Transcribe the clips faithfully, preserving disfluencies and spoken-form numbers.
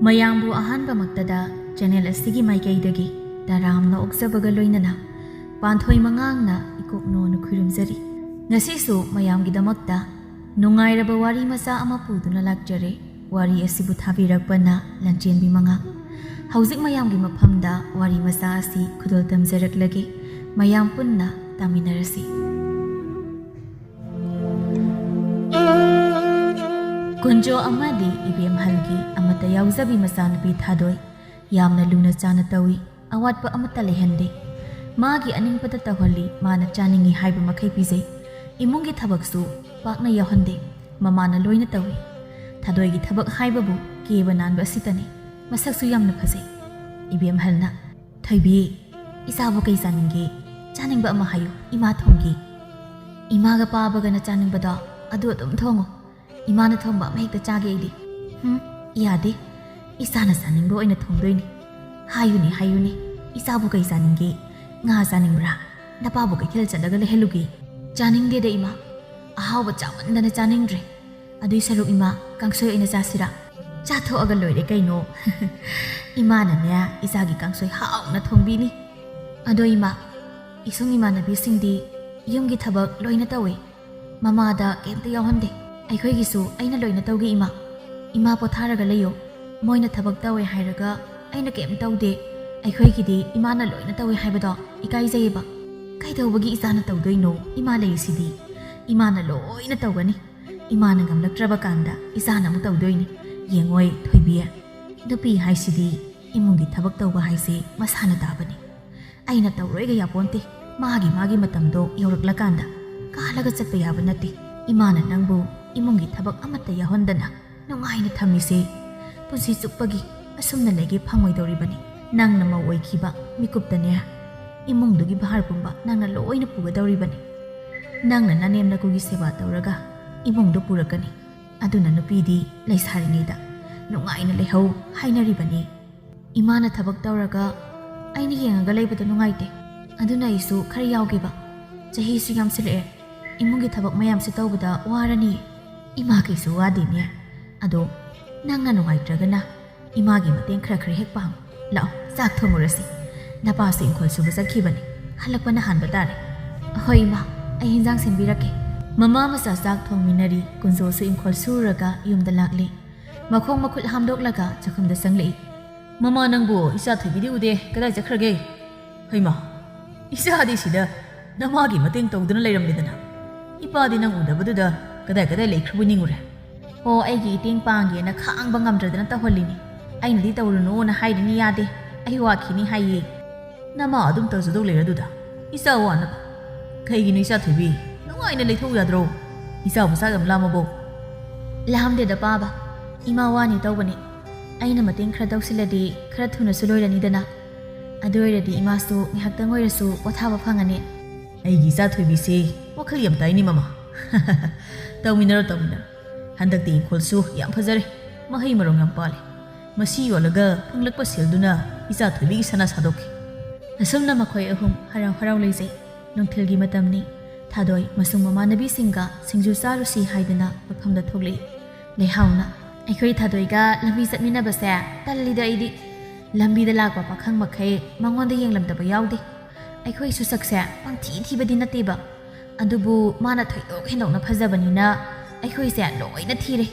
ꯃꯌꯥꯝꯕꯨ ꯑꯍꯥꯟꯕꯃꯛꯇꯗ ꯆꯦꯅꯦꯜ ꯑꯁꯤꯒꯤ ꯃꯥꯏꯀꯩꯗꯒꯤ ꯇꯔꯥꯝꯅ ꯑꯣꯛꯆꯕꯒ ꯂꯣꯏꯅꯅ ꯄꯥꯟꯊꯣꯏ ꯃꯉꯥꯡꯅ ꯏꯀꯣꯛꯅꯣꯅ ꯈꯨꯔꯨꯝꯖꯔꯤ꯫ ꯉꯁꯤꯁꯨ ꯃꯌꯥꯝꯒꯤꯗꯃꯛꯇ ꯅꯨꯡꯉꯥꯏꯔꯕ ꯋꯥꯔꯤ ꯃꯆꯥ ꯑꯃ ꯄꯨꯗꯨꯅ ꯂꯥꯛꯆꯔꯦ꯫ ꯋꯥꯔꯤ ꯑꯁꯤꯕꯨ ꯊꯥꯕꯤꯔꯛꯄꯅ ꯂꯟꯆꯦꯟꯕꯤ ꯃꯉꯥꯡ꯫ ꯍꯧꯖꯤꯛ ꯃꯌꯥꯝꯒꯤ ꯃꯐꯝꯗ ꯋꯥꯔꯤ ꯃꯆꯥ ꯑꯁꯤ ꯈꯨꯗꯣꯜ ꯇꯝꯖꯔꯛꯂꯒꯦ꯫ ꯃꯌꯥꯝ ꯄꯨꯟꯅ ꯇꯥꯃꯤꯟꯅꯔꯁꯤ꯫ ꯀꯨꯟꯖꯣ ꯑꯃꯗꯤ ꯏꯕꯦꯝꯍꯜꯒꯤ ꯑꯃꯠꯇ ꯌꯥꯎꯖꯕꯤ ꯃꯆꯥꯅꯨꯄꯤ ꯊꯥꯗꯣꯏ ꯌꯥꯝꯅ ꯂꯨꯅ ꯆꯥꯅ ꯇꯧꯏ꯫ ꯑꯋꯥꯠꯄ ꯑꯃꯠꯇ ꯂꯩꯍꯟꯗꯦ꯫ ꯃꯥꯒꯤ ꯑꯅꯤꯡꯕꯗ ꯇꯧꯍꯜꯂꯤ꯫ ꯃꯥꯅ ꯆꯥꯅꯤꯡꯏ ꯍꯥꯏꯕ ꯃꯈꯩ ꯄꯤꯖꯩ꯫ ꯏꯃꯨꯡꯒꯤ ꯊꯕꯛꯁꯨ ꯄꯥꯛꯅ ꯌꯥꯎꯍꯟꯗꯦ꯫ ꯃꯃꯥꯅ ꯂꯣꯏꯅ ꯇꯧꯏ꯫ ꯊꯥꯗꯣꯏꯒꯤ ꯊꯕꯛ ꯍꯥꯏꯕꯕꯨ ꯀꯦꯕ ꯅꯥꯟꯕ ꯑꯁꯤꯇꯅꯤ꯫ ꯃꯁꯛꯁꯨ ꯌꯥꯝꯅ ꯐꯖꯩ꯫ ꯏꯕꯦꯝꯍꯜꯅ, "ꯊꯣꯏꯕꯤ, ꯏꯆꯥꯕꯨ ꯀꯩ ꯆꯥꯅꯤꯡꯒꯦ? ꯆꯥꯅꯤꯡꯕ ꯑꯃ ꯍꯥꯏꯌꯨ, ꯏꯃꯥ ꯊꯣꯡꯒꯦ꯫ ꯏꯃꯥꯒ ꯄꯥꯕꯒꯅ ꯆꯥꯅꯤꯡꯕꯗꯣ ꯑꯗꯨ ꯑꯗꯨꯝ ꯊꯣꯡꯉꯣ꯫ ꯏꯃꯥꯅ ꯊꯣꯡꯕ ꯑꯃ ꯍꯦꯛꯇ ꯆꯥꯒꯦ ꯑꯩꯗꯤ꯫" "ꯍꯨꯝ, ꯌꯥꯗꯦ꯫ ꯏꯆꯥꯅ ꯆꯥꯅꯤꯡꯕ ꯑꯣꯏꯅ ꯊꯣꯡꯗꯣꯏꯅꯤ꯫ ꯍꯥꯏꯌꯨꯅꯦ, ꯍꯥꯏꯌꯨꯅꯦ꯫ ꯏꯆꯥꯕꯨ ꯀꯩ ꯆꯥꯅꯤꯡꯒꯦ? ꯉꯥ ꯆꯥꯅꯤꯡꯕ꯭ꯔꯥ? ꯅꯄꯥꯕꯨ ꯀꯩꯊꯦꯜ ꯆꯠꯂꯒ ꯂꯩꯍꯜꯂꯨꯒꯦ?" "ꯆꯥꯅꯤꯡꯗꯦꯗ ꯏꯃꯥ꯫ ꯑꯍꯥꯎꯕ ꯆꯥꯃꯟꯗꯅ ꯆꯥꯅꯤꯡꯗ꯭ꯔꯦ꯫ ꯑꯗꯨꯏ ꯁꯔꯨꯛ ꯏꯃꯥ, ꯀꯥꯡꯁꯣꯏ ꯑꯣꯏꯅ ꯆꯥꯁꯤꯔꯥ?" "ꯆꯥꯊꯣꯛꯑꯒ ꯂꯣꯏꯔꯦ ꯀꯩꯅꯣ꯫ ꯏꯃꯥꯅꯅꯦ ꯏꯆꯥꯒꯤ ꯀꯥꯡꯁꯣꯏ ꯍꯥꯎꯅ ꯊꯣꯡꯕꯤꯅꯤ꯫ ꯑꯗꯣ ꯏꯃꯥ, ꯏꯁꯨꯡ ꯏꯃꯥꯟꯅꯕꯤꯁꯤꯡꯗꯤ ꯌꯨꯝꯒꯤ ꯊꯕꯛ ꯂꯣꯏꯅ ꯇꯧꯏ꯫ ꯃꯃꯥꯗ ꯀꯩꯝꯇ ꯌꯥꯎꯍꯟꯗꯦ꯫ ꯑꯩꯈꯣꯏꯒꯤꯁꯨ ꯑꯩꯅ ꯂꯣꯏꯅ ꯇꯧꯒꯦ ꯏꯃꯥ꯫ ꯏꯃꯥ ꯄꯣꯊꯥꯔꯒ ꯂꯩꯌꯣ꯫ ꯃꯣꯏꯅ ꯊꯕꯛ ꯇꯧꯋꯦ ꯍꯥꯏꯔꯒ ꯑꯩꯅ ꯀꯩꯝ ꯇꯧꯗꯦ꯫ ꯑꯩꯈꯣꯏꯒꯤꯗꯤ ꯏꯃꯥꯅ ꯂꯣꯏꯅ ꯇꯧꯋꯦ ꯍꯥꯏꯕꯗꯣ ꯏꯀꯥꯏꯖꯩꯌꯦꯕ꯫" "ꯀꯩꯗꯧꯕꯒꯤ ꯏꯆꯥꯅ ꯇꯧꯗꯣꯏꯅꯣ? ꯏꯃꯥ ꯂꯩꯔꯤꯁꯤꯗꯤ꯫ ꯏꯃꯥꯅ ꯂꯣꯏꯅ ꯇꯧꯒꯅꯤ꯫ ꯏꯃꯥꯅ ꯉꯝꯂꯛꯇ꯭ꯔꯕ ꯀꯥꯟꯗ ꯏꯆꯥꯅ ꯑꯃꯨꯛ ꯇꯧꯗꯣꯏꯅꯤ꯫ ꯌꯦꯡꯉꯣꯏ ꯊꯣꯏꯕꯤ, ꯅꯨꯄꯤ ꯍꯥꯏꯁꯤꯗꯤ ꯏꯃꯨꯡꯒꯤ ꯊꯕꯛ ꯇꯧꯕ ꯍꯥꯏꯁꯦ ꯃꯁꯥꯅ ꯇꯥꯕꯅꯤ꯫ ꯑꯩꯅ ꯇꯧꯔꯣꯏꯒ ꯌꯥꯄꯣꯟꯇꯦ꯫ ꯃꯥꯒꯤ ꯃꯥꯒꯤ ꯃꯇꯝꯗꯣ ꯌꯧꯔꯛꯂꯀꯥꯟꯗ ꯀꯥꯜꯂꯒ ꯆꯠꯄ ꯌꯥꯕ ꯅꯠꯇꯦ꯫ ꯏꯃꯥꯅ ꯅꯪꯕꯨ ꯏꯃꯨꯡꯒꯤ ꯊꯕꯛ ꯑꯃꯠꯇ ꯌꯥꯎꯍꯟꯗꯅ ꯅꯨꯡꯉꯥꯏꯅ ꯊꯝꯃꯤꯁꯦ ꯄꯨꯟꯁꯤ ꯆꯨꯞꯄꯒꯤ ꯑꯁꯨꯝꯅ ꯂꯩꯒꯦ ꯐꯪꯉꯣꯏꯗꯧꯔꯤꯕꯅꯤ꯫ ꯅꯪꯅ ꯃꯧ ꯑꯣꯏꯈꯤꯕ ꯃꯤꯀꯨꯞꯇꯅꯦ ꯏꯃꯨꯡꯗꯨꯒꯤ ꯚꯥꯔ ꯄꯨꯝꯕ ꯅꯪꯅ ꯂꯣꯏꯅ ꯄꯨꯒꯗꯧꯔꯤꯕꯅꯤ꯫ ꯅꯪꯅ ꯅꯅꯦꯝ ꯅꯀꯨꯒꯤ ꯁꯦꯕꯥ ꯇꯧꯔꯒ ꯏꯃꯨꯡꯗꯨ ꯄꯨꯔꯛꯀꯅꯤ꯫ ꯑꯗꯨꯅ ꯅꯨꯄꯤꯗꯤ ꯂꯩꯁꯥꯔꯤꯉꯩꯗ ꯅꯨꯡꯉꯥꯏꯅ ꯂꯩꯍꯧ ꯍꯥꯏꯅꯔꯤꯕꯅꯤ꯫" "ꯏꯃꯥꯅ ꯊꯕꯛ ꯇꯧꯔꯒ ꯑꯩꯅ ꯌꯦꯡꯉꯒ ꯂꯩꯕꯗꯣ ꯅꯨꯡꯉꯥꯏꯇꯦ꯫ ꯑꯗꯨꯅ ꯑꯩꯁꯨ ꯈꯔ ꯌꯥꯎꯒꯦꯕ꯫ ꯆꯍꯤꯁꯨ ꯌꯥꯝꯁꯤꯜꯂꯛꯑꯦ, ꯏꯃꯨꯡꯒꯤ ꯊꯕꯛ ꯃꯌꯥꯝꯁꯦ ꯇꯧꯕꯗ ꯋꯥꯔꯅꯤ꯫ ꯏꯃꯥ ꯀꯩꯁꯨ ꯋꯥꯗꯦꯅꯦ꯫ ꯑꯗꯣ ꯅꯪꯅ ꯅꯨꯡꯉꯥꯏꯇ꯭ꯔꯒꯅ ꯏꯃꯥꯒꯤ ꯃꯇꯦꯡ ꯈꯔ ꯈꯔ ꯍꯦꯛ ꯄꯥꯡꯉꯨ꯫ ꯂꯥꯛꯑꯣ, ꯆꯥꯛ ꯊꯣꯡꯉꯨꯔꯁꯤ꯫ ꯅꯄꯥꯁꯨ ꯏꯪꯈꯣꯜ ꯁꯨꯕ ꯆꯠꯈꯤꯕꯅꯤ, ꯍꯜꯂꯛꯄꯅ ꯍꯥꯟꯕ ꯇꯥꯔꯦ꯫ ꯍꯣꯏ ꯏꯃꯥ, ꯑꯩ ꯍꯤꯟꯖꯥꯡ ꯁꯦꯝꯕꯤꯔꯛꯀꯦ꯫ ꯃꯃꯥ ꯃꯆꯥ ꯆꯥꯛ ꯊꯣꯡꯃꯤꯟꯅꯔꯤ꯫ ꯀꯨꯟꯖꯣꯁꯨ ꯏꯪꯈꯣꯜ ꯁꯨꯔꯒ ꯌꯨꯝꯗ ꯂꯥꯛꯂꯤ꯫ ꯃꯈꯣꯡ ꯃꯈꯨꯠ ꯍꯥꯝꯗꯣꯛꯂꯒ ꯆꯥꯛꯈꯨꯝꯗ ꯆꯪꯂꯛꯏ꯫ "ꯃꯃꯥ, ꯅꯪꯕꯨ ꯏꯆꯥ ꯊꯣꯏꯕꯤꯗꯤ ꯎꯗꯦ, ꯀꯗꯥꯏ ꯆꯠꯈ꯭ꯔꯒꯦ?" "ꯍꯩꯃꯥ, ꯏꯆꯥꯗꯤ ꯁꯤꯗ ꯅꯃꯥꯒꯤ ꯃꯇꯦꯡ ꯇꯧꯗꯨꯅ ꯂꯩꯔꯝꯂꯦꯗꯅ꯫ ꯏꯄꯥꯗꯤ ꯅꯪ ꯎꯗꯕꯗꯨꯗ ꯀꯗꯥꯏ ꯀꯗꯥꯏ ꯂꯩꯈ꯭ꯔꯕꯣꯏ ꯅꯤꯡꯉꯨꯔꯦ꯫" "ꯑꯣ, ꯑꯩꯒꯤ ꯏꯇꯦꯡ ꯄꯥꯡꯒꯦꯅ ꯈꯥꯡꯕ ꯉꯝꯗ꯭ꯔꯗꯅ ꯇꯧꯍꯜꯂꯤꯅꯤ꯫ ꯑꯩꯅꯗꯤ ꯇꯧꯔꯨꯅꯨꯅ ꯍꯥꯏꯔꯤꯅꯤ, ꯌꯥꯗꯦ꯫ ꯑꯩ ꯋꯥꯈꯤꯅꯤ ꯍꯥꯏꯌꯦ꯫" "ꯅꯃꯥ ꯑꯗꯨꯝ ꯇꯧꯖꯗꯧ ꯂꯩꯔꯗꯨꯗ ꯏꯆꯥ ꯋꯥꯅꯕ꯫ ꯀꯩꯒꯤꯅꯣ ꯏꯆꯥ ꯊꯣꯏꯕꯤ, ꯅꯨꯡꯉꯥꯏꯅ ꯂꯩꯊꯣꯛꯎ ꯌꯥꯗ꯭ꯔꯣ? ꯏꯆꯥꯕꯨ ꯆꯥꯛ ꯌꯥꯝ ꯂꯥꯝꯃꯕꯣ?" "ꯂꯥꯝꯗꯦꯗ ꯄꯥꯕ, ꯏꯃꯥ ꯋꯥꯅꯤ ꯇꯧꯕꯅꯤ꯫ ꯑꯩꯅ ꯃꯇꯦꯡ ꯈꯔ ꯇꯧꯁꯤꯜꯂꯗꯤ ꯈꯔ ꯊꯨꯅꯁꯨ ꯂꯣꯏꯔꯅꯤꯗꯅ꯫ ꯑꯗꯨ ꯑꯣꯏꯔꯗꯤ ꯏꯃꯥꯁꯨ ꯉꯥꯏꯍꯥꯛꯇꯪ ꯑꯣꯏꯔꯁꯨ ꯄꯣꯊꯥꯕ ꯐꯪꯉꯅꯤ꯫" "ꯑꯩꯒꯤ ꯏꯆꯥ ꯊꯣꯏꯕꯤꯁꯦ ꯋꯥꯈꯜ ꯌꯥꯝ ꯇꯥꯏꯅꯦ ꯃꯃꯥ꯫" "ꯇꯧꯃꯤꯟꯅꯔꯣ, ꯇꯧꯃꯤꯟꯅꯔꯣ꯫ ꯍꯟꯗꯛꯇꯤ ꯏꯪꯈꯣꯜꯁꯨ ꯌꯥꯝ ꯐꯖꯔꯦ, ꯃꯍꯩ ꯃꯔꯣꯡ ꯌꯥꯝ ꯄꯥꯜꯂꯦ꯫ ꯃꯁꯤ ꯌꯣꯜꯂꯒ ꯐꯪꯂꯛꯄ ꯁꯦꯜꯗꯨꯅ ꯏꯆꯥ ꯊꯣꯏꯕꯤꯒꯤ ꯁꯅꯥ ꯁꯥꯗꯣꯛꯈꯤ꯫" ꯑꯁꯨꯝꯅ ꯃꯈꯣꯏ ꯑꯍꯨꯝ ꯍꯔꯥꯎ ꯍꯔꯥꯎ ꯂꯩꯖꯩ꯫ ꯅꯨꯡꯊꯤꯜꯒꯤ ꯃꯇꯝꯅꯤ꯫ ꯊꯥꯗꯣꯏ ꯃꯁꯨꯡ ꯃꯃꯥꯟꯅꯕꯤꯁꯤꯡꯒ ꯁꯤꯡꯖꯨ ꯆꯥꯔꯨꯁꯤ ꯍꯥꯏꯗꯨꯅ ꯃꯐꯝꯗ ꯊꯣꯛꯂꯛꯏ꯫ ꯂꯩꯍꯥꯎꯅ, "ꯑꯩꯈꯣꯏ ꯊꯥꯗꯣꯏꯒ ꯂꯝꯕꯤ ꯆꯠꯃꯤꯟꯅꯕꯁꯦ ꯇꯜꯂꯤꯗ ꯑꯩꯗꯤ꯫ ꯂꯝꯕꯤꯗ ꯂꯥꯛꯄ ꯄꯥꯈꯪ ꯃꯈꯩ ꯃꯉꯣꯟꯗ ꯌꯦꯡꯂꯝꯗꯕ ꯌꯥꯎꯗꯦ꯫ ꯑꯩꯈꯣꯏꯁꯨ ꯁꯛꯁꯦ ꯄꯪꯊꯤ ꯊꯤꯕꯗꯤ ꯅꯠꯇꯦꯕ, ꯑꯗꯨꯕꯨ ꯃꯥꯅ ꯊꯣꯏꯗꯣꯛ ꯍꯦꯟꯗꯣꯛꯅ ꯐꯖꯕꯅꯤꯅ ꯑꯩꯈꯣꯏꯁꯦ ꯂꯣꯏꯅ ꯊꯤꯔꯦ꯫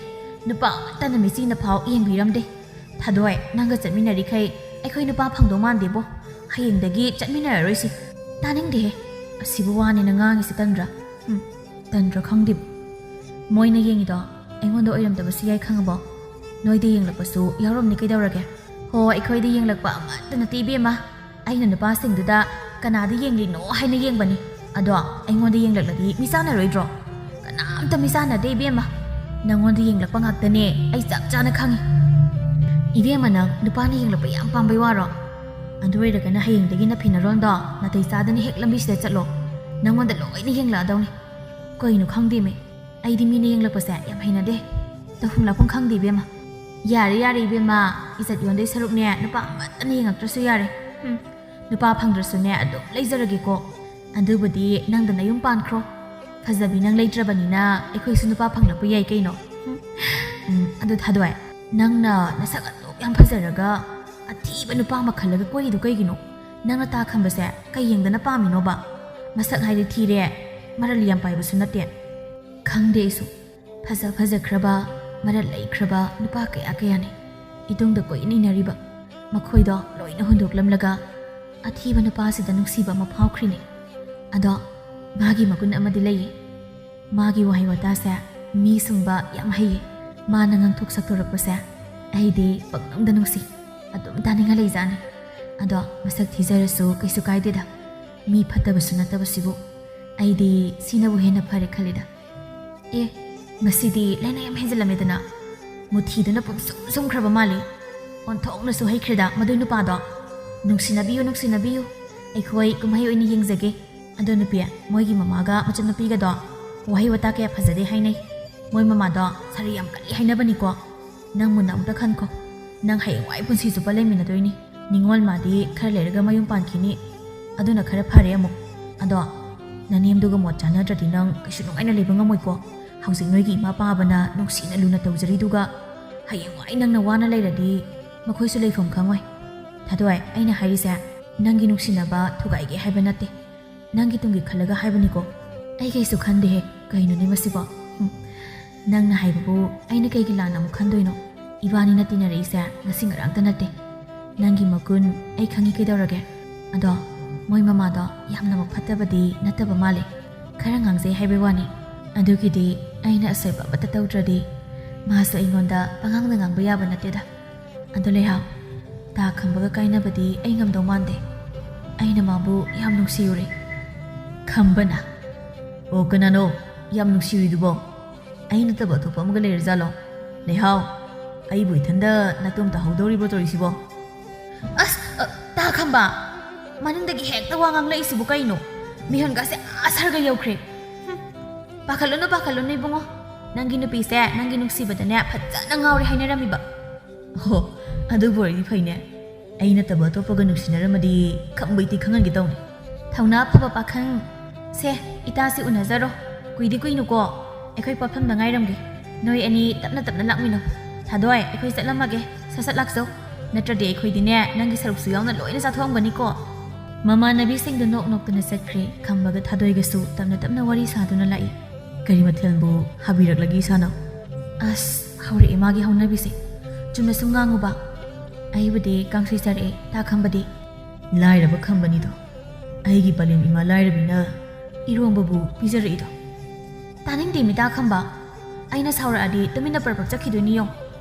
ꯅꯨꯄꯥ ꯑꯃꯠꯇꯅ ꯃꯤꯆꯤꯅꯐꯥꯎ ꯌꯦꯡꯕꯤꯔꯝꯗꯦ꯫ ꯊꯥꯗꯣꯏ, ꯅꯪꯒ ꯆꯠꯃꯤꯟꯅꯔꯤꯈꯩ ꯑꯩꯈꯣꯏ ꯅꯨꯄꯥ ꯐꯪꯗꯧ ꯃꯥꯟꯗꯦꯕꯣ꯫ ꯍꯌꯦꯡꯗꯒꯤ ꯆꯠꯃꯤꯟꯅꯔꯔꯣꯏꯁꯤ꯫" "ꯇꯥꯅꯤꯡꯗꯦꯍꯦ, ꯑꯁꯤꯕꯨ ꯋꯥꯅꯦꯅ ꯉꯥꯡꯉꯤꯁꯤ ꯇꯟꯗ꯭ꯔꯥ?" "ꯍꯨꯝ, ꯇꯟꯗ꯭ꯔꯥ ꯈꯪꯗꯦꯕꯨ꯫ ꯃꯣꯏꯅ ꯌꯦꯡꯉꯤꯗꯣ ꯑꯩꯉꯣꯟꯗ ꯑꯣꯏꯔꯝꯗꯕꯁꯨ ꯌꯥꯏ, ꯈꯪꯉꯕꯣ? ꯅꯣꯏꯗ ꯌꯦꯡꯂꯛꯄꯁꯨ ꯌꯥꯎꯔꯝꯅꯤ ꯀꯩꯗꯧꯔꯒꯦ?" "ꯍꯣ, ꯑꯩꯈꯣꯏꯗ ꯌꯦꯡꯂꯛꯄ ꯑꯃꯠꯇ ꯅꯠꯇꯦ ꯏꯕꯦꯝꯃ꯫ ꯑꯩꯅ ꯅꯨꯄꯥꯁꯤꯡꯗꯨꯗ ꯀꯅꯥꯗ ꯌꯦꯡꯂꯤꯅꯣ ꯍꯥꯏꯅ ꯌꯦꯡꯕꯅꯤ꯫ ꯑꯗꯣ ꯑꯩꯉꯣꯟꯗ ꯌꯦꯡꯂꯛꯂꯗꯤ ꯃꯤ ꯆꯥꯟꯅꯔꯣꯏꯗ꯭ꯔꯣ? ꯀꯅꯥꯝꯇ ꯃꯤ ꯆꯥꯟꯅꯗꯦ ꯏꯕꯦꯝꯃ꯫ ꯅꯪꯉꯣꯟꯗ ꯌꯦꯡꯂꯛꯄ ꯉꯥꯛꯇꯅꯦ ꯑꯩ ꯆꯞ ꯆꯥꯅ ꯈꯪꯉꯤ꯫" "ꯏꯕꯦꯝꯃ, ꯅꯪ ꯅꯨꯄꯥꯅ ꯌꯦꯡꯂꯛꯄ ꯌꯥꯝ ꯄꯥꯝꯕꯩ ꯋꯥꯔꯣ? ꯑꯗꯨ ꯑꯣꯏꯔꯒꯅ ꯍꯌꯦꯡꯗꯒꯤ ꯅꯐꯤ ꯅꯔꯣꯟꯗꯣ ꯅꯥꯇꯩ ꯆꯥꯗꯅ ꯍꯦꯛ ꯂꯝꯕꯤꯁꯤꯗ ꯆꯠꯂꯣ꯫ ꯅꯪꯉꯣꯟꯗ ꯂꯣꯏꯅ ꯌꯦꯡꯂꯛꯑꯗꯧꯅꯤ꯫" "ꯀꯩꯅꯣ ꯈꯪꯗꯦꯃꯦ, ꯑꯩꯗꯤ ꯃꯤꯅ ꯌꯦꯡꯂꯛꯄꯁꯦ ꯌꯥꯝ ꯍꯩꯅꯗꯦ꯫ ꯇꯧꯐꯝ ꯂꯥꯛꯐꯝ ꯈꯪꯗꯦ ꯏꯕꯦꯝꯃ꯫" "ꯌꯥꯔꯦ ꯌꯥꯔꯦ ꯏꯕꯦꯝꯃ, ꯏꯖꯠ ꯌꯣꯟꯗꯣꯏ ꯁꯔꯨꯛꯅꯦ ꯅꯨꯄꯥ ꯑꯃꯠꯇꯅ ꯌꯦꯡꯉꯛꯇ꯭ꯔꯁꯨ ꯌꯥꯔꯦ꯫ ꯍꯨꯝ, ꯅꯨꯄꯥ ꯐꯪꯗ꯭ꯔꯁꯨꯅꯦ ꯑꯗꯨꯝ ꯂꯩꯖꯔꯒꯦꯀꯣ꯫ ꯑꯗꯨꯕꯨꯗꯤ ꯅꯪꯗ ꯅꯌꯨꯝ ꯄꯥꯟꯈ꯭ꯔꯣ꯫ ꯐꯖꯕꯤ ꯅꯪ ꯂꯩꯇ꯭ꯔꯕꯅꯤꯅ ꯑꯩꯈꯣꯏꯁꯨ ꯅꯨꯄꯥ ꯐꯪꯂꯛꯄ ꯌꯥꯏ ꯀꯩꯅꯣ꯫ ꯎꯝ, ꯑꯗꯨ ꯊꯥꯗꯣꯏ, ꯅꯪꯅ ꯅꯁꯛ ꯑꯗꯨꯛ ꯌꯥꯝ ꯐꯖꯔꯒ ꯑꯊꯤꯕ ꯅꯨꯄꯥ ꯑꯃ ꯈꯜꯂꯒ ꯀꯣꯏꯔꯤꯗꯣ ꯀꯩꯒꯤꯅꯣ? ꯅꯪꯅ ꯇꯥ ꯈꯝꯕꯁꯦ ꯀꯩ ꯌꯦꯡꯗꯅ ꯄꯥꯝꯃꯤꯅꯣꯕ? ꯃꯁꯛ ꯍꯥꯏꯗꯤ ꯊꯤꯔꯦ, ꯃꯔꯜ ꯌꯥꯝ ꯄꯥꯏꯕꯁꯨ ꯅꯠꯇꯦ꯫ ꯈꯪꯗꯦ ꯑꯩꯁꯨ꯫ ꯐꯖ ꯐꯖꯈ꯭ꯔꯕ, ꯃꯔꯜ ꯂꯩꯈ꯭ꯔꯕ ꯅꯨꯄꯥ ꯀꯌꯥ ꯀꯌꯥꯅꯤ ꯏꯇꯨꯡꯗ ꯀꯣꯏꯏꯟ ꯏꯟꯅꯔꯤꯕ꯫ ꯃꯈꯣꯏꯗꯣ ꯂꯣꯏꯅ ꯍꯨꯟꯗꯣꯛꯂꯝꯂꯒ ꯑꯊꯤꯕ ꯅꯨꯄꯥꯁꯤꯗ ꯅꯨꯡꯁꯤꯕ ꯑꯃ ꯐꯥꯎꯈ꯭ꯔꯤꯅꯤ꯫ ꯑꯗꯣ ꯃꯥꯒꯤ ꯃꯒꯨꯟ ꯑꯃꯗꯤ ꯂꯩꯌꯦ꯫ ꯃꯥꯒꯤ ꯋꯥꯍꯩ ꯋꯥꯇꯥꯁꯦ ꯃꯤ ꯁꯨꯝꯕ ꯌꯥꯝ ꯍꯩꯌꯦ꯫ ꯃꯥꯅ ꯉꯥꯡꯊꯣꯛ ꯁꯛꯇꯣꯔꯛꯄꯁꯦ ꯑꯩꯗꯤ ꯄꯪꯅꯨꯡꯗ ꯅꯨꯡꯁꯤ꯫ ꯑꯗꯨꯝ ꯇꯥꯅꯤꯡꯉ ꯂꯩꯖꯥꯠꯅꯤ꯫ ꯑꯗꯣ ꯃꯁꯛ ꯊꯤꯖꯔꯁꯨ ꯀꯩꯁꯨ ꯀꯥꯏꯗꯦꯗ꯫ ꯃꯤ ꯐꯠꯇꯕꯁꯨ ꯅꯠꯇꯕꯁꯤꯕꯨ꯫ ꯑꯩꯗꯤ ꯁꯤꯅꯕꯨ ꯍꯦꯟꯅ ꯐꯔꯦ ꯈꯜꯂꯤꯗ꯫ ꯑꯦ, ꯃꯁꯤꯗꯤ ꯂꯥꯏꯅꯥ ꯌꯥꯝ ꯍꯦꯟꯖꯤꯜꯂꯝꯃꯦꯗꯅ꯫ ꯃꯨꯊꯤꯗꯨꯅ ꯄꯨꯝꯁꯨꯝ ꯁꯨꯝꯈ꯭ꯔꯕ ꯃꯥꯜꯂꯤ꯫ ꯑꯣꯟꯊꯣꯛꯅꯁꯨ ꯍꯩꯈ꯭ꯔꯦꯗ ꯃꯗꯨꯏ ꯅꯨꯄꯥꯗꯣ꯫ ꯅꯨꯡꯁꯤꯅꯕꯤꯌꯨ, ꯅꯨꯡꯁꯤꯅꯕꯤꯌꯨ꯫ ꯑꯩꯈꯣꯏ ꯀꯨꯝꯍꯩ ꯑꯣꯏꯅ ꯌꯦꯡꯖꯒꯦ꯫ ꯑꯗꯣ ꯅꯨꯄꯤ, ꯃꯣꯏꯒꯤ ꯃꯃꯥꯒ ꯃꯆꯟꯅꯨꯄꯤꯒꯗꯣ ꯋꯥꯍꯩ ꯋꯥꯇꯥ ꯀꯌꯥ ꯐꯖꯗꯦ ꯍꯥꯏꯅꯩ꯫ ꯃꯣꯏ ꯃꯃꯥꯗꯣ ꯁꯥꯔꯤ ꯌꯥꯝ ꯀꯜꯂꯤ ꯍꯥꯏꯅꯕꯅꯤꯀꯣ꯫ ꯅꯪ ꯃꯨꯟꯅ ꯑꯃꯨꯛꯇ ꯈꯟꯈꯣ꯫ ꯅꯪ ꯍꯌꯦꯡꯋꯥꯏ ꯄꯨꯟꯁꯤ ꯆꯨꯞꯄ ꯂꯩꯃꯤꯟꯅꯗꯣꯏꯅꯤ꯫ ꯅꯤꯉꯣꯜ ꯃꯥꯗꯤ ꯈꯔ ꯂꯩꯔꯒ ꯃꯌꯨꯝ ꯄꯥꯟꯈꯤꯅꯤ꯫ ꯑꯗꯨꯅ ꯈꯔ ꯐꯔꯦ ꯑꯃꯨꯛ꯫ ꯑꯗꯣ ꯅꯅꯦꯝꯗꯨꯒ ꯃꯣꯠ ꯆꯥꯟꯅꯗ꯭ꯔꯗꯤ ꯅꯪ ꯀꯩꯁꯨ ꯅꯨꯡꯉꯥꯏꯅ ꯂꯩꯕ ꯉꯝꯃꯣꯏꯀꯣ꯫ ꯍꯧꯖꯤꯛ ꯅꯣꯏꯒꯤ ꯏꯃꯥ ꯄꯥꯕꯅ ꯅꯨꯡꯁꯤꯅ ꯂꯨꯅ ꯇꯧꯖꯔꯤꯗꯨꯒ ꯍꯌꯦꯡꯋꯥꯏ ꯅꯪꯅ ꯋꯥꯅ ꯂꯩꯔꯗꯤ ꯃꯈꯣꯏꯁꯨ ꯂꯩꯐꯝ ꯈꯪꯉꯣꯏ꯫ ꯊꯥꯗꯣꯏ, ꯑꯩꯅ ꯍꯥꯏꯔꯤꯁꯦ ꯅꯪꯒꯤ ꯅꯨꯡꯁꯤꯅꯕ ꯊꯨꯒꯥꯏꯒꯦ ꯍꯥꯏꯕ ꯅꯠꯇꯦ꯫ ꯅꯪꯒꯤ ꯇꯨꯡꯒꯤ ꯈꯜꯂꯒ ꯍꯥꯏꯕꯅꯤꯀꯣ꯫ ꯑꯩ ꯀꯩꯁꯨ ꯈꯟꯗꯦꯍꯦ꯫ ꯀꯩꯅꯣꯅꯦ ꯃꯁꯤꯕꯣ? ꯍꯨꯝ꯫ ꯅꯪꯅ ꯍꯥꯏꯕꯕꯨ ꯑꯩꯅ ꯀꯩꯒꯤ ꯂꯥꯟꯅ ꯑꯃꯨꯛ ꯈꯟꯗꯣꯏꯅꯣ? ꯏꯕꯥꯅꯤꯅ ꯇꯤꯟꯅꯔꯛꯏꯁꯦ ꯉꯁꯤ ꯉꯔꯥꯡꯇ ꯅꯠꯇꯦ꯫ ꯅꯪꯒꯤ ꯃꯒꯨꯟ ꯑꯩ ꯈꯪꯉꯤ ꯀꯩꯗꯧꯔꯒꯦ? ꯑꯗꯣ ꯃꯣꯏ ꯃꯃꯥꯗꯣ ꯌꯥꯝꯅꯃꯛ ꯐꯠꯇꯕꯗꯤ ꯅꯠꯇꯕ ꯃꯥꯜꯂꯦ꯫ ꯈꯔ ꯉꯥꯡꯖꯩ ꯍꯥꯏꯕꯩ ꯋꯥꯅꯤ꯫ ꯑꯗꯨꯒꯤꯗꯤ ꯑꯩꯅ ꯑꯁꯣꯏꯕ ꯑꯃꯠꯇ ꯇꯧꯗ꯭ꯔꯗꯤ ꯃꯥꯁꯨ ꯑꯩꯉꯣꯟꯗ ꯄꯉꯥꯡꯗ ꯉꯥꯡꯕ ꯌꯥꯕ ꯅꯠꯇꯦꯗ꯫ ꯑꯗꯣ ꯂꯩꯍꯥꯎ, ꯇꯥ ꯈꯝꯕꯒ ꯀꯥꯏꯅꯕꯗꯤ ꯑꯩ ꯉꯝꯗꯧ ꯃꯥꯟꯗꯦ꯫ ꯑꯩꯅ ꯃꯥꯕꯨ ꯌꯥꯝ ꯅꯨꯡꯁꯤꯔꯨꯔꯦ꯫ ꯈꯝꯕꯅ? ꯑꯣ, ꯀꯅꯥꯅꯣ ꯌꯥꯝ ꯅꯨꯡꯁꯤꯔꯤꯗꯨꯕꯣ? ꯑꯩ ꯅꯠꯇꯕ ꯑꯇꯣꯞꯄ ꯑꯃꯒ ꯂꯩꯔꯖꯥꯠꯂꯣ? ꯂꯩꯍꯥꯎ, ꯑꯩꯕꯨ ꯏꯊꯟꯗ ꯅꯇꯣꯝ ꯇꯥꯍꯧꯗꯧꯔꯤꯕ꯭ꯔꯣ ꯇꯧꯔꯤꯁꯤꯕꯣ? ꯑꯁ, ꯑ, ꯇꯥ ꯈꯝꯕ, ꯃꯅꯤꯡꯗꯒꯤ ꯍꯦꯛꯇ ꯋꯥ ꯉꯥꯡꯂꯛꯏꯁꯤꯕꯨ ꯀꯩꯅꯣ? ꯃꯤꯍꯨꯟꯒꯁꯦ ꯑꯥ ꯁꯔꯒ ꯌꯧꯈ꯭ꯔꯦ꯫ ꯍꯨꯝ, ꯄꯥꯈꯠꯂꯨꯅꯨ, ꯄꯥꯈꯠꯂꯨꯅꯨ ꯏꯕꯨꯡꯉꯣ꯫ ꯅꯪꯒꯤ ꯅꯨꯄꯤꯁꯦ ꯅꯪꯒꯤ ꯅꯨꯡꯁꯤꯕꯗꯅꯦ ꯐꯖꯅ ꯉꯥꯎꯔꯦ ꯍꯥꯏꯅꯔꯝꯃꯤꯕ꯫ ꯑꯣ, ꯑꯗꯨꯕꯨ ꯑꯣꯏꯔꯗꯤ ꯐꯩꯅꯦ꯫ ꯑꯩ ꯅꯠꯇꯕ ꯑꯇꯣꯞꯄꯒ ꯅꯨꯡꯁꯤꯅꯔꯝꯃꯗꯤ ꯈꯪꯕꯩꯗꯤ ꯈꯪꯍꯟꯒꯦ ꯇꯧꯅꯤ꯫ ꯊꯧꯅꯥ ꯐꯕ ꯄꯥꯈꯪ, ꯁꯦ, ꯏꯇꯥꯁꯤ ꯎꯅꯖꯔꯣ꯫ ꯀꯨꯏꯗꯤ ꯀꯨꯏꯅꯨꯀꯣ, ꯑꯩꯈꯣꯏ ꯄꯣꯠꯐꯝꯗ ꯉꯥꯏꯔꯝꯒꯦ꯫ ꯅꯣꯏ ꯑꯅꯤ ꯇꯞꯅ ꯇꯞꯅ ꯂꯥꯛꯃꯤꯟꯅꯧ꯫ ꯊꯥꯗꯣꯏ, ꯑꯩꯈꯣꯏ ꯆꯠꯂꯝꯃꯒꯦ, ꯁꯠ ꯁꯠ ꯂꯥꯛꯆꯧ꯫ ꯅꯠꯇ꯭ꯔꯗꯤ ꯑꯩꯈꯣꯏꯗꯤꯅꯦ, ꯅꯪꯒꯤ ꯁꯔꯨꯛꯁꯨ ꯌꯥꯎꯅ ꯂꯣꯏꯅ ꯆꯥꯊꯣꯛꯑꯝꯒꯅꯤꯀꯣ꯫ ꯃꯃꯥꯟꯅꯕꯤꯁꯤꯡꯗꯨ ꯅꯣꯛ ꯅꯣꯛꯇꯨꯅ ꯆꯠꯈ꯭ꯔꯦ꯫ ꯈꯝꯕꯒ ꯊꯥꯗꯣꯏꯒꯁꯨ ꯇꯞꯅ ꯇꯞꯅ ꯋꯥꯔꯤ ꯁꯥꯗꯨꯅ ꯂꯥꯛꯏ꯫ ꯀꯔꯤ ꯃꯊꯦꯜꯕꯨ ꯍꯥꯕꯤꯔꯛꯂꯒꯦ ꯏꯁꯥꯅ? ꯑꯁ, ꯍꯧꯔꯛꯑꯦ ꯃꯥꯒꯤ ꯍꯧꯅꯕꯤꯁꯦ꯫ ꯆꯨꯝꯅ ꯁꯨꯝ ꯉꯥꯡꯉꯨꯕ꯫ ꯑꯩꯕꯨꯗꯤ ꯀꯥꯡꯁꯣꯏ ꯆꯥꯔꯛꯑꯦ, ꯇꯥ ꯈꯝꯕꯗꯤ? ꯂꯥꯏꯔꯕ ꯈꯝꯕꯅꯤꯗꯣ꯫ ꯑꯩꯒꯤ ꯄꯂꯦꯝ ꯏꯃꯥ ꯂꯥꯏꯔꯕꯤꯅ ꯏꯔꯣꯝꯕꯕꯨ ꯄꯤꯖꯔꯛꯏꯗꯣ꯫ ꯇꯥꯅꯤꯡꯗꯦ ꯃꯤꯇꯥ ꯈꯝꯕ꯫ ꯑꯩꯅ ꯁꯥꯎꯔꯛꯑꯗꯤ ꯇꯨꯃꯤꯟꯅ ꯄꯔꯄꯛ ꯆꯠꯈꯤꯗꯣꯏꯅꯤ ꯌꯦꯡꯉꯣ꯫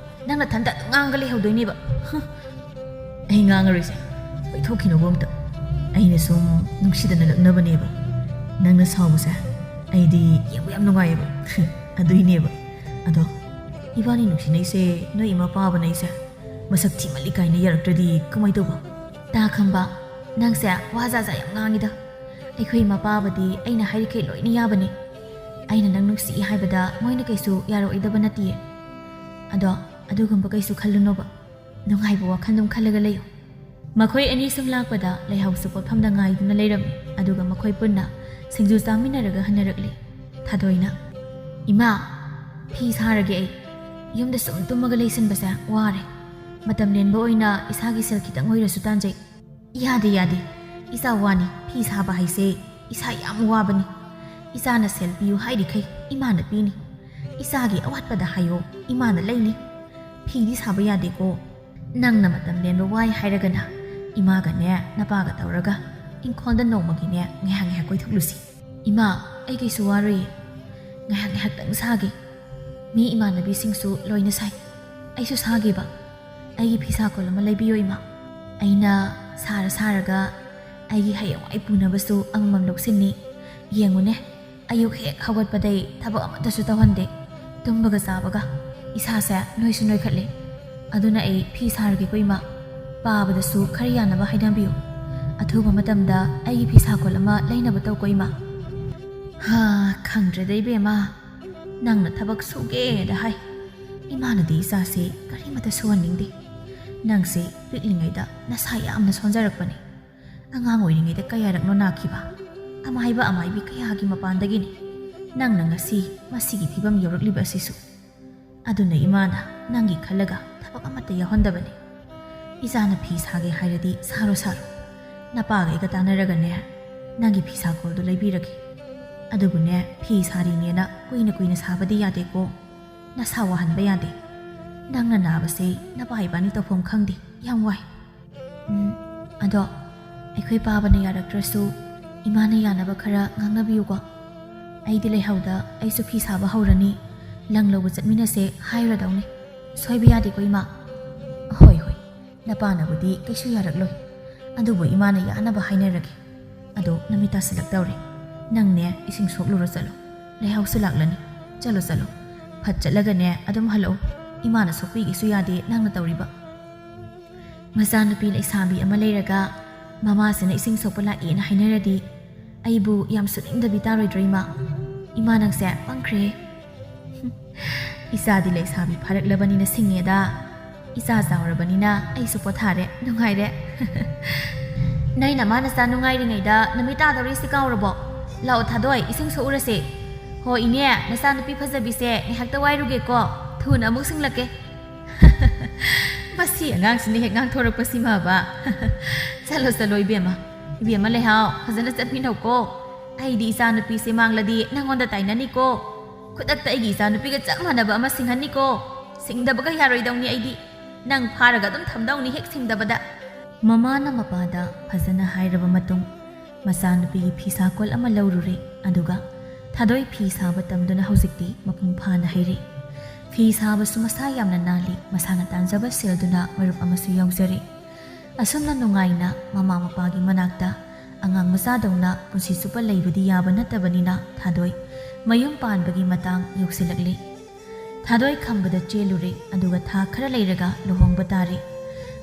ꯅꯪ ꯅꯊꯟꯇ ꯑꯗꯨꯝ ꯉꯥꯡꯒ ꯂꯩꯍꯧꯗꯣꯏꯅꯦꯕ꯫ ꯍꯨꯝ꯫ ꯑꯩ ꯉꯥꯡꯉꯔꯣꯏꯁꯦ꯫ ꯄꯩꯊꯣꯛꯈꯤꯅꯕ ꯑꯝꯇ꯫ ꯑꯩꯅ ꯁꯨꯝ ꯅꯨꯡꯁꯤꯗꯅ ꯂꯛꯅꯕꯅꯦꯕ꯫ ꯅꯪꯅ ꯁꯥꯎꯕꯁꯦ ꯑꯩꯗꯤ ꯌꯦꯡꯕ ꯌꯥꯝ ꯅꯨꯡꯉꯥꯏꯌꯦꯕ꯫ ꯑꯗꯨꯏꯅꯦꯕ꯫ ꯑꯗꯣ ꯏꯕꯥꯅꯤ ꯅꯨꯡꯁꯤꯅꯩꯁꯦ ꯅꯣꯏ ꯏꯃꯥ ꯄꯥꯕꯅ ꯑꯩꯁꯦ ꯃꯁꯛ ꯊꯤꯃꯜꯂꯤ ꯀꯥꯏꯅ ꯌꯥꯔꯛꯇ꯭ꯔꯗꯤ ꯀꯃꯥꯏ ꯇꯧꯕ? ꯇꯥ ꯈꯝꯕ, ꯅꯪꯁꯦ ꯋꯥ ꯖꯥ ꯖꯥ ꯌꯥꯝ ꯉꯥꯡꯉꯤꯗ꯫ ꯑꯩꯈꯣꯏ ꯏꯃꯥ ꯄꯥꯕꯗꯤ ꯑꯩꯅ ꯍꯥꯏꯔꯤꯈꯩ ꯂꯣꯏꯅ ꯌꯥꯕꯅꯦ꯫ ꯑꯩꯅ ꯅꯪ ꯅꯨꯡꯁꯤꯏ ꯍꯥꯏꯕꯗ ꯃꯣꯏꯅ ꯀꯩꯁꯨ ꯌꯥꯔꯛꯑꯣꯏꯗꯕ ꯅꯠꯇꯤꯌꯦ꯫ ꯑꯗꯣ ꯑꯗꯨꯒꯨꯝꯕ ꯀꯩꯁꯨ ꯈꯜꯂꯨꯅꯣꯕ꯫ ꯅꯨꯡꯉꯥꯏꯕ ꯋꯥꯈꯜ ꯑꯗꯨꯝ ꯈꯜꯂꯒ ꯂꯩꯌꯨ꯫ ꯃꯈꯣꯏ ꯑꯅꯤ ꯁꯨꯝ ꯂꯥꯛꯄꯗ ꯂꯩꯍꯥꯎꯁꯨ ꯄꯣꯠꯐꯝꯗ ꯉꯥꯏꯗꯨꯅ ꯂꯩꯔꯝꯃꯤ, ꯑꯗꯨꯒ ꯃꯈꯣꯏ ꯄꯨꯟꯅ ꯁꯤꯡꯖꯨ ꯆꯥꯃꯤꯟꯅꯔꯒ ꯍꯟꯅꯔꯛꯂꯤ꯫ ꯊꯥꯗꯣꯏꯅ, "ꯏꯃꯥ, ꯐꯤ ꯁꯥꯔꯒꯦ ꯑꯩ꯫ ꯌꯨꯝꯗ ꯁꯨꯝ ꯇꯨꯝꯃꯒ ꯂꯩꯁꯤꯟꯕꯁꯦ ꯋꯥꯔꯦ꯫ ꯃꯇꯝ ꯂꯦꯟꯕ ꯑꯣꯏꯅ ꯏꯁꯥꯒꯤ ꯁꯦꯜ ꯈꯤꯇꯪ ꯑꯣꯏꯔꯁꯨ ꯇꯥꯟꯖꯩ꯫" "ꯌꯥꯗꯦ, ꯌꯥꯗꯦ꯫ ꯏꯆꯥ ꯋꯥꯅꯤ꯫ ꯐꯤ ꯁꯥꯕ ꯍꯥꯏꯁꯦ ꯏꯁꯥ ꯌꯥꯝ ꯋꯥꯕꯅꯤ꯫ ꯏꯆꯥꯅ ꯁꯦꯜ ꯄꯤꯌꯨ ꯍꯥꯏꯔꯤꯈꯩ ꯏꯃꯥꯅ ꯄꯤꯅꯤ꯫ ꯏꯆꯥꯒꯤ ꯑꯋꯥꯠꯄꯗ ꯍꯥꯏꯌꯣ, ꯏꯃꯥꯅ ꯂꯩꯅꯤ꯫ ꯐꯤꯗꯤ ꯁꯥꯕ ꯌꯥꯗꯦꯀꯣ꯫ ꯅꯪꯅ ꯃꯇꯝ ꯂꯦꯟꯕ ꯋꯥꯏ ꯍꯥꯏꯔꯒꯅ ꯏꯃꯥꯒꯅꯦ ꯅꯄꯥꯒ ꯇꯧꯔꯒ ꯏꯪꯈꯣꯜꯗ ꯅꯣꯡꯃꯒꯤꯅꯦ ꯉꯥꯏꯍꯥꯛ ꯉꯥꯏꯍꯥꯛ ꯀꯣꯏꯊꯣꯛꯂꯨꯁꯤ꯫" "ꯏꯃꯥ, ꯑꯩ ꯀꯩꯁꯨ ꯋꯥꯔꯨꯏꯌꯦ꯫ ꯉꯥꯏꯍꯥꯛ ꯉꯥꯏꯍꯥꯛꯇꯪ ꯁꯥꯒꯦ꯫ ꯃꯤ ꯏꯃꯥꯟꯅꯕꯤꯁꯤꯡꯁꯨ ꯂꯣꯏꯅ ꯁꯥꯏ꯫ ꯑꯩꯁꯨ ꯁꯥꯒꯦꯕ꯫ ꯑꯩꯒꯤ ꯐꯤꯁꯥꯀꯣꯜ ꯑꯃ ꯂꯩꯕꯤꯌꯣ ꯏꯃꯥ꯫ ꯑꯩꯅ ꯁꯥꯔ ꯁꯥꯔꯒ ꯑꯩꯒꯤ ꯍꯌꯦꯡꯋꯥꯏ ꯄꯨꯅꯕꯁꯨ ꯑꯃꯃꯝ ꯂꯧꯁꯤꯟꯅꯤ꯫ ꯌꯦꯡꯉꯨꯅꯦ, ꯑꯌꯨꯛ ꯍꯦꯛ ꯍꯧꯒꯠꯄꯗꯩ ꯊꯕꯛ ꯑꯃꯠꯇꯁꯨ ꯇꯧꯍꯟꯗꯦ꯫ ꯇꯨꯝꯕꯒ ꯆꯥꯕꯒ꯫ ꯏꯁꯥꯁꯦ ꯅꯣꯏꯁꯨ ꯅꯣꯏꯈꯠꯂꯦ꯫ ꯑꯗꯨꯅ ꯑꯩ ꯐꯤ ꯁꯥꯔꯒꯦꯀꯣ ꯏꯃꯥ꯫ ꯄꯥꯕꯗꯁꯨ ꯈꯔ ꯌꯥꯅꯕ ꯍꯥꯏꯅꯕꯤꯌꯨ꯫ ꯑꯊꯨꯕ ꯃꯇꯝꯗ ꯑꯩꯒꯤ ꯐꯤꯁꯥꯀꯣꯜ ꯑꯃ ꯂꯩꯅꯕ ꯇꯧꯀꯣ ꯏꯃꯥ꯫" "ꯍꯥ, ꯈꯪꯗ꯭ꯔꯦꯗ ꯏꯕꯦꯝꯃ꯫ ꯅꯪꯅ ꯊꯕꯛ ꯁꯨꯒꯦꯗ ꯍꯥꯏ꯫ ꯏꯃꯥꯅꯗꯤ ꯏꯆꯥꯁꯦ ꯀꯔꯤꯃꯠꯇ ꯁꯨꯍꯟꯅꯤꯡꯗꯦ꯫ "ꯅꯪꯁꯦ ꯄꯤꯛꯂꯤꯉꯩꯗ ꯅꯁꯥ ꯌꯥꯝꯅ ꯁꯣꯟꯖꯔꯛꯄꯅꯤ꯫ ꯑꯉꯥꯡ ꯑꯣꯏꯔꯤꯉꯩꯗ ꯀꯌꯥꯔꯛꯅꯣ ꯅꯥꯈꯤꯕ? ꯑꯃꯥꯏꯕ ꯑꯃꯥꯏꯕꯤ ꯀꯌꯥꯒꯤ ꯃꯄꯥꯟꯗꯒꯤꯅꯤ ꯅꯪꯅ ꯉꯁꯤ ꯃꯁꯤꯒꯤ ꯐꯤꯕꯝ ꯌꯧꯔꯛꯂꯤꯕ ꯑꯁꯤꯁꯨ꯫ ꯑꯗꯨꯅ ꯏꯃꯥꯅ ꯅꯪꯒꯤ ꯈꯜꯂꯒ ꯊꯕꯛ ꯑꯃꯠꯇ ꯌꯥꯎꯍꯟꯗꯕꯅꯤ꯫ ꯏꯆꯥꯅ ꯐꯤ ꯁꯥꯒꯦ ꯍꯥꯏꯔꯗꯤ ꯁꯥꯔꯣ ꯁꯥꯔꯣ꯫ ꯅꯄꯥꯒ ꯑꯩꯒ ꯇꯥꯟꯅꯔꯒꯅꯦ, ꯅꯪꯒꯤ ꯐꯤ ꯁꯥꯀꯣꯜꯗꯣ ꯂꯩꯕꯤꯔꯒꯦ꯫ ꯑꯗꯨꯕꯨꯅꯦ, ꯐꯤ ꯁꯥꯔꯤꯅꯦꯅ ꯀꯨꯏꯅ ꯀꯨꯏꯅ ꯁꯥꯕꯗꯤ ꯌꯥꯗꯦꯀꯣ꯫ ꯅꯁꯥ ꯋꯥꯍꯟꯕ ꯌꯥꯗꯦ꯫ ꯅꯪꯅ ꯅꯥꯕꯁꯦ ꯅꯄꯥ ꯏꯕꯥꯅꯤ ꯇꯧꯐꯝ ꯈꯪꯗꯦ꯫ ꯌꯥꯝ ꯋꯥꯏ꯫ ꯎꯝ, ꯑꯗꯣ ꯑꯩꯈꯣꯏ ꯄꯥꯕꯅ ꯌꯥꯔꯛꯇ꯭ꯔꯁꯨ ꯏꯃꯥꯅ ꯌꯥꯅꯕ ꯈꯔ ꯉꯥꯡꯅꯕꯤꯌꯨꯀꯣ꯫ ꯑꯩꯗꯤ ꯂꯩꯍꯧꯗ ꯑꯩꯁꯨ ꯐꯤ ꯁꯥꯕ ꯍꯧꯔꯅꯤ꯫ ꯂꯪ ꯂꯧꯕ ꯆꯠꯃꯤꯟꯅꯁꯦ ꯍꯥꯏꯔꯗꯧꯅꯤ꯫ ꯁꯣꯏꯕ ꯌꯥꯗꯦꯀꯣ, ꯏꯃꯥ?" "ꯍꯣꯏ, ꯍꯣꯏ, ꯅꯄꯥꯅꯕꯨꯗꯤ ꯀꯩꯁꯨ ꯌꯥꯔꯛꯂꯣꯏ꯫ ꯑꯗꯨꯕꯨ ꯏꯃꯥꯅ ꯌꯥꯅꯕ ꯍꯥꯏꯅꯔꯒꯦ꯫ ꯑꯗꯣ ꯅꯨꯃꯤꯠ ꯇꯥꯁꯤꯜꯂꯛꯇꯧꯔꯦ꯫ ꯅꯪꯅꯦ ꯏꯁꯤꯡ ꯁꯣꯛꯂꯨꯔꯣ ꯆꯠꯂꯣ꯫ ꯂꯩꯍꯥꯎꯁꯨ ꯂꯥꯛꯂꯅꯤ꯫ ꯆꯠꯂꯣ, ꯆꯠꯂꯣ꯫ ꯐꯠ ꯆꯠꯂꯒꯅꯦ ꯑꯗꯨꯝ ꯍꯜꯂꯛꯎ꯫ ꯏꯃꯥꯅ ꯁꯣꯛꯄꯤꯒꯦꯁꯨ ꯌꯥꯗꯦ ꯅꯪꯅ ꯇꯧꯔꯤꯕ꯫" ꯃꯆꯥꯅꯨꯄꯤ ꯂꯩꯁꯥꯕꯤ ꯑꯃ ꯂꯩꯔꯒ ꯃꯃꯥꯁꯤꯅ ꯏꯁꯤꯡ ꯁꯣꯛꯄ ꯂꯥꯛꯑꯦꯅ ꯍꯥꯏꯅꯔꯗꯤ ꯑꯩꯕꯨ ꯌꯥꯝ ꯁꯨꯅꯤꯡꯗꯕꯤ ꯇꯥꯔꯣꯏꯗ꯭ꯔꯣ, ꯏꯃꯥ? ꯏꯃꯥ, ꯅꯪꯁꯦ ꯄꯪꯈ꯭ꯔꯦ꯫ "ꯏꯆꯥꯗꯤ ꯂꯩꯁꯥꯕꯤ ꯐꯥꯔꯛꯂꯕꯅꯤꯅ ꯁꯤꯡꯉꯦꯗ꯫ ꯏꯆꯥ ꯆꯥꯎꯔꯕꯅꯤꯅ ꯑꯩꯁꯨ ꯄꯣꯊꯥꯔꯦ, ꯅꯨꯡꯉꯥꯏꯔꯦ꯫" "ꯅꯣꯏ ꯅꯃꯥ ꯅꯆꯥ ꯅꯨꯡꯉꯥꯏꯔꯤꯉꯩꯗ ꯅꯨꯃꯤꯠ ꯇꯥꯗꯧꯔꯤꯁꯤ ꯀꯥꯎꯔꯕꯣ? ꯂꯥꯛꯑꯣ ꯊꯥꯗꯣꯏ, ꯏꯁꯤꯡ ꯁꯣꯛꯎꯔꯁꯦ꯫ ꯍꯣ ꯏꯅꯦ, ꯅꯆꯥꯅꯨꯄꯤ ꯐꯖꯕꯤꯁꯦ ꯉꯥꯏꯍꯥꯛꯇ ꯋꯥꯏꯔꯨꯒꯦꯀꯣ, ꯊꯨꯅ ꯑꯃꯨꯛ ꯁꯤꯡꯂꯛꯀꯦ꯫" "ꯃꯁꯤ ꯑꯉꯥꯡꯁꯤꯅ ꯍꯦꯛ ꯉꯥꯡꯊꯣꯔꯛꯄꯁꯤꯃꯕ꯫" "ꯆꯠꯂꯣ, ꯆꯠꯂꯣ ꯏꯕꯦꯝꯃ꯫ ꯏꯕꯦꯝꯃ ꯂꯩꯍꯥꯎ, ꯐꯖꯅ ꯆꯠꯃꯤꯟꯅꯧꯀꯣ꯫ ꯑꯩꯗꯤ ꯏꯆꯥꯅꯨꯄꯤꯁꯦ ꯃꯥꯡꯂꯗꯤ ꯅꯪꯉꯣꯟꯗ ꯇꯥꯏꯅꯅꯤꯀꯣ꯫ ꯈꯨꯗꯛꯇ ꯑꯩꯒꯤ ꯏꯆꯥꯅꯨꯄꯤꯒ ꯆꯞ ꯃꯥꯟꯅꯕ ꯑꯃ ꯁꯤꯡꯍꯟꯅꯤꯀꯣ꯫ ꯁꯤꯡꯗꯕꯒ ꯌꯥꯔꯣꯏꯗꯧꯅꯤ ꯑꯩꯗꯤ꯫ ꯅꯪ ꯐꯥꯔꯒ ꯑꯗꯨꯝ ꯊꯝꯗꯧꯅꯤ ꯍꯦꯛ ꯁꯤꯡꯗꯕꯗ꯫" ꯃꯃꯥꯅ ꯃꯄꯥꯗ ꯐꯖꯅ ꯍꯥꯏꯔꯕ ꯃꯇꯨꯡ, ꯃꯆꯥꯅꯨꯄꯤꯒꯤ ꯐꯤꯁꯥꯀꯣꯜ ꯑꯃ ꯂꯧꯔꯨꯔꯦ꯫ ꯑꯗꯨꯒ ꯊꯥꯗꯣꯏ ꯐꯤ ꯁꯥꯕ ꯇꯝꯗꯨꯅ ꯍꯧꯖꯤꯛꯇꯤ ꯃꯄꯨꯡ ꯐꯥꯅ ꯍꯩꯔꯦ꯫ ꯐꯤ ꯁꯥꯕꯁꯨ ꯃꯁꯥ ꯌꯥꯝꯅ ꯅꯥꯜꯂꯤ꯫ ꯃꯁꯥꯅ ꯇꯥꯟꯖꯕ ꯁꯦꯜꯗꯨꯅ ꯃꯔꯨꯞ ꯑꯃꯁꯨ ꯌꯥꯎꯖꯔꯦ꯫ ꯑꯁꯨꯝꯅ ꯅꯨꯡꯉꯥꯏꯅ ꯃꯃꯥ ꯃꯄꯥꯒꯤ ꯃꯅꯥꯛꯇ ꯑꯉꯥꯡ ꯃꯆꯥꯗꯧꯅ ꯄꯨꯟꯁꯤ ꯆꯨꯞꯄ ꯂꯩꯕꯗꯤ ꯌꯥꯕ ꯅꯠꯇꯕꯅꯤꯅ ꯊꯥꯗꯣꯏ ꯃꯌꯨꯝ ꯄꯥꯟꯕꯒꯤ ꯃꯇꯥꯡ ꯌꯧꯁꯤꯜꯂꯛꯂꯤ꯫ ꯊꯥꯗꯣꯏ ꯈꯝꯕꯗ ꯆꯦꯜꯂꯨꯔꯦ, ꯑꯗꯨꯒ ꯊꯥ ꯈꯔ ꯂꯩꯔꯒ ꯂꯨꯍꯣꯡꯕ ꯇꯥꯔꯦ꯫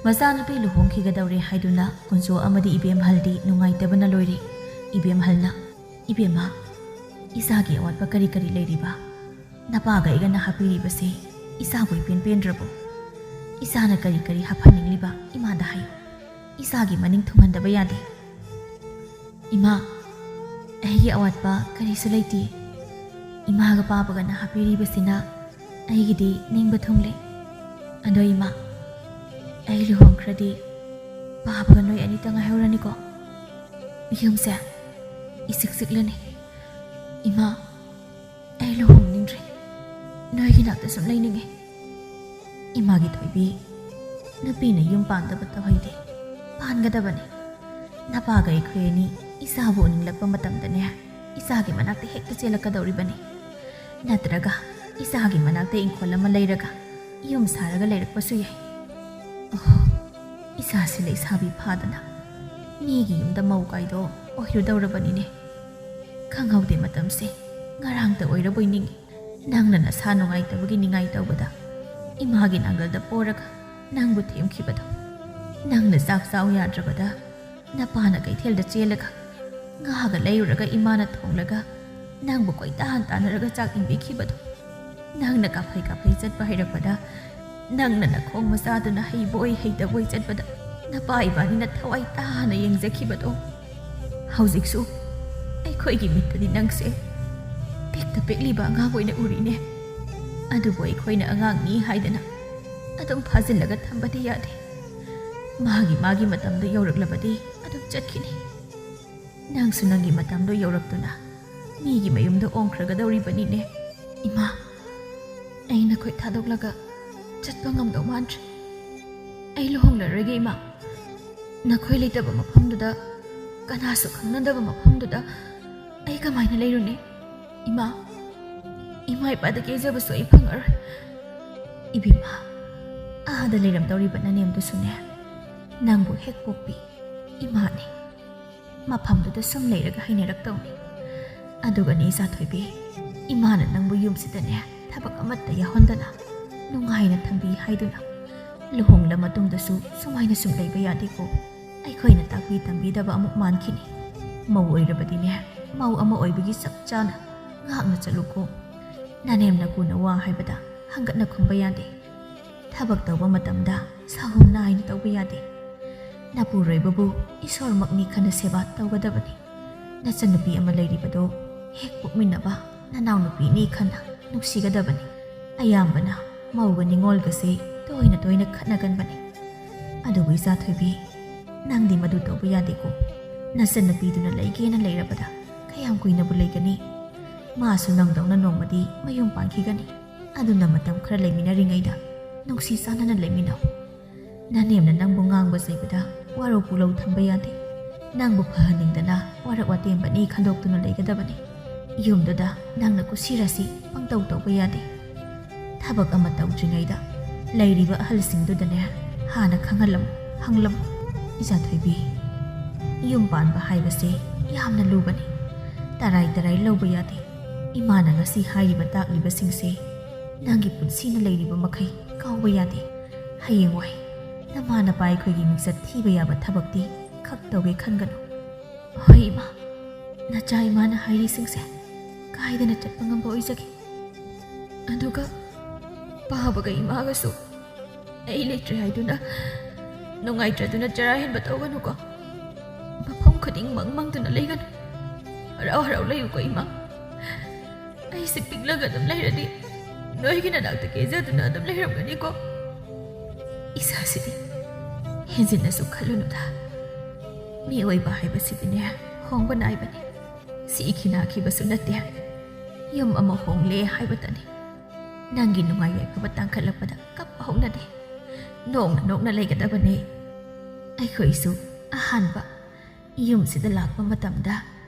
ꯃꯆꯥꯅꯨꯄꯤ ꯂꯨꯍꯣꯡꯈꯤꯒꯗꯧꯔꯦ ꯍꯥꯏꯗꯨꯅ ꯀꯨꯟꯖꯣ ꯑꯃꯗꯤ ꯏꯕꯦꯝꯍꯜꯗꯤ ꯅꯨꯡꯉꯥꯏꯇꯕꯅ ꯂꯣꯏꯔꯦ꯫ ꯏꯕꯦꯝꯍꯜꯅ, "ꯏꯕꯦꯝꯃ, ꯏꯆꯥꯒꯤ ꯑꯋꯥꯠꯄ ꯀꯔꯤ ꯀꯔꯤ ꯂꯩꯔꯤꯕ? ꯅꯄꯥꯒ ꯑꯩꯒꯅ ꯍꯥꯞꯄꯤꯔꯤꯕꯁꯦ ꯏꯆꯥꯕꯨ ꯏꯄꯦꯟ ꯄꯦꯟꯗ꯭ꯔꯕꯣ?" ꯏꯆꯥꯅ ꯀꯔꯤ ꯀꯔꯤ ꯍꯥꯞꯍꯟꯅꯤꯡꯂꯤꯕ ꯏꯃꯥꯗ ꯍꯥꯏꯌꯨ꯫ ꯏꯆꯥꯒꯤ ꯃꯅꯤꯡ ꯊꯨꯡꯍꯟꯗꯕ ꯌꯥꯗꯦ꯫ ꯏꯃꯥ, ꯑꯩꯒꯤ ꯑꯋꯥꯠꯄ ꯀꯔꯤꯁꯨ ꯂꯩꯇꯦ꯫ ꯏꯃꯥꯒ ꯄꯥꯕꯒꯅ ꯍꯥꯞꯄꯤꯔꯤꯕꯁꯤꯅ ꯑꯩꯒꯤꯗꯤ ꯅꯤꯡꯕ ꯊꯨꯡꯂꯦ꯫ ꯑꯗꯣ ꯏꯃꯥ, ꯑꯩ ꯂꯨꯍꯣꯡꯈ꯭ꯔꯗꯤ ꯄꯥꯕꯒ ꯅꯣꯏ ꯑꯅꯤꯇ ꯉꯥꯏꯍꯧꯔꯅꯤꯀꯣ? ꯌꯨꯝꯁꯦ ꯏꯆꯤꯛ ꯆꯤꯛꯂꯅꯤ꯫ ꯏꯃꯥ, ꯑꯩ ꯂꯨꯍꯣꯡꯅꯤꯡꯗ꯭ꯔꯦ꯫ ꯅꯣꯏꯒꯤ ꯅꯥꯛꯇ ꯁꯨꯝ ꯂꯩꯅꯤꯡꯉꯦ꯫ ꯏꯃꯥꯒꯤ ꯊꯣꯏꯕꯤ, ꯅꯨꯄꯤꯅ ꯌꯨꯝ ꯄꯥꯟꯗꯕ ꯇꯧꯍꯩꯗꯦ꯫ ꯄꯥꯟꯒꯗꯕꯅꯤ꯫ ꯅꯄꯥꯒ ꯑꯩꯈꯣꯏ ꯑꯅꯤ ꯏꯆꯥꯕꯨ ꯎꯅꯤꯡꯂꯛꯄ ꯃꯇꯝꯗꯅꯦ, ꯏꯆꯥꯒꯤ ꯃꯅꯥꯛꯇ ꯍꯦꯛꯇ ꯆꯦꯜꯂꯛꯀꯗꯧꯔꯤꯕꯅꯤ꯫ ꯅꯠꯇ꯭ꯔꯒ ꯏꯆꯥꯒꯤ ꯃꯅꯥꯛꯇ ꯏꯪꯈꯣꯜ ꯑꯃ ꯂꯩꯔꯒ ꯌꯨꯝ ꯁꯥꯔꯒ ꯂꯩꯔꯛꯄꯁꯨ ꯌꯥꯏ꯫ ꯑꯣꯍꯣ, ꯏꯆꯥꯁꯤ ꯂꯩꯁꯥꯕꯤ ꯐꯥꯗꯅ ꯃꯤꯒꯤ ꯌꯨꯝꯗ ꯃꯧ ꯀꯥꯏꯗꯣ ꯑꯣꯏꯔꯨꯗꯧꯔꯕꯅꯤꯅꯦ꯫ ꯈꯪꯍꯧꯗꯦ ꯃꯇꯝꯁꯦ, ꯉꯔꯥꯡꯇ ꯑꯣꯏꯔꯕꯣꯏ ꯅꯤꯡꯏ꯫ ꯅꯪꯅ ꯅꯁꯥ ꯅꯨꯡꯉꯥꯏꯇꯕꯒꯤ ꯅꯤꯡꯉꯥꯏ ꯇꯧꯕꯗ ꯏꯃꯥꯒꯤ ꯅꯥꯒꯜꯗ ꯄꯣꯔꯒ ꯅꯪꯕꯨ ꯊꯦꯝꯈꯤꯕꯗꯣ꯫ ꯅꯪꯅ ꯆꯥꯛ ꯆꯥꯎ ꯌꯥꯗ꯭ꯔꯕꯗ ꯅꯄꯥꯅ ꯀꯩꯊꯦꯜꯗ ꯆꯦꯜꯂꯒ ꯉꯥꯒ ꯂꯩꯔꯨꯔꯒ ꯏꯃꯥꯅ ꯊꯣꯡꯂꯒ ꯅꯪꯕꯨ ꯀꯣꯏꯇꯥꯟ ꯇꯥꯟꯅꯔꯒ ꯆꯥꯛ ꯏꯟꯕꯤꯈꯤꯕꯗꯣ꯫ ꯅꯪꯅ ꯀꯥꯐꯩ ꯀꯥꯐꯩ ꯆꯠꯄ ꯍꯩꯔꯛꯄꯗ, ꯅꯪꯅ ꯅꯈꯣꯡ ꯃꯆꯥꯗꯨꯅ ꯍꯩꯕꯣꯏ ꯍꯩꯇꯕꯣꯏ ꯆꯠꯄꯗ ꯅꯄꯥ ꯏꯕꯥꯅꯤꯅ ꯊꯋꯥꯏ ꯇꯥꯅ ꯌꯦꯡꯖꯈꯤꯕꯗꯣ꯫ ꯍꯧꯖꯤꯛꯁꯨ ꯑꯩꯈꯣꯏꯒꯤ ꯃꯤꯠꯇꯗꯤ ꯅꯪꯁꯦ ꯄꯤꯛꯇ ꯄꯤꯛꯂꯤꯕ ꯑꯉꯥꯡ ꯑꯣꯏꯅ ꯎꯔꯤꯅꯦ꯫ ꯑꯗꯨꯕꯨ ꯑꯩꯈꯣꯏꯅ ꯑꯉꯥꯡꯅꯤ ꯍꯥꯏꯗꯅ ꯑꯗꯨꯝ ꯐꯥꯖꯤꯜꯂꯒ ꯊꯝꯕꯗꯤ ꯌꯥꯗꯦ꯫ ꯃꯥꯒꯤ ꯃꯥꯒꯤ ꯃꯇꯝꯗꯨ ꯌꯧꯔꯛꯂꯕꯗꯤ ꯑꯗꯨꯝ ꯆꯠꯈꯤꯅꯤ꯫ ꯅꯪꯁꯨ ꯅꯪꯒꯤ ꯃꯇꯝꯗꯨ ꯌꯧꯔꯛꯇꯨꯅ ꯃꯤꯒꯤ ꯃꯌꯨꯝꯗ ꯑꯣꯟꯈ꯭ꯔꯒꯗꯧꯔꯤꯕꯅꯤꯅꯦ꯫ ꯏꯃꯥ, ꯑꯩ ꯅꯈꯣꯏ ꯊꯥꯗꯣꯛꯂꯒ ꯆꯠꯄ ꯉꯝꯗꯧ ꯃꯥꯟꯗ꯭ꯔꯦ꯫ ꯑꯩ ꯂꯨꯍꯣꯡꯂꯔꯣꯏꯒꯦ ꯏꯃꯥ꯫ ꯅꯈꯣꯏ ꯂꯩꯇꯕ ꯃꯐꯝꯗꯨꯗ ꯀꯅꯥꯁꯨ ꯈꯪꯅꯗꯕ ꯃꯐꯝꯗꯨꯗ ꯑꯩ ꯀꯃꯥꯏꯅ ꯂꯩꯔꯨꯅꯤ? ꯏꯃꯥ, ꯏꯃꯥ ꯏꯄꯥꯗ ꯀꯦꯖꯕꯁꯨ ꯑꯩ ꯐꯪꯉꯔꯣꯏ꯫ ꯏꯕꯦꯝꯃ, ꯑꯥꯗ ꯂꯩꯔꯝꯗꯧꯔꯤꯕ ꯅꯅꯦꯝꯗꯨꯁꯨꯅꯦ, ꯅꯪꯕꯨ ꯍꯦꯛ ꯄꯣꯛꯄꯤ ꯏꯃꯥꯅꯤ꯫ ꯃꯐꯝꯗꯨꯗ ꯁꯨꯝ ꯂꯩꯔꯒ ꯍꯩꯅꯔꯛꯇꯧꯅꯤ꯫ ꯑꯗꯨꯒꯅꯤ ꯏꯆꯥ ꯊꯣꯏꯕꯤ, ꯏꯃꯥꯅ ꯅꯪꯕꯨ ꯌꯨꯝꯁꯤꯗꯅꯦ ꯊꯕꯛ ꯑꯃꯠꯇ ꯌꯥꯎꯍꯟꯗꯅ ꯅꯨꯡꯉꯥꯏꯅ ꯊꯝꯕꯤ ꯍꯥꯏꯗꯨꯅ ꯂꯨꯍꯣꯡꯂ ꯃꯇꯨꯡꯗꯁꯨ ꯁꯨꯃꯥꯏꯅ ꯁꯨꯝ ꯂꯩꯕ ꯌꯥꯗꯦꯀꯣ꯫ ꯑꯩꯈꯣꯏꯅ ꯇꯥꯛꯄꯤ ꯇꯝꯕꯤꯗꯕ ꯑꯃꯨꯛ ꯃꯥꯟꯈꯤꯅꯤ꯫ ꯃꯧ ꯑꯣꯏꯔꯕꯗꯤꯅꯦ, ꯃꯧ ꯑꯃ ꯑꯣꯏꯕꯒꯤ ꯆꯞ ꯆꯥꯅ ꯉꯥꯛꯅ ꯆꯠꯂꯨꯀꯣ꯫ ꯅꯅꯦꯝ ꯅꯀꯨꯅ ꯋꯥ ꯍꯥꯏꯕꯗ ꯍꯪꯒꯠꯅ ꯈꯨꯝꯕ ꯌꯥꯗꯦ꯫ ꯊꯕꯛ ꯇꯧꯕ ꯃꯇꯝꯗ ꯁꯥꯍꯨꯝ ꯅꯥꯏꯅ ꯇꯧꯕ ꯌꯥꯗꯦ꯫ ꯅꯄꯨꯔꯣꯏꯕꯕꯨ ꯏꯁꯣꯔꯃꯛꯅꯤ ꯈꯟꯅ ꯁꯦꯕꯥ ꯇꯧꯒꯗꯕꯅꯤ꯫ ꯅꯆꯟꯅꯨꯄꯤ ꯑꯃ ꯂꯩꯔꯤꯕꯗꯣ ꯍꯦꯛ ꯄꯣꯛꯃꯤꯟꯅꯕ ꯅꯅꯥꯎꯅꯨꯄꯤꯅꯤ ꯈꯟꯅ ꯅꯨꯡꯁꯤꯒꯗꯕꯅꯤ꯫ ꯑꯌꯥꯝꯕꯅ ꯃꯧꯒ ꯅꯤꯉꯣꯜꯒꯁꯦ ꯇꯣꯏꯅ ꯇꯣꯏꯅ ꯈꯠꯅꯒꯟꯕꯅꯤ꯫ ꯑꯗꯨꯕꯨ ꯏꯆꯥ ꯊꯣꯏꯕꯤ, ꯅꯪꯗꯤ ꯃꯗꯨ ꯇꯧꯕ ꯌꯥꯗꯦꯀꯣ꯫ ꯅꯆꯟꯅꯨꯄꯤꯗꯨꯅ ꯂꯩꯒꯦꯅ ꯂꯩꯔꯕꯗ ꯀꯌꯥꯝ ꯀꯨꯏꯅꯕꯨ ꯂꯩꯒꯅꯤ? ꯃꯥꯁꯨ ꯅꯪꯗꯧꯅ ꯅꯣꯡꯃꯗꯤ ꯃꯌꯨꯝ ꯄꯥꯟꯈꯤꯒꯅꯤ꯫ ꯑꯗꯨꯅ ꯃꯇꯝ ꯈꯔ ꯂꯩꯃꯤꯟꯅꯔꯤꯉꯩꯗ ꯅꯨꯡꯁꯤ ꯆꯥꯟꯅꯅ ꯂꯩꯃꯤꯟꯅꯧ꯫ ꯅꯅꯦꯝꯅ ꯅꯪꯕꯨ ꯉꯥꯡꯕ ꯆꯩꯕꯗ ꯋꯥꯔꯧ ꯄꯨꯛꯂꯧ ꯊꯝꯕ ꯌꯥꯗꯦ꯫ ꯅꯪꯕꯨ ꯐꯍꯟꯅꯤꯡꯗꯅ ꯋꯥꯔꯛ ꯋꯥꯇꯦꯝꯕꯅꯤ ꯈꯟꯗꯣꯛꯇꯨꯅ ꯂꯩꯒꯗꯕꯅꯤ꯫ ꯌꯨꯝꯗꯨꯗ ꯅꯪꯅ ꯀꯨꯁꯤꯔꯥꯁꯤ ꯄꯪꯇꯧ ꯇꯧꯕ ꯌꯥꯗꯦ꯫ ꯊꯕꯛ ꯑꯃ ꯇꯧꯗ꯭ꯔꯤꯉꯩꯗ ꯂꯩꯔꯤꯕ ꯑꯍꯜꯁꯤꯡꯗꯨꯗꯅꯦ ꯍꯥꯟꯅ ꯈꯪꯍꯜꯂꯝꯃꯨ, ꯍꯪꯂꯝꯃꯨ꯫ ꯏꯆꯥꯊꯣꯏꯕꯤ, ꯌꯨꯝ ꯄꯥꯟꯕ ꯍꯥꯏꯕꯁꯦ ꯌꯥꯝꯅ ꯂꯨꯕꯅꯤ꯫ ꯇꯔꯥꯏ ꯇꯔꯥꯏ ꯂꯧꯕ ꯌꯥꯗꯦ꯫ ꯏꯃꯥꯅ ꯉꯁꯤ ꯍꯥꯏꯔꯤꯕ ꯇꯥꯛꯂꯤꯕꯁꯤꯡꯁꯦ ꯅꯪꯒꯤ ꯄꯨꯟꯁꯤꯅ ꯂꯩꯔꯤꯕ ꯃꯈꯩ ꯀꯥꯎꯕ ꯌꯥꯗꯦ꯫ ꯍꯌꯦꯡꯋꯥꯏ ꯅꯃꯥ ꯅꯄꯥ ꯑꯩꯈꯣꯏꯒꯤ ꯃꯤꯡꯆꯠ ꯊꯤꯕ ꯌꯥꯕ ꯊꯕꯛꯇꯤ ꯈꯛ ꯇꯧꯒꯦ ꯈꯟꯒꯅꯨ꯫ ꯍꯣꯏ ꯏꯃꯥ, ꯅꯆꯥ ꯏꯃꯥꯅ ꯍꯥꯏꯔꯤꯁꯤꯡꯁꯦ ꯀꯥꯏꯗꯅ ꯆꯠꯄ ꯉꯝꯕ ꯑꯣꯏꯖꯒꯦ꯫ ꯑꯗꯨꯒ ꯄꯥꯕꯒ ꯏꯃꯥꯒꯁꯨ ꯑꯩ ꯂꯩꯇ꯭ꯔꯦ ꯍꯥꯏꯗꯨꯅ ꯅꯨꯡꯉꯥꯏꯇ꯭ꯔꯗꯨꯅ ꯆꯔꯥ ꯍꯦꯟꯕ ꯇꯧꯒꯅꯨꯀꯣ꯫ ꯃꯐꯝ ꯈꯨꯗꯤꯡꯃꯛ ꯃꯪꯗꯨꯅ ꯂꯩꯒꯅꯨ꯫ ꯍꯔꯥꯎ ꯍꯔꯥꯎ ꯂꯩꯌꯨꯀꯣ ꯏꯃꯥ꯫ ꯑꯩꯁꯦ ꯄꯤꯛꯂꯒ ꯑꯗꯨꯝ ꯂꯩꯔꯗꯤ ꯅꯣꯏꯒꯤ ꯅꯅꯥꯛꯇ ꯀꯦꯖꯗꯨꯅ ꯑꯗꯨꯝ ꯂꯩꯔꯝꯒꯅꯤꯀꯣ꯫ ꯏꯁꯥꯁꯤꯗꯤ ꯍꯦꯟꯖꯤꯟꯅꯁꯨ ꯈꯜꯂꯨꯅꯨꯗ꯫ ꯃꯤꯑꯣꯏꯕ ꯍꯥꯏꯕꯁꯤꯗꯤꯅꯦ ꯍꯣꯡꯕ ꯅꯥꯏꯕꯅꯤ꯫ ꯁꯤꯈꯤ ꯅꯥꯈꯤꯕꯁꯨ ꯅꯠꯇꯦ꯫ ꯌꯨꯝ ꯑꯃ ꯍꯣꯡꯂꯦ ꯍꯥꯏꯕꯇꯅꯤ꯫ ꯅꯪꯒꯤ ꯅꯨꯡꯉꯥꯏ ꯌꯥꯏꯐꯕ ꯇꯥꯡꯈꯠꯂꯛꯄꯗ ꯀꯞꯄ ꯍꯧꯅꯗꯦ꯫ ꯅꯣꯛꯅ ꯅꯣꯛꯅ ꯂꯩꯒꯗꯕꯅꯦ꯫ ꯑꯩꯈꯣꯏꯁꯨ ꯑꯍꯥꯟꯕ ꯌꯨꯝꯁꯤꯗ ꯂꯥꯛꯄ ꯃꯇꯝꯗ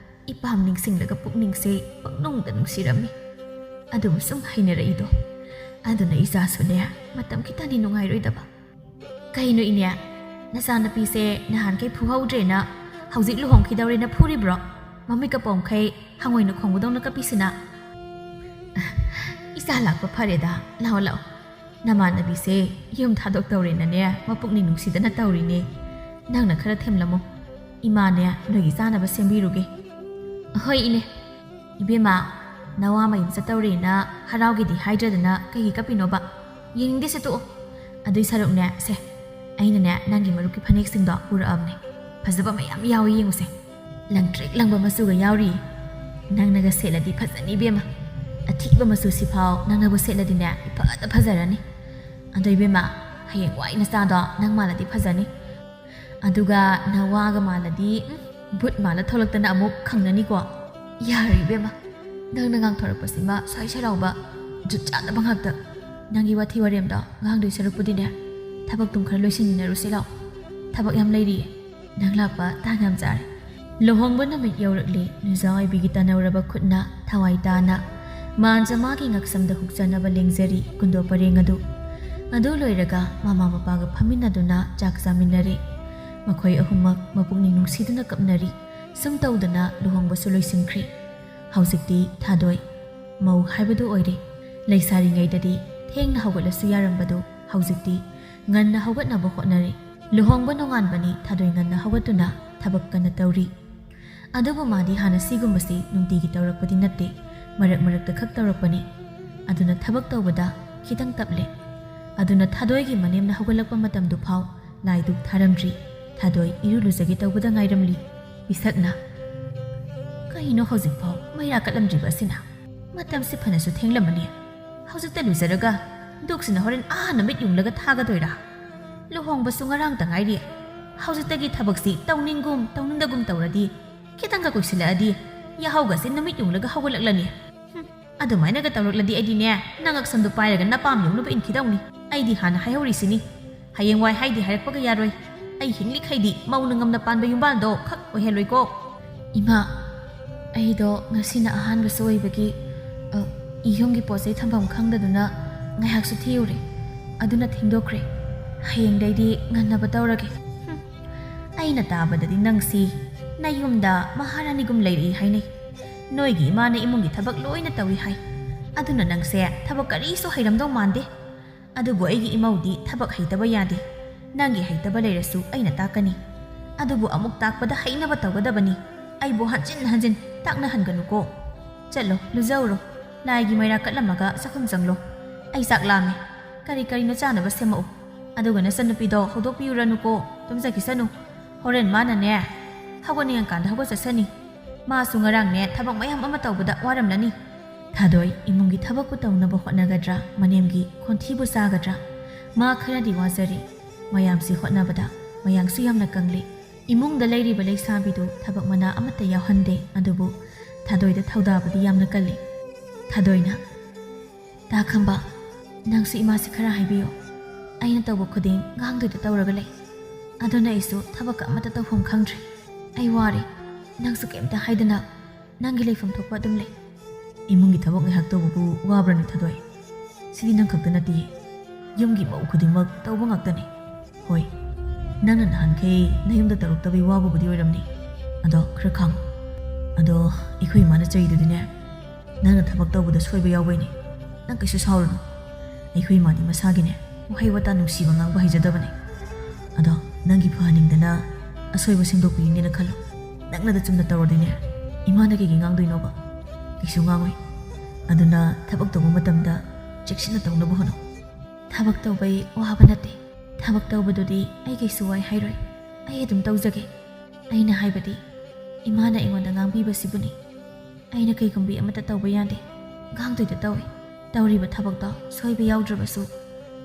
ꯏꯄꯥꯝ ꯅꯤꯡꯁꯤꯡꯂꯒ ꯄꯨꯛꯅꯤꯡꯁꯦ ꯄꯪꯅꯨꯡꯗ ꯅꯨꯡꯁꯤꯔꯝꯃꯤ꯫ ꯑꯗꯨꯕꯨ ꯁꯨꯝ ꯍꯩꯅꯔꯛꯏꯗꯣ꯫ ꯑꯗꯨꯅ ꯏꯆꯥꯁꯨꯅꯦ ꯃꯇꯝ ꯈꯤꯇꯅꯤ ꯅꯨꯡꯉꯥꯏꯔꯣꯏꯗꯕ꯫ ꯀꯩꯅꯣ ꯏꯅꯦ, ꯅꯆꯥꯅꯨꯄꯤꯁꯦ ꯅꯍꯥꯟꯈꯩ ꯐꯨꯍꯧꯗ꯭ꯔꯦꯅ ꯍꯧꯖꯤꯛ ꯂꯨꯍꯣꯡꯈꯤꯗꯧꯔꯦꯅ ꯐꯨꯔꯤꯕ꯭ꯔꯣ? ꯃꯃꯤꯠꯀ ꯄꯣꯝꯈꯩ ꯍꯪꯉꯣꯏꯅ ꯈꯣꯡꯕꯗꯧꯅ ꯀꯞꯄꯤꯁꯤꯅ꯫ ꯏꯆꯥ ꯂꯥꯛꯄ ꯐꯔꯦꯗ, ꯂꯥꯛꯑꯣ ꯂꯥꯛꯑꯣ꯫ ꯅꯃꯥꯟꯅꯕꯤꯁꯦ ꯌꯨꯝ ꯊꯥꯗꯣꯛꯇꯧꯔꯦꯅꯅꯦ ꯃꯄꯨꯛꯅꯤꯡ ꯅꯨꯡꯁꯤꯗꯅ ꯇꯧꯔꯤꯅꯦ꯫ ꯅꯪꯅ ꯈꯔ ꯊꯦꯝꯂꯝꯃꯣ꯫ ꯏꯃꯥꯅꯦ ꯅꯣꯏꯒꯤ ꯆꯥꯅꯕ ꯁꯦꯝꯕꯤꯔꯨꯒꯦ꯫ ꯍꯣꯏ ꯏꯅꯦ꯫ ꯏꯕꯦꯝꯃ, ꯅꯋꯥ ꯃꯌꯨꯝ ꯆꯠꯇꯧꯔꯦꯅ ꯍꯔꯥꯎꯒꯦꯗꯤ ꯍꯥꯏꯗ꯭ꯔꯗꯅ ꯀꯩꯒꯤ ꯀꯞꯄꯤꯅꯣꯕ? ꯌꯦꯡꯅꯤꯡꯗꯦꯁꯦ ꯇꯣꯛꯑꯣ꯫ ꯑꯗꯨꯏ ꯁꯔꯨꯛꯅꯦ, ꯁꯦ, ꯑꯩꯅꯅꯦ ꯅꯪꯒꯤ ꯃꯔꯨꯞꯀꯤ ꯐꯅꯦꯛꯁꯤꯡꯗꯣ ꯄꯨꯔꯛꯑꯕꯅꯦ꯫ ꯐꯖꯕ ꯃꯌꯥꯝ ꯌꯥꯎꯏ, ꯌꯦꯡꯉꯨꯁꯦ꯫ ꯂꯪꯇ꯭ꯔꯤꯛ ꯂꯪꯕ ꯃꯆꯨꯒ ꯌꯥꯎꯔꯤ꯫ ꯅꯪꯅꯒ ꯁꯦꯠꯂꯗꯤ ꯐꯖꯅꯤ ꯏꯕꯦꯝꯃ꯫ ꯑꯊꯤꯕ ꯃꯆꯨꯁꯤꯐꯥꯎ ꯅꯪꯅꯕꯨ ꯁꯦꯠꯂꯗꯤꯅꯦ ꯏꯐꯗ ꯐꯖꯔꯅꯤ꯫ ꯑꯗꯣ ꯏꯕꯦꯝꯃ, ꯍꯌꯦꯡ ꯋꯥꯏ ꯅꯆꯥꯗꯣ ꯅꯪ ꯃꯥꯜꯂꯗꯤ ꯐꯖꯅꯤ꯫ ꯑꯗꯨꯒ ꯅꯋꯥꯒ ꯃꯥꯜꯂꯗꯤ, ꯎꯝ, ꯚꯨꯠ ꯃꯥꯜꯂ ꯊꯣꯛꯂꯛꯇꯅ ꯑꯃꯨꯛ ꯈꯪꯅꯅꯤꯀꯣ꯫ ꯌꯥꯔꯦ ꯏꯕꯦꯝꯃ, ꯅꯪꯅ ꯉꯥꯡꯊꯣꯔꯛꯄꯁꯤꯃ ꯁ꯭ꯋꯥꯏ ꯁꯦꯔꯥꯎꯕ, ꯖꯨꯠ ꯆꯥꯗꯕ ꯉꯥꯛꯇ꯫ ꯅꯪꯒꯤ ꯋꯥꯊꯤ ꯋꯥꯔꯦꯝꯗꯣ ꯉꯥꯡꯗꯣꯏ ꯁꯔꯨꯛꯄꯨꯗꯤꯅꯦ, ꯊꯕꯛꯇꯨꯝ ꯈꯔ ꯂꯣꯏꯁꯤꯟꯃꯤꯟꯅꯔꯨꯁꯤ ꯂꯥꯎ꯫ ꯊꯕꯛ ꯌꯥꯝ ꯂꯩꯔꯤꯌꯦ꯫ ꯅꯪ ꯂꯥꯛꯄ ꯇꯥꯟ ꯌꯥꯝ ꯆꯥꯔꯦ꯫ ꯂꯨꯍꯣꯡꯕ ꯅꯨꯃꯤꯠ ꯌꯧꯔꯛꯂꯦ꯫ ꯅꯨꯡꯖꯥꯎ ꯑꯣꯏꯕꯤꯒꯤ ꯇꯥꯟꯅꯧꯔꯕ ꯈꯨꯠꯅ ꯊꯋꯥꯏ ꯇꯥꯅ ꯃꯥꯟꯖ ꯃꯥꯒꯤ ꯉꯛꯁꯝꯗ ꯍꯨꯛꯆꯅꯕ ꯂꯦꯡꯖꯔꯤ ꯀꯨꯟꯗꯣ ꯄꯔꯦꯡ ꯑꯗꯨ꯫ ꯑꯗꯨ ꯂꯣꯏꯔꯒ ꯃꯃꯥ ꯃꯄꯥꯒ ꯐꯝꯃꯤꯟꯅꯗꯨꯅ ꯆꯥꯛ ꯆꯥꯃꯤꯟꯅꯔꯦ꯫ ꯃꯈꯣꯏ ꯑꯍꯨꯝꯃꯛ ꯃꯄꯨꯛꯅꯤꯡ ꯅꯨꯡꯁꯤꯗꯨꯅ ꯀꯞꯅꯔꯤ꯫ ꯁꯨꯝ ꯇꯧꯗꯅ ꯂꯨꯍꯣꯡꯕꯁꯨ ꯂꯣꯏꯁꯤꯟꯈ꯭ꯔꯦ꯫ ꯍꯧꯖꯤꯛꯇꯤ ꯊꯥꯗꯣꯏ ꯃꯧ ꯍꯥꯏꯕꯗꯨ ꯑꯣꯏꯔꯦ꯫ ꯂꯩꯁꯥꯔꯤꯉꯩꯗꯗꯤ ꯊꯦꯡꯅ ꯍꯧꯒꯠꯂꯁꯨ ꯌꯥꯔꯝꯕꯗꯨ ꯍꯧꯖꯤꯛꯇꯤ ꯉꯟꯅ ꯍꯧꯒꯠꯅꯕ ꯍꯣꯠꯅꯔꯤ꯫ ꯂꯨꯍꯣꯡꯕ ꯅꯣꯡꯉꯥꯟꯕꯅꯤ ꯊꯥꯗꯣꯏ ꯉꯟꯅ ꯍꯧꯒꯠꯇꯨꯅ ꯊꯕꯛ ꯀꯟꯅ ꯇꯧꯔꯤ꯫ ꯑꯗꯨꯕꯨ ꯃꯥꯗꯤ ꯍꯥꯟꯅ ꯁꯤꯒꯨꯝꯕꯁꯤ ꯅꯨꯡꯇꯤꯒꯤ ꯇꯧꯔꯛꯄꯗꯤ ꯅꯠꯇꯦ, ꯃꯔꯛ ꯃꯔꯛꯇ ꯈꯛ ꯇꯧꯔꯛꯄꯅꯤ꯫ ꯑꯗꯨꯅ ꯊꯕꯛ ꯇꯧꯕꯗ ꯈꯤꯇꯪ ꯇꯞꯂꯦ꯫ ꯑꯗꯨꯅ ꯊꯥꯗꯣꯏꯒꯤ ꯃꯅꯦꯝꯅ ꯍꯧꯒꯠꯂꯛꯄ ꯃꯇꯝꯗꯨ ꯐꯥꯎ ꯂꯥꯏ ꯙꯨꯛ ꯊꯥꯔꯝꯗ꯭ꯔꯤ꯫ ꯊꯥꯗꯣꯏ ꯏꯔꯨ ꯂꯨꯖꯒꯦ ꯇꯧꯕꯗ ꯉꯥꯏꯔꯝꯂꯤ꯫ ꯄꯤꯁꯛꯅ, "ꯀꯩꯅꯣ ꯍꯧꯖꯤꯛꯐꯥꯎ ꯃꯩꯔꯥ ꯀꯠꯂꯝꯗ꯭ꯔꯤꯕ ꯑꯁꯤꯅ? ꯃꯇꯝꯁꯤ ꯐꯅꯁꯨ ꯊꯦꯡꯂꯝꯃꯅꯤ꯫ ꯍꯧꯖꯤꯛꯇ ꯂꯨꯖꯔꯒ ꯙꯨꯛꯁꯤꯅ ꯍꯣꯔꯦꯟ ꯑꯥ ꯅꯨꯃꯤꯠ ꯌꯨꯡꯂꯒ ꯊꯥꯒꯗꯣꯏꯔꯥ? ꯂꯨꯍꯣꯡꯕꯁꯨ ꯉꯔꯥꯡꯇ ꯉꯥꯏꯔꯤ꯫ ꯍꯧꯖꯤꯛꯇꯒꯤ ꯊꯕꯛꯁꯤ ꯇꯧꯅꯤꯡꯒꯨꯝ ꯇꯧꯅꯤꯡꯗꯒꯨꯝ ꯇꯧꯔꯗꯤ ꯈꯤꯇꯪꯒ ꯀꯨꯏꯁꯤꯜꯂꯛꯑꯗꯤ ꯌꯥꯍꯧꯒꯁꯦ ꯅꯨꯃꯤꯠ ꯌꯨꯡꯂꯒ ꯍꯧꯒꯠꯂꯛꯂꯅꯤ꯫ ꯍꯨꯝ, ꯑꯗꯨꯃꯥꯏꯅꯒ ꯇꯧꯔꯛꯂꯗꯤ ꯑꯩꯗꯤꯅꯦ ꯅꯉꯛꯁꯝꯗꯨ ꯄꯥꯏꯔꯒ ꯅꯄꯥꯝ ꯌꯧꯅꯕ ꯏꯟꯈꯤꯗꯧꯅꯤ꯫ ꯑꯩꯗꯤ ꯍꯥꯟꯅ ꯍꯥꯏꯍꯧꯔꯤꯁꯤꯅꯤ꯫ ꯍꯌꯦꯡꯋꯥꯏ ꯍꯥꯏꯗꯤ ꯍꯥꯏꯔꯛꯄꯒ ꯌꯥꯔꯣꯏ꯫ ꯑꯩ ꯍꯤꯡꯂꯤꯈꯩꯗꯤ ꯃꯧꯅ ꯉꯝꯅ ꯄꯥꯟꯕ ꯌꯨꯝꯕꯥꯜꯗꯣ ꯈꯛ ꯑꯣꯏꯍꯜꯂꯣꯏꯀꯣ꯫" "ꯏꯃꯥ, ꯑꯩꯗꯣ ꯉꯁꯤꯅ ꯑꯍꯥꯟꯕꯁꯨ ꯑꯣꯏꯕꯒꯤ, ꯑ, ꯌꯨꯝꯒꯤ ꯄꯣꯠ ꯆꯩ ꯊꯝꯐꯝ ꯈꯪꯗꯗꯨꯅ ꯉꯥꯏꯍꯥꯛꯁꯨ ꯊꯤꯔꯨꯔꯦ꯫ ꯑꯗꯨꯅ ꯊꯦꯡꯗꯣꯛꯈ꯭ꯔꯦ꯫ ꯍꯌꯦꯡꯗꯩꯗꯤ ꯉꯟꯅꯕ ꯇꯧꯔꯒꯦ꯫" "ꯍꯨꯝ, ꯑꯩꯅ ꯇꯥꯕꯗꯗꯤ ꯅꯪꯁꯤ ꯅꯌꯨꯝꯗ ꯃꯍꯥꯔꯥꯅꯤꯒꯨꯝ ꯂꯩꯔꯛꯏ ꯍꯥꯏꯅꯩ꯫ ꯅꯣꯏꯒꯤ ꯏꯃꯥꯅ ꯏꯃꯨꯡꯒꯤ ꯊꯕꯛ ꯂꯣꯏꯅ ꯇꯧꯏ ꯍꯥꯏ꯫ ꯑꯗꯨꯅ ꯅꯪꯁꯦ ꯊꯕꯛ ꯀꯔꯤꯁꯨ ꯍꯩꯔꯝꯗꯧ ꯃꯥꯟꯗꯦ꯫ ꯑꯗꯨꯕꯨ ꯑꯩꯒꯤ ꯏꯃꯧꯗꯤ ꯊꯕꯛ ꯍꯩꯇꯕ ꯌꯥꯗꯦ꯫ ꯅꯪꯒꯤ ꯍꯩꯇꯕ ꯂꯩꯔꯁꯨ ꯑꯩꯅ ꯇꯥꯛꯀꯅꯤ꯫ ꯑꯗꯨꯕꯨ ꯑꯃꯨꯛ ꯇꯥꯛꯄꯗ ꯍꯩꯅꯕ ꯇꯧꯒꯗꯕꯅꯤ꯫ ꯑꯩꯕꯨ ꯍꯟꯖꯤꯟ ꯍꯟꯖꯤꯟ ꯇꯥꯛꯅꯍꯟꯒꯅꯨꯀꯣ꯫ ꯆꯠꯂꯣ, ꯂꯨꯖꯧꯔꯣ꯫ ꯂꯥꯏꯒꯤ ꯃꯩꯔꯥ ꯀꯠꯂꯝꯃꯒ ꯆꯥꯛꯈꯨꯝ ꯆꯪꯂꯣ꯫ ꯑꯩ ꯆꯥꯛ ꯂꯥꯝꯃꯦ꯫ ꯀꯔꯤ ꯀꯔꯤꯅꯣ ꯆꯥꯅꯕ ꯁꯦꯝꯃꯛꯎ꯫ ꯑꯗꯨꯒ ꯅꯆꯟꯅꯨꯄꯤꯗꯣ ꯍꯧꯗꯣꯛꯄꯤꯔꯨꯔꯅꯨꯀꯣ, ꯇꯨꯝꯖꯈꯤꯁꯅꯨ꯫ ꯍꯣꯔꯦꯟ ꯃꯥꯅꯅꯦ, ꯍꯧꯒꯠꯅꯤꯡꯉꯀꯥꯟꯗ ꯍꯧꯒꯠꯆꯁꯅꯤ꯫ ꯃꯥꯁꯨ ꯉꯔꯥꯡꯅꯦ ꯊꯕꯛ ꯃꯌꯥꯝ ꯑꯃ ꯇꯧꯕꯗ ꯋꯥꯔꯝꯂꯅꯤ꯫ ꯊꯥꯗꯣꯏ ꯏꯃꯨꯡꯒꯤ ꯊꯕꯛꯄꯨ ꯇꯧꯅꯕ ꯍꯣꯠꯅꯒꯗ꯭ꯔꯥ, ꯃꯅꯦꯝꯒꯤ ꯈꯣꯟꯊꯤꯕꯨ ꯆꯥꯒꯗ꯭ꯔꯥ? ꯃꯥ ꯈꯔꯗꯤ ꯋꯥꯖꯔꯤ꯫ ꯃꯌꯥꯝꯁꯤ ꯍꯣꯠꯅꯕꯗ ꯃꯌꯥꯡꯁꯨ ꯌꯥꯝꯅ ꯀꯪꯂꯤ꯫ ꯏꯃꯨꯡꯗ ꯂꯩꯔꯤꯕ ꯂꯩꯁꯥꯕꯤꯗꯨ ꯊꯕꯛ ꯃꯅꯥ ꯑꯃꯠꯇ ꯌꯥꯎꯍꯟꯗꯦ, ꯑꯗꯨꯕꯨ ꯊꯥꯗꯣꯏꯗ ꯊꯧꯗꯥꯕꯗꯤ ꯌꯥꯝꯅ ꯀꯜꯂꯤ꯫ ꯊꯥꯗꯣꯏꯅ, "ꯇꯥ ꯈꯝꯕ, ꯅꯪꯁꯨ ꯏꯃꯥꯁꯤ ꯈꯔ ꯍꯥꯏꯕꯤꯌꯨ꯫ ꯑꯩꯅ ꯇꯧꯕ ꯈꯨꯗꯤꯡ ꯉꯥꯡꯗꯣꯏꯗ ꯇꯧꯔꯒ ꯂꯩ꯫ ꯑꯗꯨꯅ ꯑꯩꯁꯨ ꯊꯕꯛꯀ ꯑꯃꯠꯇ ꯇꯧꯐꯝ ꯈꯪꯗ꯭ꯔꯦ꯫ ꯑꯩ ꯋꯥꯔꯦ꯫ ꯅꯪꯁꯨ ꯀꯩꯝꯇ ꯍꯥꯏꯗꯅ ꯅꯪꯒꯤ ꯂꯩꯐꯝ ꯊꯣꯛꯄ ꯑꯗꯨꯝ ꯂꯩ꯫" "ꯏꯃꯨꯡꯒꯤ ꯊꯕꯛ ꯉꯥꯏꯍꯥꯛ ꯇꯧꯕꯕꯨ ꯋꯥꯕ꯭ꯔꯅꯦ ꯊꯥꯗꯣꯏ? ꯁꯤꯗꯤ ꯅꯪ ꯈꯛꯇ ꯅꯠꯇꯦ, ꯌꯨꯝꯒꯤ ꯃꯧ ꯈꯨꯗꯤꯡꯃꯛ ꯇꯧꯕ ꯉꯥꯛꯇꯅꯤ꯫ ꯍꯣꯏ, ꯅꯪꯅ ꯅꯍꯥꯟꯈꯩ ꯅꯌꯨꯝꯗ ꯇꯧꯔꯛꯇꯕꯩ ꯋꯥꯕꯕꯨꯗꯤ ꯑꯣꯏꯔꯝꯅꯤ꯫ ꯑꯗꯣ ꯈꯔ ꯈꯥꯡꯉꯨ꯫ ꯑꯗꯣ ꯑꯩꯈꯣꯏ ꯏꯃꯥꯅ ꯆꯩꯗꯨꯗꯤꯅꯦ, ꯅꯪꯅ ꯊꯕꯛ ꯇꯧꯕꯗ ꯁꯣꯏꯕ ꯌꯥꯎꯕꯩꯅꯦ꯫ ꯅꯪ ꯀꯩꯁꯨ ꯁꯥꯎꯔꯨꯅꯨ꯫ ꯑꯩꯈꯣꯏ ꯏꯃꯥꯗꯤ ꯃꯁꯥꯒꯤꯅꯦ, ꯋꯥꯍꯩ ꯋꯥꯇꯥ ꯅꯨꯡꯁꯤꯕ ꯉꯥꯡꯕ ꯍꯩꯖꯗꯕꯅꯦ꯫ ꯑꯗꯣ ꯅꯪꯒꯤ ꯐꯍꯟꯅꯤꯡꯗꯅ ꯑꯁꯣꯏꯕ ꯁꯦꯝꯗꯣꯛꯄꯤꯔꯤꯅꯦꯅ ꯈꯜꯂꯣ꯫ ꯅꯪꯅꯗ ꯆꯨꯝꯅ ꯇꯧꯔꯗꯤꯅꯦ, ꯏꯃꯥꯅ ꯀꯩꯒꯤ ꯉꯥꯡꯗꯣꯏꯅꯣꯕ? ꯀꯩꯁꯨ ꯉꯥꯡꯉꯣꯏ꯫ ꯑꯗꯨꯅ ꯊꯕꯛ ꯇꯧꯕ ꯃꯇꯝꯗ ꯆꯦꯛꯁꯤꯟꯅ ꯇꯧꯅꯕ ꯍꯣꯠꯅꯧ꯫" "ꯊꯕꯛ ꯇꯧꯕꯩ ꯋꯥꯕ ꯅꯠꯇꯦ꯫ ꯊꯕꯛ ꯇꯧꯕꯗꯨꯗꯤ ꯑꯩ ꯀꯩꯁꯨ ꯋꯥꯏ ꯍꯥꯏꯔꯣꯏ꯫ ꯑꯩ ꯑꯗꯨꯝ ꯇꯧꯖꯒꯦ꯫ ꯑꯩꯅ ꯍꯥꯏꯕꯗꯤ, ꯏꯃꯥꯅ ꯑꯩꯉꯣꯟꯗ ꯉꯥꯡꯕꯤꯕꯁꯤꯕꯨꯅꯤ꯫ ꯑꯩꯅ ꯀꯩꯒꯨꯝꯕꯤ ꯑꯃꯠꯇ ꯇꯧꯕ ꯌꯥꯗꯦ꯫ ꯉꯥꯡꯗꯣꯏꯗ ꯇꯧꯏ꯫ ꯇꯧꯔꯤꯕ ꯊꯕꯛꯇꯣ ꯁꯣꯏꯕ ꯌꯥꯎꯗ꯭ꯔꯕꯁꯨ,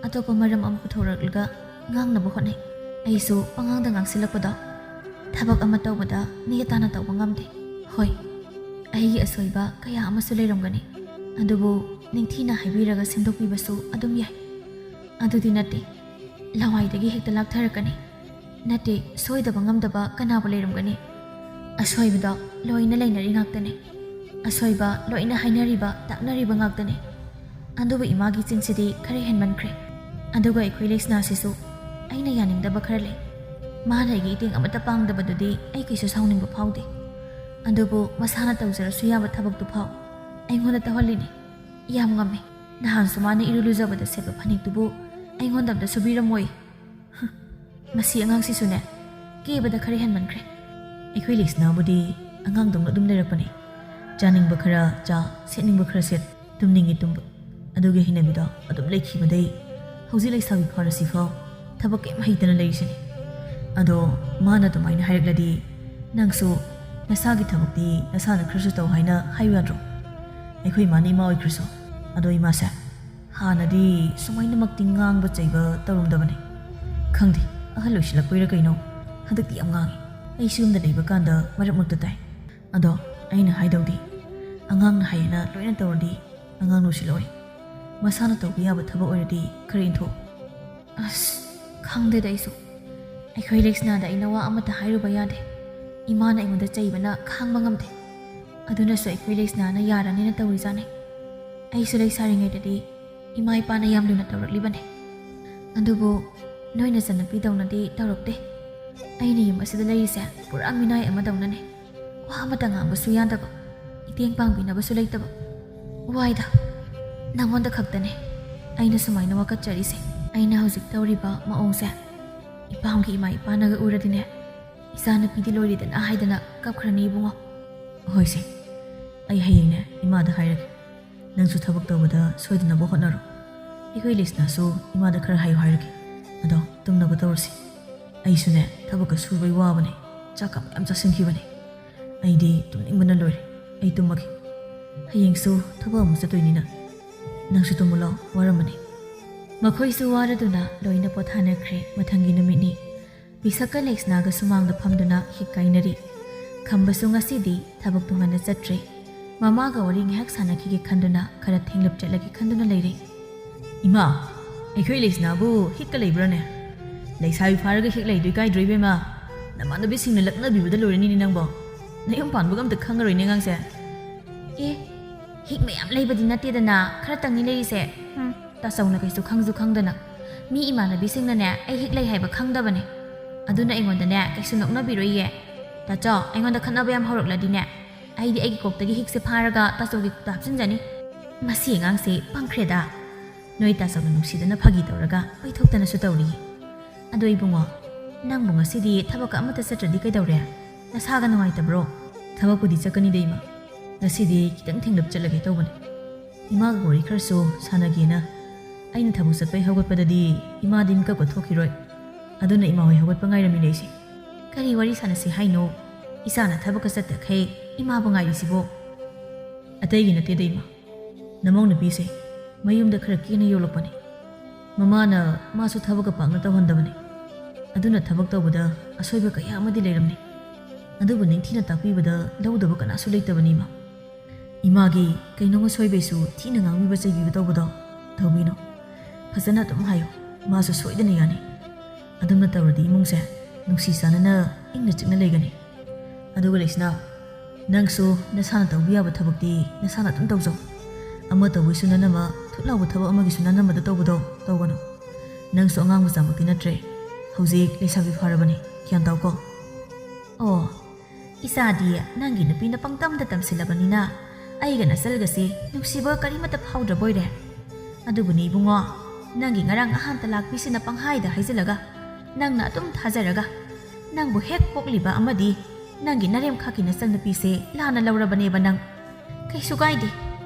ꯑꯇꯣꯞꯄ ꯃꯔꯝ ꯑꯃ ꯄꯨꯊꯣꯔꯛꯂꯒ ꯉꯥꯡꯅꯕ ꯍꯣꯠꯅꯩ꯫ ꯑꯩꯁꯨ ꯄꯉꯥꯡꯗ ꯉꯥꯡꯁꯤꯜꯂꯛꯄꯗꯣ ꯊꯕꯛ ꯑꯃ ꯇꯧꯕꯗ ꯅꯦ ꯇꯥꯅ ꯇꯧꯕ ꯉꯝꯗꯦ꯫ ꯍꯣꯏ, ꯑꯩꯒꯤ ꯑꯁꯣꯏꯕ ꯀꯌꯥ ꯑꯃꯁꯨ ꯂꯩꯔꯝꯒꯅꯤ, ꯑꯗꯨꯕꯨ ꯅꯤꯡꯊꯤꯅ ꯍꯥꯏꯕꯤꯔꯒ ꯁꯦꯝꯗꯣꯛꯄꯤꯕꯁꯨ ꯑꯗꯨꯝ ꯌꯥꯏ꯫ ꯑꯗꯨꯗꯤ ꯅꯠꯇꯦ, ꯂꯋꯥꯏꯗꯒꯤ ꯍꯦꯛꯇ ꯂꯥꯛꯊꯔꯛꯀꯅꯤ꯫ ꯅꯠꯇꯦ, ꯁꯣꯏꯗꯕ ꯉꯝꯗꯕ ꯀꯅꯥꯕꯨ ꯂꯩꯔꯝꯒꯅꯤ? ꯑꯁꯣꯏꯕꯗꯣ ꯂꯣꯏꯅ ꯂꯩꯅꯔꯤ ꯉꯥꯛꯇꯅꯦ꯫ ꯑꯁꯣꯏꯕ ꯂꯣꯏꯅ ꯍꯥꯏꯅꯔꯤꯕ, ꯇꯥꯛꯅꯔꯤꯕ ꯉꯥꯛꯇꯅꯦ꯫ ꯑꯗꯨꯕꯨ ꯏꯃꯥꯒꯤ ꯆꯤꯟꯁꯤꯗꯤ ꯈꯔ ꯍꯦꯟꯃꯟꯈ꯭ꯔꯦ꯫ ꯑꯗꯨꯒ ꯑꯩꯈꯣꯏ ꯂꯩꯁꯅꯥꯁꯤꯁꯨ ꯑꯩꯅ ꯌꯥꯅꯤꯡꯗꯕ ꯈꯔ ꯂꯩ꯫ ꯃꯥꯅ ꯑꯩꯒꯤ ꯏꯇꯦꯡ ꯑꯃꯠꯇ ꯄꯥꯡꯗꯕꯗꯨꯗꯤ ꯑꯩ ꯀꯩꯁꯨ ꯁꯥꯎꯅꯤꯡꯕ ꯐꯥꯎꯗꯦ꯫ ꯑꯗꯨꯕꯨ ꯃꯁꯥꯅ ꯇꯧꯖꯔꯁꯨ ꯌꯥꯕ ꯊꯕꯛꯇꯨ ꯐꯥꯎ ꯑꯩꯉꯣꯟꯗ ꯇꯧꯍꯜꯂꯤꯅꯦ꯫ ꯌꯥꯝ ꯉꯝꯃꯦ꯫ ꯅꯍꯥꯟꯁꯨ ꯃꯥꯅ ꯏꯔꯨ ꯂꯨꯖꯕꯗ ꯁꯦꯠꯄ ꯐꯅꯦꯛꯇꯨꯕꯨ ꯑꯩꯉꯣꯟꯗ ꯑꯝꯇ ꯁꯨꯕꯤꯔꯝꯃꯣꯏ꯫ ꯍꯨꯝ, ꯃꯁꯤ ꯑꯉꯥꯡꯁꯤꯁꯨꯅꯦ, ꯀꯦꯕꯗ ꯈꯔ ꯍꯦꯟꯃꯟꯈ꯭ꯔꯦ꯫ ꯑꯩꯈꯣꯏ ꯂꯩꯁꯅꯥꯕꯨꯗꯤ ꯑꯉꯥꯡꯗꯧꯅ ꯑꯗꯨꯝ ꯂꯩꯔꯛꯄꯅꯦ꯫ ꯆꯥꯅꯤꯡꯕ ꯈꯔ ꯆꯥ, ꯁꯦꯠꯅꯤꯡꯕ ꯈꯔ ꯁꯦꯠ, ꯇꯨꯝꯅꯤꯡꯉꯤ ꯇꯨꯝꯕ꯫ ꯑꯗꯨꯒꯤ ꯍꯩꯅꯕꯤꯗꯣ ꯑꯗꯨꯝ ꯂꯩꯈꯤꯕꯗꯩ ꯍꯧꯖꯤꯛ ꯂꯩꯁꯥꯕꯤ ꯐꯥꯔꯁꯤꯐꯥꯎ ꯊꯕꯛ ꯀꯩꯝ ꯍꯩꯇꯅ ꯂꯩꯔꯤꯁꯤꯅꯤ꯫ ꯑꯗꯣ ꯃꯥꯅ ꯑꯗꯨꯃꯥꯏꯅ ꯍꯥꯏꯔꯛꯂꯗꯤ ꯅꯪꯁꯨ ꯅꯁꯥꯒꯤ ꯊꯕꯛꯇꯤ ꯅꯁꯥꯅ ꯈꯔꯁꯨ ꯇꯧ ꯍꯥꯏꯅ ꯍꯥꯏꯌꯨ ꯌꯥꯗ꯭ꯔꯣ? ꯑꯩꯈꯣꯏ ꯏꯃꯥꯅ ꯏꯃꯥ ꯑꯣꯏꯈ꯭ꯔꯁꯨ꯫ ꯑꯗꯣ ꯏꯃꯥꯁꯦ ꯍꯥꯟꯅꯗꯤ ꯁꯨꯃꯥꯏꯅꯃꯛꯇꯤ ꯉꯥꯡꯕ ꯆꯩꯕ ꯇꯧꯔꯝꯗꯕꯅꯤ꯫ ꯈꯪꯗꯦ, ꯑꯍꯜ ꯑꯣꯏꯁꯤꯜꯂꯛꯄꯩꯔꯥ ꯀꯩꯅꯣ, ꯍꯟꯗꯛꯇꯤ ꯌꯥꯝ ꯉꯥꯡꯉꯤ꯫ ꯑꯩꯁꯨ ꯌꯨꯝꯗ ꯂꯩꯕ ꯀꯥꯟꯗ ꯃꯔꯛ ꯃꯔꯛꯇ ꯇꯥꯏ꯫ ꯑꯗꯣ ꯑꯩꯅ ꯍꯥꯏꯗꯧꯗꯤ, ꯑꯉꯥꯡꯅ ꯍꯥꯏꯌꯦꯅ ꯂꯣꯏꯅ ꯇꯧꯔꯗꯤ ꯑꯉꯥꯡ ꯅꯨꯡꯁꯤꯜꯂꯛꯑꯣꯏ꯫ ꯃꯁꯥꯅ ꯇꯧꯕ ꯌꯥꯕ ꯊꯕꯛ ꯑꯣꯏꯔꯗꯤ ꯈꯔ ꯏꯟꯊꯣꯛꯎ꯫ ꯑꯁ, ꯈꯪꯗꯦꯗ ꯑꯩꯁꯨ꯫ ꯑꯩꯈꯣꯏ ꯂꯩꯁꯅꯥꯗ ꯑꯩꯅ ꯋꯥ ꯑꯃꯠꯇ ꯍꯥꯏꯔꯨꯕ ꯌꯥꯗꯦ꯫ ꯏꯃꯥꯅ ꯑꯩꯉꯣꯟꯗ ꯆꯩꯕꯅ ꯈꯥꯡꯕ ꯉꯝꯗꯦ꯫ ꯑꯗꯨꯅꯁꯨ ꯑꯩꯈꯣꯏ ꯂꯩꯁꯅꯥꯅ ꯌꯥꯔꯅꯤꯅ ꯇꯧꯔꯤꯖꯥꯠꯅꯤ꯫ ꯑꯩꯁꯨ ꯂꯩꯁꯥꯔꯤꯉꯩꯗꯗꯤ ꯏꯃꯥ ꯏꯄꯥꯅ ꯌꯥꯝ ꯂꯨꯅ ꯇꯧꯔꯛꯂꯤꯕꯅꯤ꯫ ꯑꯗꯨꯕꯨ ꯅꯣꯏ ꯅꯆꯟꯅꯨꯄꯤꯗꯧꯅꯗꯤ ꯇꯧꯔꯛꯇꯦ꯫ ꯑꯩꯅ ꯌꯨꯝ ꯑꯁꯤꯗ ꯂꯩꯔꯤꯁꯦ ꯄꯨꯔꯥ ꯃꯤꯅꯥꯏ ꯑꯃꯗꯧꯅꯅꯦ꯫ ꯋꯥ ꯑꯃꯇ ꯉꯥꯡꯕꯁꯨ ꯌꯥꯗꯕ, ꯃꯇꯦꯡ ꯄꯥꯡꯕꯤꯅꯕꯁꯨ ꯂꯩꯇꯕ꯫ ꯋꯥꯏꯗ, ꯅꯪꯉꯣꯟꯗ ꯈꯛꯇꯅꯦ ꯑꯩꯅ ꯁꯨꯃꯥꯏꯅ ꯋꯥꯀꯠꯆꯔꯤꯁꯦ꯫ ꯑꯩꯅ ꯍꯧꯖꯤꯛ ꯇꯧꯔꯤꯕ ꯃꯑꯣꯡꯁꯦ ꯏꯄꯥꯝꯒꯤ ꯏꯃꯥ ꯏꯄꯥꯅꯒ ꯎꯔꯗꯤꯅꯦ, "ꯏꯆꯥꯅꯨꯄꯤꯗꯤ ꯂꯣꯏꯔꯦꯗꯅ" ꯍꯥꯏꯗꯅ ꯀꯞꯈ꯭ꯔꯅꯤ ꯏꯕꯨꯡꯉꯣ꯫ ꯍꯣꯏꯁꯦ, ꯑꯩ ꯍꯌꯦꯡꯅꯦ ꯏꯃꯥꯗ ꯍꯥꯏꯔꯒꯦ꯫ ꯅꯪꯁꯨ ꯊꯕꯛ ꯇꯧꯕꯗ ꯁꯣꯏꯗꯅꯕ ꯍꯣꯠꯅꯔꯣ꯫ ꯑꯩꯈꯣꯏ ꯂꯤꯁꯅꯥꯁꯨ ꯏꯃꯥꯗ ꯈꯔ ꯍꯥꯏꯌꯨ ꯍꯥꯏꯔꯒꯦ꯫ ꯑꯗꯣ ꯇꯨꯝꯅꯕ ꯇꯧꯔꯁꯤ꯫ ꯑꯩꯁꯨꯅꯦ ꯊꯕꯛꯀ ꯁꯨꯕꯩ ꯋꯥꯕꯅꯦ꯫ ꯆꯥꯛꯀ ꯃꯌꯥꯝ ꯆꯥꯁꯤꯟꯈꯤꯕꯅꯦ꯫ ꯑꯩꯗꯤ ꯇꯨꯝꯅꯤꯡꯕꯅ ꯂꯣꯏꯔꯦ꯫ ꯑꯩ ꯇꯨꯝꯃꯒꯦ꯫ ꯍꯌꯦꯡꯁꯨ ꯊꯕꯛ ꯑꯃꯨꯛ ꯆꯠꯇꯣꯏꯅꯤꯅ꯫ ꯅꯪꯁꯨ ꯇꯨꯝꯃꯨ ꯂꯥꯎ, ꯋꯥꯔꯝꯃꯅꯤ꯫ ꯃꯈꯣꯏꯁꯨ ꯋꯥꯔꯗꯨꯅ ꯂꯣꯏꯅ ꯄꯣꯊꯥꯅꯈ꯭ꯔꯦ꯫ ꯃꯊꯪꯒꯤ ꯅꯨꯃꯤꯠꯅꯤ꯫ ꯕꯤꯁꯛꯀ ꯂꯩꯁꯅꯥꯒ ꯁꯨꯃꯥꯡꯗ ꯐꯝꯗꯨꯅ ꯍꯤꯛ ꯀꯥꯏꯅꯔꯤ꯫ ꯈꯝꯕꯁꯨ ꯉꯁꯤꯗꯤ ꯊꯕꯛ ꯇꯨꯡꯍꯟꯅ ꯆꯠꯇ꯭ꯔꯦ꯫ ꯃꯃꯥꯒ ꯋꯥꯔꯤ ꯉꯥꯏꯍꯥꯛ ꯁꯥꯟꯅꯈꯤꯒꯦ ꯈꯟꯗꯨꯅ ꯈꯔ ꯊꯦꯡꯂꯞ ꯆꯠꯂꯒꯦ ꯈꯟꯗꯨꯅ ꯂꯩꯔꯦ꯫ ꯏꯃꯥ, ꯑꯩꯈꯣꯏ ꯂꯩꯁꯅꯥꯕꯨ ꯍꯤꯛꯀ ꯂꯩꯕ꯭ꯔꯥꯅꯦ? ꯂꯩꯁꯥꯕꯤ ꯐꯥꯔꯒ ꯍꯤꯛ ꯂꯩꯗꯣꯏ ꯀꯥꯏꯗ꯭ꯔꯣ ꯏꯕꯦꯝꯃ? ꯅꯃꯥꯟꯅꯕꯤꯁꯤꯡꯅ ꯂꯛꯅꯕꯤꯕꯗ ꯂꯣꯏꯔꯅꯤꯅꯦ ꯅꯪꯕꯣ꯫ ꯅꯌꯨꯝ ꯄꯥꯟꯕꯒ ꯑꯝꯇ ꯈꯪꯉꯔꯣꯏꯅꯦ ꯑꯉꯥꯡꯁꯦ꯫ ꯑꯦ, ꯍꯤꯛ ꯃꯌꯥꯝ ꯂꯩꯕꯗꯤ ꯅꯠꯇꯦꯗꯅ, ꯈꯔꯇꯪꯅꯤ ꯂꯩꯔꯤꯁꯦ꯫ ꯍꯨꯝ, ꯇꯥꯆꯧꯅ ꯀꯩꯁꯨ ꯈꯪꯁꯨ ꯈꯪꯗꯅ꯫ ꯃꯤ ꯏꯃꯥꯟꯅꯕꯤꯁꯤꯡꯅꯅꯦ ꯑꯩ ꯍꯤꯛ ꯂꯩ ꯍꯥꯏꯕ ꯈꯪꯗꯕꯅꯦ꯫ ꯑꯗꯨꯅ ꯑꯩꯉꯣꯟꯗꯅꯦ ꯀꯩꯁꯨ ꯅꯣꯛꯅꯕꯤꯔꯣꯏꯌꯦ꯫ ꯇꯥꯆꯧ, ꯑꯩꯉꯣꯟꯗ ꯈꯠꯅꯕ ꯌꯥꯝ ꯍꯧꯔꯛꯂꯗꯤꯅꯦ, ꯑꯩꯗꯤ ꯑꯩꯒꯤ ꯀꯣꯛꯇꯒꯤ ꯍꯤꯛꯁꯦ ꯐꯥꯔꯒ ꯇꯥꯆꯧꯒꯤ ꯀꯣꯛꯇ ꯍꯥꯞꯆꯤꯟꯖꯅꯤ꯫ ꯃꯁꯤ ꯑꯉꯥꯡꯁꯦ ꯄꯪꯈ꯭ꯔꯦꯗ꯫ ꯅꯣꯏ ꯇꯥꯆꯧꯅ ꯅꯨꯡꯁꯤꯗꯅ ꯐꯥꯒꯤ ꯇꯧꯔꯒ ꯄꯩꯊꯣꯛꯇꯅꯁꯨ ꯇꯧꯔꯤꯌꯦ꯫ ꯑꯗꯣ ꯏꯕꯨꯡꯉꯣ, ꯅꯪꯕꯨ ꯉꯁꯤꯗꯤ ꯊꯕꯛꯀ ꯑꯃꯠꯇ ꯆꯠꯇ꯭ꯔꯗꯤ ꯀꯩꯗꯧꯔꯦ? ꯅꯁꯥꯒ ꯅꯨꯡꯉꯥꯏꯇꯕ꯭ꯔꯣ? ꯊꯕꯛꯄꯨꯗꯤ ꯆꯠꯀꯅꯤꯗ ꯏꯃꯥ꯫ ꯉꯁꯤꯗꯤ ꯈꯤꯇꯪ ꯊꯦꯡꯂꯞ ꯆꯠꯂꯒꯦ ꯇꯧꯕꯅꯦ꯫ ꯏꯃꯥꯒ ꯋꯥꯔꯤ ꯈꯔꯁꯨ ꯁꯥꯟꯅꯒꯦꯅ꯫ ꯑꯩꯅ ꯊꯕꯛ ꯆꯠꯄꯩ ꯍꯧꯒꯠꯄꯗꯗꯤ ꯏꯃꯥꯗꯤ ꯃꯤꯀꯞꯀ ꯊꯣꯛꯈꯤꯔꯣꯏ꯫ ꯑꯗꯨꯅ ꯏꯃꯥ ꯍꯣꯏ ꯍꯧꯒꯠꯄ ꯉꯥꯏꯔꯝꯃꯤꯅꯦ ꯑꯩꯁꯦ꯫ ꯀꯔꯤ ꯋꯥꯔꯤ ꯁꯥꯟꯅꯁꯤ ꯍꯥꯏꯅꯣ? ꯏꯆꯥꯅ ꯊꯕꯛꯀ ꯆꯠꯇꯈꯩ ꯏꯃꯥꯕꯨ ꯉꯥꯏꯔꯤꯁꯤꯕꯣ? ꯑꯇꯩꯒꯤ ꯅꯠꯇꯦꯗ ꯏꯃꯥ, ꯅꯃꯧ ꯅꯨꯄꯤꯁꯦ ꯃꯌꯨꯝꯗ ꯈꯔ ꯀꯦꯅ ꯌꯣꯛꯂꯛꯄꯅꯦ꯫ ꯃꯃꯥꯅ ꯃꯥꯁꯨ ꯊꯕꯛꯀ ꯄꯥꯛꯅ ꯇꯧꯍꯟꯗꯕꯅꯦ꯫ ꯑꯗꯨꯅ ꯊꯕꯛ ꯇꯧꯕꯗ ꯑꯁꯣꯏꯕ ꯀꯌꯥ ꯑꯃꯗꯤ ꯂꯩꯔꯝꯅꯤ꯫ ꯑꯗꯨꯕꯨ ꯅꯤꯡꯊꯤꯅ ꯇꯥꯛꯄꯤꯕꯗ ꯂꯧꯗꯕ ꯀꯅꯥꯁꯨ ꯂꯩꯇꯕꯅꯤ ꯏꯃꯥ꯫ ꯏꯃꯥꯒꯤ ꯀꯩꯅꯣꯝꯃ ꯁꯣꯏꯕꯩꯁꯨ ꯊꯤꯅ ꯉꯥꯡꯕꯤꯕ ꯆꯩꯕꯤꯕ ꯇꯧꯕꯗꯣ ꯇꯧꯕꯤꯅꯣ꯫ ꯐꯖꯅ ꯑꯗꯨꯝ ꯍꯥꯏꯌꯨ, ꯃꯥꯁꯨ ꯁꯣꯏꯗꯅ ꯌꯥꯅꯤ꯫ ꯑꯗꯨꯝꯅ ꯇꯧꯔꯗꯤ ꯏꯃꯨꯡꯁꯦ ꯅꯨꯡꯁꯤ ꯆꯥꯟꯅꯅ ꯏꯪꯅ ꯆꯤꯛꯅ ꯂꯩꯒꯅꯤ꯫ ꯑꯗꯨꯒ ꯂꯩꯁꯅꯥ, ꯅꯪꯁꯨ ꯅꯁꯥꯅ ꯇꯧꯕ ꯌꯥꯕ ꯊꯕꯛꯇꯤ ꯅꯁꯥꯅ ꯑꯗꯨꯝ ꯇꯧꯖꯧ꯫ ꯑꯃ ꯇꯧꯕꯩꯁꯨ ꯅꯅꯝꯃ, ꯊꯨꯠ ꯂꯥꯎꯕ ꯊꯕꯛ ꯑꯃꯒꯤꯁꯨ ꯅꯅꯝꯃꯗ ꯇꯧꯕꯗꯣ ꯇꯧꯒꯅꯨ꯫ ꯅꯪꯁꯨ ꯑꯉꯥꯡ ꯃꯆꯥꯃꯛꯇꯤ ꯅꯠꯇ꯭ꯔꯦ꯫ ꯍꯧꯖꯤꯛ ꯂꯩꯁꯥꯕꯤ ꯐꯥꯔꯕꯅꯤ꯫ ꯒ꯭ꯌꯥꯟ ꯇꯥꯎꯀꯣ꯫ ꯑꯣ, ꯏꯆꯥꯗꯤ ꯅꯪꯒꯤ ꯅꯨꯄꯤꯅ ꯄꯪꯇꯝꯗ ꯇꯝꯁꯤꯜꯂꯕꯅꯤꯅ ꯑꯩꯒ ꯅꯆꯜꯒꯁꯤ ꯅꯨꯡꯁꯤꯕ ꯀꯔꯤꯃꯠꯇ ꯐꯥꯎꯗ꯭ꯔꯕꯣꯏꯔꯦ꯫ ꯑꯗꯨꯕꯨꯅꯦ ꯏꯕꯨꯡꯉꯣ, ꯅꯪꯒꯤ ꯉꯔꯥꯡ ꯑꯍꯥꯟꯇ ꯂꯥꯛꯄꯤꯁꯤꯅ ꯄꯪꯍꯥꯏꯗ ꯍꯥꯏꯖꯤꯜꯂꯒ, ꯅꯪꯅ ꯑꯗꯨꯝ ꯊꯥꯖꯔꯒ, ꯅꯪꯕꯨ ꯍꯦꯛ ꯄꯣꯛꯂꯤꯕ ꯑꯃꯗꯤ ꯅꯪꯒꯤ ꯅꯔꯦꯝꯈꯛꯀꯤ ꯅꯆꯟꯅꯨꯄꯤꯁꯦ ꯂꯥꯟꯅ ꯂꯧꯔꯕꯅꯦꯕ ꯅꯪ꯫ ꯀꯩꯁꯨ ꯀꯥꯏꯗꯦ꯫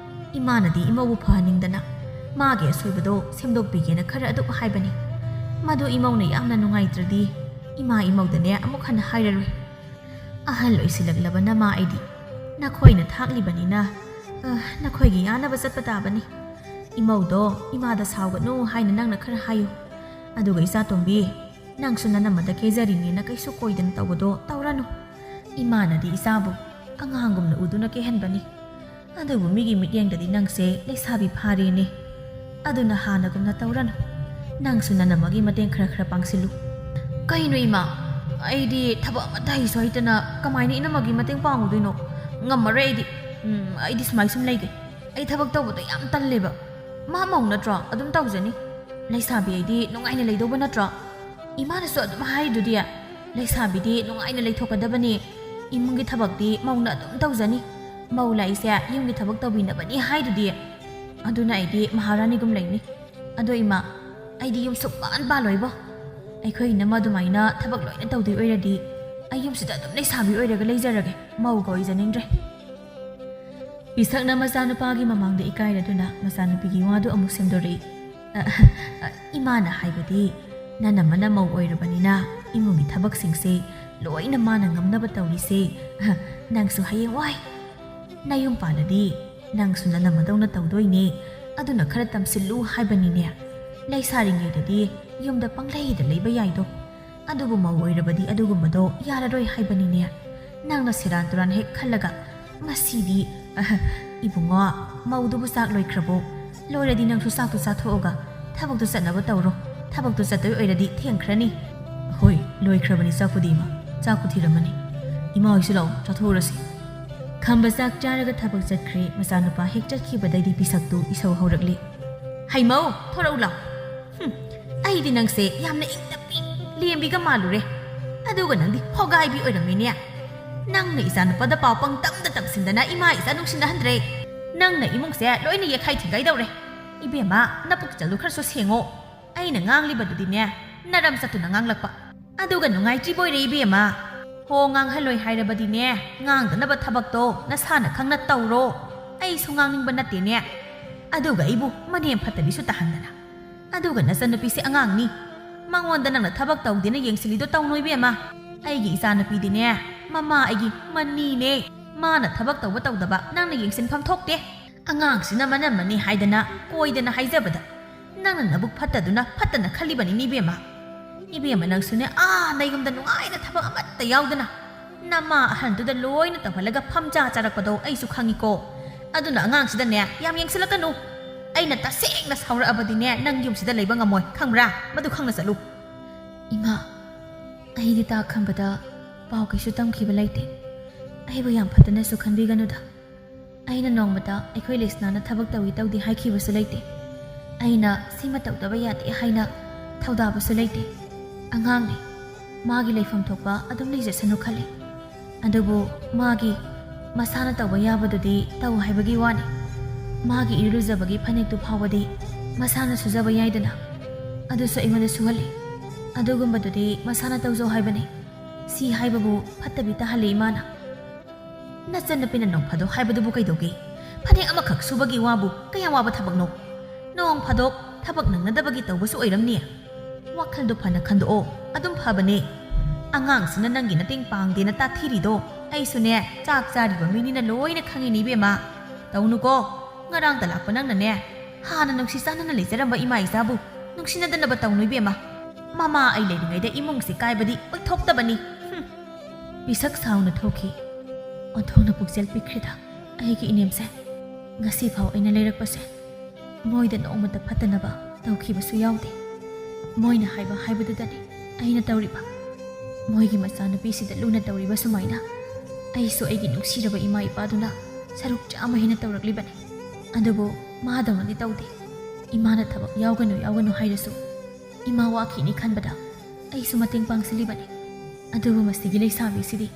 ꯏꯃꯥꯅꯗꯤ ꯏꯃꯧꯕꯨ ꯐꯍꯟꯅꯤꯡꯗꯅ ꯃꯥꯒꯤ ꯑꯁꯣꯏꯕꯗꯣ ꯁꯦꯝꯗꯣꯛꯄꯤꯒꯦꯅ ꯈꯔ ꯑꯗꯨꯛ ꯍꯥꯏꯕꯅꯤ꯫ ꯃꯗꯨ ꯏꯃꯧꯅ ꯌꯥꯝꯅ ꯅꯨꯡꯉꯥꯏꯇ꯭ꯔꯗꯤ ꯏꯃꯥ ꯏꯃꯧꯗꯅꯦ ꯑꯃꯨꯛ ꯍꯟꯅ ꯍꯥꯏꯔꯔꯣꯏ꯫ ꯑꯍꯜ ꯑꯣꯏꯁꯤꯜꯂꯛꯂꯕ ꯅꯃꯥ ꯑꯩꯗꯤ ꯅꯈꯣꯏꯅ ꯊꯥꯛꯂꯤꯕꯅꯤꯅ, ꯑ, ꯅꯈꯣꯏꯒꯤ ꯌꯥꯅꯕ ꯆꯠꯄ ꯇꯥꯕꯅꯤ꯫ ꯏꯃꯧꯗꯣ ꯏꯃꯥꯗ ꯁꯥꯎꯒꯅꯨ ꯍꯥꯏꯅ ꯅꯪꯅ ꯈꯔ ꯍꯥꯏꯌꯨ꯫ ꯑꯗꯨꯒ ꯏꯆꯥꯇꯣꯝꯕꯤ, ꯅꯪꯁꯨ ꯅꯅꯝꯃꯗ ꯀꯦꯖꯔꯤꯅꯦꯅ ꯀꯩꯁꯨ ꯀꯣꯏꯗꯅ ꯇꯧꯕꯗꯣ ꯇꯧꯔꯅꯨ꯫ ꯏꯃꯥꯅꯗꯤ ꯏꯆꯥꯕꯨ ꯑꯉꯥꯡꯒꯨꯝꯅ ꯎꯗꯨꯅ ꯀꯦꯍꯟꯕꯅꯤ꯫ ꯑꯗꯨꯕꯨ ꯃꯤꯒꯤ ꯃꯤꯠꯌꯦꯡꯗꯗꯤ ꯅꯪꯁꯦ ꯂꯩꯁꯥꯕꯤ ꯐꯥꯔꯦꯅꯦ꯫ ꯑꯗꯨꯅ ꯍꯥꯟꯅꯒꯨꯝꯅ ꯇꯧꯔꯅꯨ꯫ ꯅꯪꯁꯨ ꯅꯅꯝꯃꯒꯤ ꯃꯇꯦꯡ ꯈꯔ ꯈꯔ ꯄꯥꯡꯁꯤꯜꯂꯨ꯫ ꯀꯩꯅꯣ ꯏꯃꯥ? ꯑꯩꯗꯤ ꯊꯕꯛ ꯑꯃꯠꯇ ꯍꯩꯁꯨ ꯍꯩꯇꯅ ꯀꯃꯥꯏꯅ ꯏꯅꯝꯃꯒꯤ ꯃꯇꯦꯡ ꯄꯥꯡꯉꯨꯗꯣꯏꯅꯣ? ꯉꯝꯃꯔꯣꯏ ꯑꯩꯗꯤ꯫ ꯎꯝ, ꯑꯩꯗꯤ ꯁꯨꯃꯥꯏ ꯁꯨꯝ ꯂꯩꯒꯦ꯫ ꯑꯩ ꯊꯕꯛ ꯇꯧꯕꯗꯣ ꯌꯥꯝ ꯇꯜꯂꯦꯕ꯫ ꯃꯥ ꯃꯧ ꯅꯠꯇ꯭ꯔꯣ? ꯑꯗꯨꯝ ꯇꯧꯖꯅꯤ꯫ ꯂꯩꯁꯥꯕꯤ ꯑꯩꯗꯤ ꯅꯨꯡꯉꯥꯏꯅ ꯂꯩꯗꯧꯕ ꯅꯠꯇ꯭ꯔꯣ? ꯏꯃꯥꯅꯁꯨ ꯑꯗꯨꯝ ꯍꯥꯏꯗꯨꯗꯤ, ꯂꯩꯁꯥꯕꯤꯗꯤ ꯅꯨꯡꯉꯥꯏꯅ ꯂꯩꯊꯣꯛꯀꯗꯕꯅꯤ, ꯏꯃꯨꯡꯒꯤ ꯊꯕꯛꯇꯤ ꯃꯧꯅ ꯑꯗꯨꯝ ꯇꯧꯖꯅꯤ꯫ ꯃꯧ ꯂꯥꯛꯏꯁꯦ ꯌꯨꯝꯒꯤ ꯊꯕꯛ ꯇꯧꯕꯤꯅꯕꯅꯤ ꯍꯥꯏꯗꯨꯗꯤ꯫ ꯑꯗꯨꯅ ꯑꯩꯗꯤ ꯃꯍꯥꯔꯥꯅꯤꯒꯨꯝ ꯂꯩꯅꯤ꯫ ꯑꯗꯣ ꯏꯃꯥ, ꯑꯩꯗꯤ ꯌꯨꯝ ꯁꯨꯛꯄꯥꯟ ꯄꯥꯜꯂꯣꯏꯕꯣ꯫ ꯑꯩꯈꯣꯏ ꯏꯅꯝꯃ ꯑꯗꯨꯃꯥꯏꯅ ꯊꯕꯛ ꯂꯣꯏꯅ ꯇꯧꯗꯣꯏ ꯑꯣꯏꯔꯗꯤ ꯑꯩ ꯌꯨꯝꯁꯤꯗ ꯑꯗꯨꯝ ꯂꯩꯁꯥꯕꯤ ꯑꯣꯏꯔꯒ ꯂꯩꯖꯔꯒꯦ, ꯃꯧꯒ ꯑꯣꯏꯖꯅꯤꯡꯗ꯭ꯔꯦ꯫ ꯄꯤꯁꯛꯅ ꯃꯆꯥꯅꯨꯄꯥꯒꯤ ꯃꯃꯥꯡꯗ ꯏꯀꯥꯏꯔꯗꯨꯅ ꯃꯆꯥꯅꯨꯄꯤꯒꯤ ꯋꯥꯗꯨ ꯑꯃꯨꯛ ꯁꯦꯝꯗꯣꯔꯛꯏ꯫ ꯏꯃꯥꯅ ꯍꯥꯏꯕꯗꯤ, ꯅꯅꯝꯃꯅ ꯃꯧ ꯑꯣꯏꯔꯕꯅꯤꯅ ꯏꯃꯨꯡꯒꯤ ꯊꯕꯛꯁꯤꯡꯁꯦ ꯂꯣꯏꯅ ꯃꯥꯅ ꯉꯝꯅꯕ ꯇꯧꯔꯤꯁꯦ, ꯅꯪꯁꯨ ꯍꯌꯦꯡꯋꯥꯏ ꯅꯌꯨꯝ ꯄꯥꯜꯂꯗꯤ ꯅꯪꯁꯨ ꯅꯅꯝꯃꯗꯧꯅ ꯇꯧꯗꯣꯏꯅꯦ꯫ ꯑꯗꯨꯅ ꯈꯔ ꯇꯝꯁꯤꯜꯂꯨ ꯍꯥꯏꯕꯅꯤꯅꯦ꯫ ꯂꯩꯁꯥꯔꯤꯉꯩꯗꯗꯤ ꯌꯨꯝꯗ ꯄꯪꯂꯩꯗ ꯂꯩꯕ ꯌꯥꯏꯗꯣ, ꯑꯗꯨꯕꯨ ꯃꯧ ꯑꯣꯏꯔꯕꯗꯤ ꯑꯗꯨꯒꯨꯝꯕꯗꯣ ꯌꯥꯔꯔꯣꯏ ꯍꯥꯏꯕꯅꯤꯅꯦ꯫ ꯅꯪꯅ ꯁꯦꯔꯥꯟ ꯇꯨꯔꯥꯟ ꯍꯦꯛ ꯈꯜꯂꯒ ꯃꯁꯤꯗꯤ, ꯑꯍ, ꯏꯕꯨꯡꯉꯣ, ꯃꯧꯗꯨꯕꯨ ꯆꯥꯛ ꯂꯣꯏꯈ꯭ꯔꯕꯣ? ꯂꯣꯏꯔꯗꯤ ꯅꯪꯁꯨ ꯆꯥꯛꯇꯨ ꯆꯥꯊꯣꯛꯑꯒ ꯊꯕꯛꯇꯨ ꯆꯠꯅꯕ ꯇꯧꯔꯣ꯫ ꯊꯕꯛꯇꯨ ꯆꯠꯇꯣꯏ ꯑꯣꯏꯔꯗꯤ ꯊꯦꯡꯈ꯭ꯔꯅꯤ꯫ ꯍꯣꯏ, ꯂꯣꯏꯈ꯭ꯔꯕꯅꯤ ꯆꯥꯛꯄꯨꯗꯤ, ꯏꯃꯥ꯫ ꯆꯥꯛꯄꯨ ꯊꯤꯔꯝꯃꯅꯤ꯫ ꯏꯃꯥ ꯍꯣꯏꯁꯨ ꯂꯥꯛꯑꯣ, ꯆꯥꯊꯣꯛꯎꯔꯁꯤ꯫ ꯈꯝꯕ ꯆꯥꯛ ꯆꯥꯔꯒ ꯊꯕꯛ ꯆꯠꯈ꯭ꯔꯦ꯫ ꯃꯆꯥꯅꯨꯄꯥ ꯍꯦꯛ ꯆꯠꯈꯤꯕꯗꯩꯗꯤ ꯄꯤꯁꯛꯇꯨ ꯏꯁꯧ ꯍꯧꯔꯛꯂꯦ꯫ "ꯍꯩꯃꯧ, ꯊꯣꯔꯛꯎ ꯂꯥꯎ꯫ ꯍꯨꯝ, ꯑꯩꯗꯤ ꯅꯪꯁꯦ ꯌꯥꯝꯅ ꯏꯪ ꯇꯞꯄꯤ ꯂꯦꯝꯕꯤꯒ ꯃꯥꯜꯂꯨꯔꯦ꯫ ꯑꯗꯨꯒ ꯅꯪꯗꯤ ꯍꯣꯒꯥꯏꯕꯤ ꯑꯣꯏꯔꯝꯃꯤꯅꯦ꯫ ꯅꯪꯅ ꯏꯆꯥꯅꯨꯄꯥꯗ ꯄꯥꯎ ꯄꯪꯇꯝꯗ ꯇꯝꯁꯤꯟꯗꯅ ꯏꯃꯥ ꯏꯆꯥ ꯅꯨꯡꯁꯤꯅꯍꯟꯗ꯭ꯔꯦ꯫ ꯅꯪꯅ ꯏꯃꯨꯡꯁꯦ ꯂꯣꯏꯅ ꯌꯦꯛꯈꯥꯏ ꯊꯤꯡꯒꯥꯏꯗꯧꯔꯦ꯫ ꯏꯕꯦꯝꯃ, ꯅꯄꯨꯛꯆꯜꯗꯨ ꯈꯔꯁꯨ ꯁꯦꯡꯉꯣ꯫ ꯑꯩꯅ ꯉꯥꯡꯂꯤꯕꯗꯨꯗꯤꯅꯦ, ꯅꯔꯝ ꯆꯠꯇꯨꯅ ꯉꯥꯡꯂꯛꯄ꯫ ꯑꯗꯨꯒ ꯅꯨꯡꯉꯥꯏꯇ꯭ꯔꯤꯕꯣꯏꯔꯦ ꯏꯕꯦꯝꯃ꯫ ꯍꯣ, ꯉꯥꯡꯍꯜꯂꯣꯏ ꯍꯥꯏꯔꯕꯗꯤꯅꯦ, ꯉꯥꯡꯗꯅꯕ ꯊꯕꯛꯇꯣ ꯅꯁꯥꯅ ꯈꯪꯅ ꯇꯧꯔꯣ꯫ ꯑꯩꯁꯨ ꯉꯥꯡꯅꯤꯡꯕ ꯅꯠꯇꯦꯅꯦ꯫ ꯑꯗꯨꯒ ꯑꯩꯕꯨ ꯃꯅꯦꯝ ꯐꯠꯇꯕꯤꯁꯨ ꯇꯥꯍꯟꯗꯅ꯫ ꯑꯗꯨꯒ ꯅꯆꯟꯅꯨꯄꯤꯁꯦ ꯑꯉꯥꯡꯅꯤ꯫ ꯃꯉꯣꯟꯗ ꯅꯪꯅ ꯊꯕꯛ ꯇꯧꯗꯦꯅ ꯌꯦꯡꯁꯤꯜꯂꯤꯗꯣ ꯇꯧꯅꯨ ꯏꯕꯦꯝꯃ꯫ ꯑꯩꯒꯤ ꯏꯆꯥꯅꯨꯄꯤꯗꯤꯅꯦ, ꯃꯃꯥ ꯑꯩꯒꯤ ꯃꯅꯤꯅꯦ꯫ ꯃꯥꯅ ꯊꯕꯛ ꯇꯧꯕ ꯇꯧꯗꯕ ꯅꯪꯅ ꯌꯦꯡꯁꯤꯟꯐꯝ ꯊꯣꯛꯇꯦ꯫ ꯑꯉꯥꯡꯁꯤꯅ ꯃꯅꯝꯃꯅꯤ ꯍꯥꯏꯗꯅ ꯀꯣꯏꯗꯅ ꯍꯥꯏꯖꯕꯗ, ꯅꯪꯅ ꯅꯕꯨꯛ ꯐꯠꯇꯗꯨꯅ ꯐꯠꯇꯅ ꯈꯜꯂꯤꯕꯅꯤꯅꯦ ꯏꯕꯦꯝꯃ꯫ ꯏꯕꯦꯝꯃ, ꯅꯪꯁꯨꯅꯦ, ꯑꯥ ꯅꯌꯨꯝꯗ ꯅꯨꯡꯉꯥꯏꯅ ꯊꯕꯛ ꯑꯃꯠꯇ ꯌꯥꯎꯗꯅ ꯅꯃꯥ ꯑꯍꯟꯗꯨꯗ ꯂꯣꯏꯅ ꯇꯧꯍꯜꯂꯒ ꯐꯝꯖꯥ ꯆꯥꯔꯛꯄꯗꯣ ꯑꯩꯁꯨ ꯈꯪꯉꯤꯀꯣ꯫ ꯑꯗꯨꯅ ꯑꯉꯥꯡꯁꯤꯗꯅꯦ ꯌꯥꯝ ꯌꯦꯡꯁꯤꯜꯂꯛꯀꯅꯨ꯫ ꯑꯩꯅ ꯇꯁꯦꯡꯅ ꯁꯥꯎꯔꯛꯑꯕꯗꯤꯅꯦ ꯅꯪ ꯌꯨꯝꯁꯤꯗ ꯂꯩꯕ ꯉꯝꯃꯣꯏ, ꯈꯪꯕ꯭ꯔꯥ? ꯃꯗꯨ ꯈꯪꯅ ꯆꯠꯂꯨ꯫ ꯏꯃꯥ, ꯑꯩꯗꯤ ꯇꯥ ꯈꯝꯕꯗ ꯄꯥꯎ ꯀꯩꯁꯨ ꯇꯝꯈꯤꯕ ꯂꯩꯇꯦ꯫ ꯑꯩꯕꯨ ꯌꯥꯝ ꯐꯠꯇꯅꯁꯨ ꯈꯟꯕꯤꯒꯅꯨꯗ꯫ ꯑꯩꯅ ꯅꯣꯡꯃꯇ ꯑꯩꯈꯣꯏ ꯂꯩꯁꯅꯥꯅ ꯊꯕꯛ ꯇꯧꯏ ꯇꯧꯗꯦ ꯍꯥꯏꯈꯤꯕꯁꯨ ꯂꯩꯇꯦ꯫ ꯑꯩꯅ ꯁꯤꯃ ꯇꯧꯗꯕ ꯌꯥꯗꯦ ꯍꯥꯏꯅ ꯊꯧꯗꯥꯕꯁꯨ ꯂꯩꯇꯦ꯫ ꯑꯉꯥꯡꯅꯤ, ꯃꯥꯒꯤ ꯂꯩꯐꯝ ꯊꯣꯛꯄ ꯑꯗꯨꯝ ꯂꯩꯖꯁꯅꯨ ꯈꯜꯂꯤ꯫ ꯑꯗꯨꯕꯨ ꯃꯥꯒꯤ ꯃꯁꯥꯅ ꯇꯧꯕ ꯌꯥꯕꯗꯨꯗꯤ ꯇꯧ ꯍꯥꯏꯕꯒꯤ ꯋꯥꯅꯤ꯫ ꯃꯥꯒꯤ ꯏꯔꯨ ꯂꯨꯖꯕꯒꯤ ꯐꯅꯦꯛꯇꯨ ꯐꯥꯎꯕꯗꯤ ꯃꯁꯥꯅ ꯁꯨꯖꯕ ꯌꯥꯏꯗꯅ꯫ ꯑꯗꯨꯁꯨ ꯑꯩꯉꯣꯟꯗ ꯁꯨꯍꯜꯂꯤ꯫ ꯑꯗꯨꯒꯨꯝꯕꯗꯨꯗꯤ ꯃꯁꯥꯅ ꯇꯧꯖꯧ ꯍꯥꯏꯕꯅꯤ꯫ ꯁꯤ ꯍꯥꯏꯕꯕꯨ ꯐꯠꯇꯕꯤ ꯇꯥꯍꯜꯂꯤ ꯏꯃꯥꯅ꯫ ꯅꯆꯟꯅꯨꯄꯤꯅ ꯅꯣꯡ ꯐꯥꯗꯣꯛ ꯍꯥꯏꯕꯗꯨꯕꯨ ꯀꯩꯗꯧꯒꯦ? ꯐꯅꯦꯛ ꯑꯃꯈꯛ ꯁꯨꯕꯒꯤ ꯋꯥꯕꯨ ꯀꯌꯥꯝ ꯋꯥꯕ ꯊꯕꯛꯅꯣ? ꯅꯣꯡ ꯐꯥꯗꯣꯛ ꯊꯕꯛ ꯅꯪꯅꯗꯕꯒꯤ ꯇꯧꯕꯁꯨ ꯑꯣꯏꯔꯝꯅꯤ꯫ ꯋꯥꯈꯜꯗꯣ ꯐꯅ ꯈꯟꯗꯣꯛꯑꯣ, ꯑꯗꯨꯝ ꯐꯕꯅꯦ꯫ ꯑꯉꯥꯡꯁꯤꯅ ꯅꯪꯒꯤ ꯃꯇꯦꯡ ꯄꯥꯡꯗꯦꯅ ꯇꯥꯊꯤꯔꯤꯗꯣ ꯑꯩꯁꯨꯅꯦ, ꯆꯥꯛ ꯆꯥꯔꯤꯕ ꯃꯤꯅꯤꯅ ꯂꯣꯏꯅ ꯈꯪꯉꯤꯅꯤ ꯏꯕꯦꯝꯃ꯫ ꯇꯧꯅꯨꯀꯣ, ꯉꯔꯥꯡꯇ ꯂꯥꯛꯄ ꯅꯪꯅꯅꯦ, ꯍꯥꯟꯅ ꯅꯨꯡꯁꯤ ꯆꯥꯟꯅꯅ ꯂꯩꯖꯔꯝꯕ ꯏꯃꯥ ꯏꯆꯥꯕꯨ ꯅꯨꯡꯁꯤꯅꯗꯅꯕ ꯇꯧꯅꯨ ꯏꯕꯦꯝꯃ꯫ ꯃꯃꯥ ꯑꯩ ꯂꯩꯔꯤꯉꯩꯗ ꯏꯃꯨꯡꯁꯤ ꯀꯥꯏꯕꯗꯤ ꯑꯣꯏꯊꯣꯛꯇꯕꯅꯤ꯫ ꯍꯨꯝ꯫ ꯄꯤꯁꯛ ꯁꯥꯎꯅ ꯊꯣꯛꯈꯤ꯫ ꯑꯣꯟꯊꯣꯛꯅ ꯄꯨꯛꯆꯦꯜ ꯄꯤꯛꯈ꯭ꯔꯦꯗ ꯑꯩꯒꯤ ꯏꯅꯦꯝꯁꯦ꯫ ꯉꯁꯤꯐꯥꯎ ꯑꯩꯅ ꯂꯩꯔꯛꯄꯁꯦ ꯃꯣꯏꯗ ꯅꯣꯡꯃꯇ ꯐꯠꯇꯅꯕ ꯇꯧꯈꯤꯕꯁꯨ ꯌꯥꯎꯗꯦ꯫ ꯃꯣꯏꯅ ꯍꯥꯏꯕ ꯍꯥꯏꯕꯗꯨꯗꯅꯤ ꯑꯩꯅ ꯇꯧꯔꯤꯕ꯫ ꯃꯣꯏꯒꯤ ꯃꯆꯥꯅꯨꯄꯤꯁꯤꯗ ꯂꯨꯅ ꯇꯧꯔꯤꯕ ꯁꯨꯃꯥꯏꯅ ꯑꯩꯁꯨ ꯑꯩꯒꯤ ꯅꯨꯡꯁꯤꯔꯕ ꯏꯃꯥ ꯏꯄꯥꯗꯨꯅ ꯁꯔꯨꯛ ꯆꯥꯝꯃ ꯍꯦꯟꯅ ꯇꯧꯔꯛꯂꯤꯕꯅꯤ꯫ ꯑꯗꯨꯕꯨ ꯃꯥꯗꯧꯅꯗꯤ ꯇꯧꯗꯦ꯫ ꯏꯃꯥꯅ ꯊꯕꯛ ꯌꯥꯎꯒꯅꯨ ꯌꯥꯎꯒꯅꯨ ꯍꯥꯏꯔꯁꯨ ꯏꯃꯥ ꯋꯥꯈꯤꯅꯤ ꯈꯟꯕꯗ ꯑꯩꯁꯨ ꯃꯇꯦꯡ ꯄꯥꯡꯁꯤꯜꯂꯤꯕꯅꯤ꯫ ꯑꯗꯨꯕꯨ ꯃꯁꯤꯒꯤ ꯂꯩꯁꯥꯕꯤꯁꯤꯗꯤ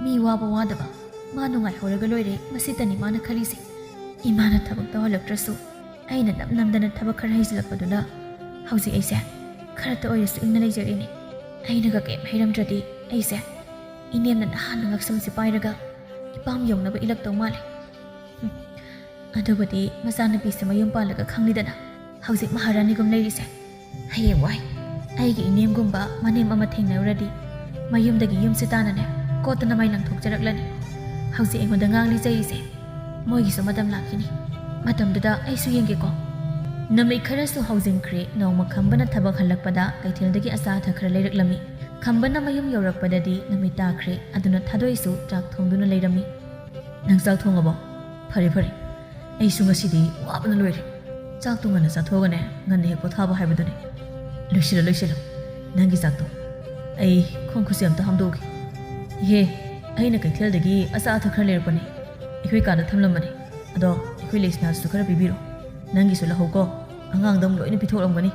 ꯃꯤ ꯋꯥꯕ ꯋꯥꯗꯕ, ꯃꯥ ꯅꯨꯡꯉꯥꯏꯍꯧꯔꯒ ꯂꯣꯏꯔꯦ, ꯃꯁꯤꯇꯅꯤ ꯃꯥꯅ ꯈꯜꯂꯤꯁꯦ꯫ ꯏꯃꯥꯅ ꯊꯕꯛ ꯇꯧꯍꯜꯂꯛꯇ꯭ꯔꯁꯨ ꯑꯩꯅ ꯅꯝ ꯅꯝꯗꯅ ꯊꯕꯛ ꯈꯔ ꯍꯩꯖꯤꯜꯂꯛꯄꯗꯨꯅ ꯍꯧꯖꯤꯛ ꯑꯩꯁꯦ ꯈꯔꯇ ꯑꯣꯏꯔꯁꯨ ꯏꯪꯅ ꯂꯩꯖꯔꯤꯅꯤ꯫ ꯑꯩꯅꯒ ꯀꯩꯝ ꯍꯩꯔꯝꯗ꯭ꯔꯗꯤ ꯑꯩꯁꯦ ꯏꯅꯦꯝꯅ ꯅꯍꯥꯟꯅ ꯉꯛꯁꯝꯁꯦ ꯄꯥꯏꯔꯒ ꯏꯄꯥꯝ ꯌꯧꯅꯕ ꯏꯜꯂꯛꯇꯧ ꯃꯥꯜꯂꯦ꯫ ꯍꯨꯝ꯫ ꯑꯗꯨꯕꯨꯗꯤ ꯃꯆꯥꯅꯨꯄꯤꯁꯦ ꯃꯌꯨꯝ ꯄꯥꯜꯂꯒ ꯈꯪꯂꯤꯗꯅ ꯍꯧꯖꯤꯛ ꯃꯍꯥꯔꯥꯅꯤꯒꯨꯝ ꯂꯩꯔꯤꯁꯦ꯫ ꯍꯌꯦꯡꯋꯥꯏ ꯑꯩꯒꯤ ꯏꯅꯦꯝꯒꯨꯝꯕ ꯃꯅꯦꯝ ꯑꯃ ꯊꯦꯡꯅꯔꯨꯔꯗꯤ ꯃꯌꯨꯝꯗꯒꯤ ꯌꯨꯝꯁꯦ ꯇꯥꯅꯅꯦ ꯀꯣꯠꯇꯅ ꯃꯥꯏ ꯂꯪꯊꯣꯛꯆꯔꯛꯂꯅꯤ꯫ ꯍꯧꯖꯤꯛ ꯑꯩꯉꯣꯟꯗ ꯉꯥꯡꯂꯤ ꯆꯩꯔꯤꯁꯦ ꯃꯣꯏꯒꯤꯁꯨ ꯃꯇꯝ ꯂꯥꯛꯈꯤꯅꯤ꯫ ꯃꯇꯝꯗꯨꯗ ꯑꯩꯁꯨ ꯌꯦꯡꯒꯦꯀꯣ꯫ ꯅꯨꯃꯤꯠ ꯈꯔꯁꯨ ꯍꯧꯖꯤꯟꯈ꯭ꯔꯦ꯫ ꯅꯣꯡꯃ ꯈꯝꯕꯅ ꯊꯕꯛ ꯍꯜꯂꯛꯄꯗ ꯀꯩꯊꯦꯜꯗꯒꯤ ꯑꯆꯥ ꯑꯊꯛ ꯈꯔ ꯂꯩꯔꯛꯂꯝꯃꯤ꯫ ꯈꯝꯕꯅ ꯃꯌꯨꯝ ꯌꯧꯔꯛꯄꯗꯗꯤ ꯅꯨꯃꯤꯠ ꯇꯥꯈ꯭ꯔꯦ꯫ ꯑꯗꯨꯅ ꯊꯥꯗꯣꯏꯁꯨ ꯆꯥꯛ ꯊꯣꯡꯗꯨꯅ ꯂꯩꯔꯝꯃꯤ꯫ "ꯅꯪ ꯆꯥꯛ ꯊꯣꯡꯉꯕꯣ? ꯐꯔꯦ ꯐꯔꯦ, ꯑꯩꯁꯨ ꯉꯁꯤꯗꯤ ꯋꯥꯕꯅ ꯂꯣꯏꯔꯦ꯫ ꯆꯥꯛꯇꯣ ꯉꯟꯅ ꯆꯥꯊꯣꯛꯑꯒꯅꯦ, ꯉꯟꯅ ꯍꯦꯛ ꯄꯣꯊꯥꯕ ꯍꯥꯏꯕꯗꯨꯅꯤ꯫ ꯂꯣꯏꯁꯤꯜꯂꯣ ꯂꯣꯏꯁꯤꯜꯂꯣ ꯅꯪꯒꯤ ꯆꯥꯛꯇꯣ꯫ ꯑꯩ ꯈꯣꯡ ꯈꯨꯠꯁꯦ ꯑꯝꯇ ꯍꯥꯝꯗꯣꯛꯎꯒꯦ꯫ ꯏꯍꯦ, ꯑꯩꯅ ꯀꯩꯊꯦꯜꯗꯒꯤ ꯑꯆꯥ ꯑꯊꯛ ꯈꯔ ꯂꯩꯔꯛꯄꯅꯦ꯫ ꯑꯩꯈꯣꯏ ꯀꯥꯗ ꯊꯝꯂꯝꯕꯅꯦ꯫ ꯑꯗꯣ ꯑꯩꯈꯣꯏ ꯂꯩꯁꯅꯥꯗꯨꯁꯨ ꯈꯔ ꯄꯤꯕꯤꯔꯣ꯫ ꯅꯪꯒꯤꯁꯨ ꯂꯧꯍꯧꯀꯣ꯫ ꯑꯉꯥꯡꯗ ꯑꯃꯨꯛ ꯂꯣꯏꯅ ꯄꯤꯊꯣꯛꯂꯝꯒꯅꯤ꯫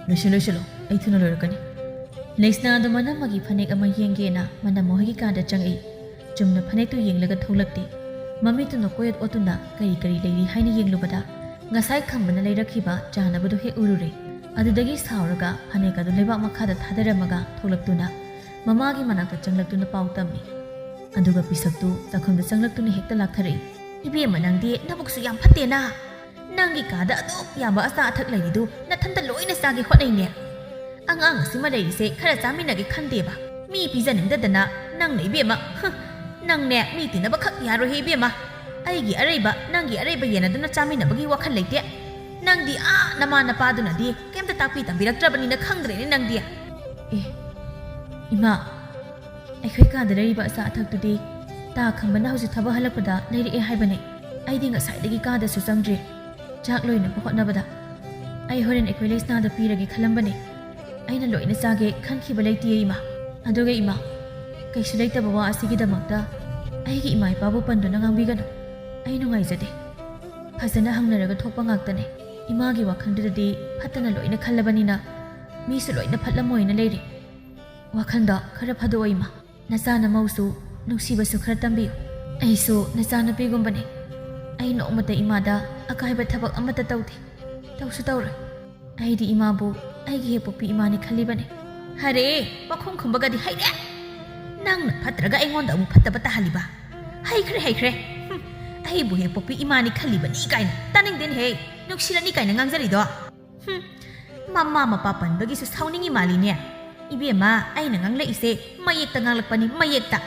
ꯂꯣꯏꯁꯤꯜ ꯂꯣꯏꯁꯤꯜꯂꯣ, ꯑꯩ ꯊꯨꯅ ꯂꯣꯏꯔꯛꯀꯅꯤ꯫" ꯂꯩꯁꯅꯥꯗꯣ ꯃꯅꯝꯃꯒꯤ ꯐꯅꯦꯛ ꯑꯃ ꯌꯦꯡꯒꯦꯅ ꯃꯅꯝꯃ ꯍꯣꯏꯒꯤ ꯀꯥꯗ ꯆꯪꯉꯛꯏ꯫ ꯆꯨꯝꯅ ꯐꯅꯦꯛꯇꯨ ꯌꯦꯡꯂꯒ ꯊꯣꯛꯂꯛꯇꯦ꯫ ꯃꯃꯤꯠꯇꯨꯅ ꯀꯣꯏꯑꯣꯠ ꯑꯣꯠꯇꯨꯅ ꯀꯔꯤ ꯀꯔꯤ ꯂꯩꯔꯤ ꯍꯥꯏꯅ ꯌꯦꯡꯂꯨꯕꯗ ꯉꯁꯥꯏ ꯈꯝꯕꯅ ꯂꯩꯔꯛꯈꯤꯕ ꯆꯥꯅꯕꯗꯨ ꯍꯦꯛ ꯎꯔꯨꯔꯦ꯫ ꯑꯗꯨꯗꯒꯤ ꯁꯥꯎꯔꯒ ꯐꯅꯦꯛ ꯑꯗꯨ ꯂꯩꯕꯥꯛ ꯃꯈꯥꯗ ꯊꯥꯗꯔꯝꯃꯒ ꯊꯣꯛꯂꯛꯇꯨꯅ ꯃꯃꯥꯒꯤ ꯃꯅꯥꯛꯇ ꯆꯪꯂꯛꯇꯨꯅ ꯄꯥꯎ ꯇꯝꯃꯤ꯫ ꯑꯗꯨꯒ ꯄꯤꯁꯛꯇꯨ ꯆꯥꯛꯈꯨꯝꯗ ꯆꯪꯂꯛꯇꯨꯅ ꯍꯦꯛꯇ ꯂꯥꯛꯊꯔꯛꯏ꯫ "ꯏꯕꯦꯝꯃ, ꯅꯪꯗꯤ ꯅꯕꯨꯛꯁꯨ ꯌꯥꯝ ꯐꯠꯇꯦꯅ꯫ ꯅꯪꯒꯤ ꯀꯥꯗ ꯑꯗꯨꯛ ꯌꯥꯝꯕ ꯑꯆꯥ ꯑꯊꯛ ꯂꯩꯔꯤꯗꯨ ꯅꯊꯟꯇ ꯂꯣꯏꯅ ꯆꯥꯒꯦ ꯍꯣꯠꯅꯩꯅꯦ꯫ ꯑꯉꯥꯡ ꯑꯁꯤꯃ ꯂꯩꯔꯤꯁꯦ ꯈꯔ ꯆꯥꯃꯤꯟꯅꯒꯦ ꯈꯟꯗꯦꯕ꯫ ꯃꯤ ꯄꯤꯖꯅꯤꯡꯗꯗꯅ ꯅꯪꯅ ꯏꯕꯦꯝꯃ, ꯍ, ꯅꯪꯅꯦ ꯃꯤ ꯇꯤꯟꯅꯕ ꯈꯛ ꯌꯥꯔꯣꯏꯍꯦ ꯏꯕꯦꯝꯃ꯫ ꯑꯩꯒꯤ ꯑꯔꯩꯕ, ꯅꯪꯒꯤ ꯑꯔꯩꯕ ꯌꯦꯟꯅꯗꯨꯅ ꯆꯥꯃꯤꯟꯅꯕꯒꯤ ꯋꯥꯈꯜ ꯂꯩꯇꯦ꯫ ꯅꯪꯗꯤ ꯑꯥ ꯅꯃꯥ ꯅꯄꯥꯗꯨꯅꯗꯤ ꯀꯩꯝꯇ ꯇꯥꯛꯄꯤ ꯇꯝꯕꯤꯔꯛꯇ꯭ꯔꯕꯅꯤꯅ ꯈꯪꯗ꯭ꯔꯦꯅꯦ ꯅꯪꯗꯤ꯫ ꯑꯦ, ꯏꯃꯥ, ꯑꯩꯈꯣꯏ ꯀꯥꯗ ꯂꯩꯔꯤꯕ ꯑꯆꯥ ꯑꯊꯛꯇꯨꯗꯤ ꯇꯥ ꯈꯝꯕꯅ ꯍꯧꯖꯤꯛ ꯊꯕꯛ ꯍꯜꯂꯛꯄꯗ ꯂꯩꯔꯛꯑꯦ ꯍꯥꯏꯕꯅꯦ꯫ ꯑꯩꯗꯤ ꯉꯁꯥꯏꯗꯒꯤ ꯀꯥꯗꯁꯨ ꯆꯪꯗ꯭ꯔꯤ꯫ ꯆꯥꯛ ꯂꯣꯏꯅꯕ ꯍꯣꯠꯅꯕꯗ ꯑꯩ ꯍꯣꯔꯦꯟ ꯑꯩꯈꯣꯏ ꯂꯩꯁꯅꯥꯗ ꯄꯤꯔꯒꯦ ꯈꯜꯂꯝꯕꯅꯦ꯫ ꯑꯩꯅ ꯂꯣꯏꯅ ꯆꯥꯒꯦ ꯈꯟꯈꯤꯕ ꯂꯩꯇꯤꯌꯦ ꯏꯃꯥ꯫ ꯑꯗꯨꯒ ꯏꯃꯥ, ꯀꯩꯁꯨ ꯂꯩꯇꯕ ꯋꯥ ꯑꯁꯤꯒꯤꯗꯃꯛꯇ ꯑꯩꯒꯤ ꯏꯃꯥ ꯏꯄꯥꯕꯨ ꯄꯟꯗꯨꯅ ꯉꯥꯡꯕꯤꯒꯅꯨ꯫ ꯑꯩ ꯅꯨꯡꯉꯥꯏꯖꯗꯦ꯫ ꯐꯖꯅ ꯍꯪꯅꯔꯒ ꯊꯣꯛꯄ ꯉꯥꯛꯇꯅꯦ꯫ ꯏꯃꯥꯒꯤ ꯋꯥꯈꯜꯗꯨꯗꯗꯤ ꯐꯠꯇꯅ ꯂꯣꯏꯅ ꯈꯜꯂꯕꯅꯤꯅ ꯃꯤꯁꯨ ꯂꯣꯏꯅ ꯐꯠꯂꯝꯃꯣꯏꯅ ꯂꯩꯔꯦ꯫ ꯋꯥꯈꯜꯗꯣ ꯈꯔ ꯐꯥꯗꯣꯛꯑꯣ ꯏꯃꯥ꯫ ꯅꯆꯥꯅ ꯃꯧꯁꯨ ꯅꯨꯡꯁꯤꯕꯁꯨ ꯈꯔ ꯇꯝꯕꯤꯌꯨ꯫ ꯑꯩꯁꯨ ꯅꯆꯥꯅꯨꯄꯤꯒꯨꯝꯕꯅꯦ꯫ ꯑꯩ ꯅꯣꯡꯃꯇ ꯏꯃꯥꯗ ꯑꯀꯥꯏꯕ ꯊꯕꯛ ꯑꯃꯠꯇ ꯇꯧꯗꯦ꯫ ꯇꯧꯁꯨ ꯇꯧꯔꯣꯏ꯫ ꯑꯩꯗꯤ ꯏꯃꯥꯕꯨ ꯑꯩꯒꯤ ꯍꯦꯛ ꯄꯣꯛꯄꯤ ꯏꯃꯥꯅꯤ ꯈꯜꯂꯤꯕꯅꯦ꯫ ꯍꯔꯦ, ꯃꯈꯣꯡ ꯈꯨꯝꯕꯒꯗꯤ ꯍꯩꯔꯦ꯫ ꯅꯪꯅ ꯐꯠꯇ꯭ꯔꯒ ꯑꯩꯉꯣꯟꯗ ꯑꯃꯨꯛ ꯐꯠꯇꯕ ꯇꯥꯍꯜꯂꯤꯕ꯫ ꯍꯩꯈ꯭ꯔꯦ, ꯍꯩꯈ꯭ꯔꯦ꯫ ꯍꯨꯝ, ꯑꯩꯕꯨ ꯍꯦꯛ ꯄꯣꯛꯄꯤ ꯏꯃꯥꯅꯤ ꯈꯜꯂꯤꯕꯅꯤ ꯀꯥꯏꯅ꯫ ꯇꯥꯅꯤꯡꯗꯦꯅꯦꯍꯦ, ꯅꯨꯡꯁꯤꯔꯅꯤ ꯀꯥꯏꯅ ꯉꯥꯡꯖꯔꯤꯗꯣ꯫ ꯍꯨꯝ, ꯃꯃꯥ ꯃꯄꯥ ꯄꯟꯕꯒꯤꯁꯨ ꯁꯥꯎꯅꯤꯡꯉꯤ ꯃꯥꯜꯂꯤꯅꯦ꯫ ꯏꯕꯦꯝꯃ, ꯑꯩꯅ ꯉꯥꯡꯂꯛꯏꯁꯦ ꯃꯌꯦꯛꯇ ꯉꯥꯡꯂꯛꯄꯅꯤ, ꯃꯌꯦꯛꯇ꯫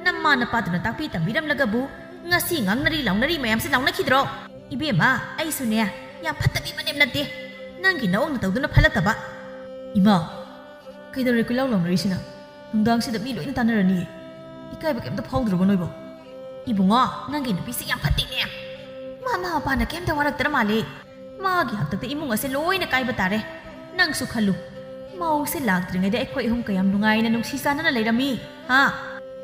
ꯅꯃꯥ ꯅꯄꯥꯗꯨꯅ ꯇꯥꯛꯄꯤ ꯇꯝꯕꯤꯔꯝꯂꯒꯕꯨ ꯉꯁꯤ ꯉꯥꯡꯅꯔꯤ ꯂꯥꯎꯅꯔꯤ ꯃꯌꯥꯝꯁꯦ ꯂꯥꯎꯅꯈꯤꯗ꯭ꯔꯣ? ꯏꯕꯦꯝꯃ, ꯑꯩꯁꯨꯅꯦ ꯌꯥꯝ ꯐꯠꯇꯕꯤ ꯃꯅꯦꯝ ꯅꯠꯇꯦ꯫ ꯅꯪꯒꯤ ꯅꯑꯣꯡ ꯅꯇꯧꯗꯨꯅ ꯐꯠꯂꯛꯇꯕ꯫ ꯏꯃꯥ, ꯀꯩꯗꯧꯔꯦ ꯀꯣꯏꯂꯥꯎ ꯂꯥꯎꯅꯔꯤꯁꯤꯅ? ꯅꯨꯡꯗꯥꯡꯁꯤꯗ ꯃꯤ ꯂꯣꯏꯅ ꯇꯥꯟꯅꯔꯅꯤꯌꯦ꯫ ꯏꯀꯥꯏꯕ ꯀꯩꯝꯇ ꯐꯥꯎꯗ꯭ꯔꯕꯣ ꯅꯣꯏꯕꯣ? ꯏꯕꯨꯡꯉꯣ, ꯅꯪꯒꯤ ꯅꯨꯄꯤꯁꯦ ꯌꯥꯝ ꯐꯠꯇꯦꯅꯦ꯫ ꯃꯃꯥ ꯃꯄꯥꯅ ꯀꯩꯝꯇ ꯋꯥꯔꯛꯇ꯭ꯔ ꯃꯥꯜꯂꯦ꯫ ꯃꯥꯒꯤ ꯍꯥꯛꯇꯛꯇ ꯏꯃꯨꯡ ꯑꯁꯦ ꯂꯣꯏꯅ ꯀꯥꯏꯕ ꯇꯥꯔꯦ꯫ ꯅꯪꯁꯨ ꯈꯜꯂꯨ, ꯃꯧꯁꯦ ꯂꯥꯛꯇ꯭ꯔꯤꯉꯩꯗ ꯑꯩꯈꯣꯏ ꯑꯍꯨꯝ ꯀꯌꯥꯝ ꯅꯨꯡꯉꯥꯏꯅ ꯅꯨꯡꯁꯤ ꯆꯥꯟꯅꯅ ꯂꯩꯔꯝꯃꯤ, ꯍꯥ?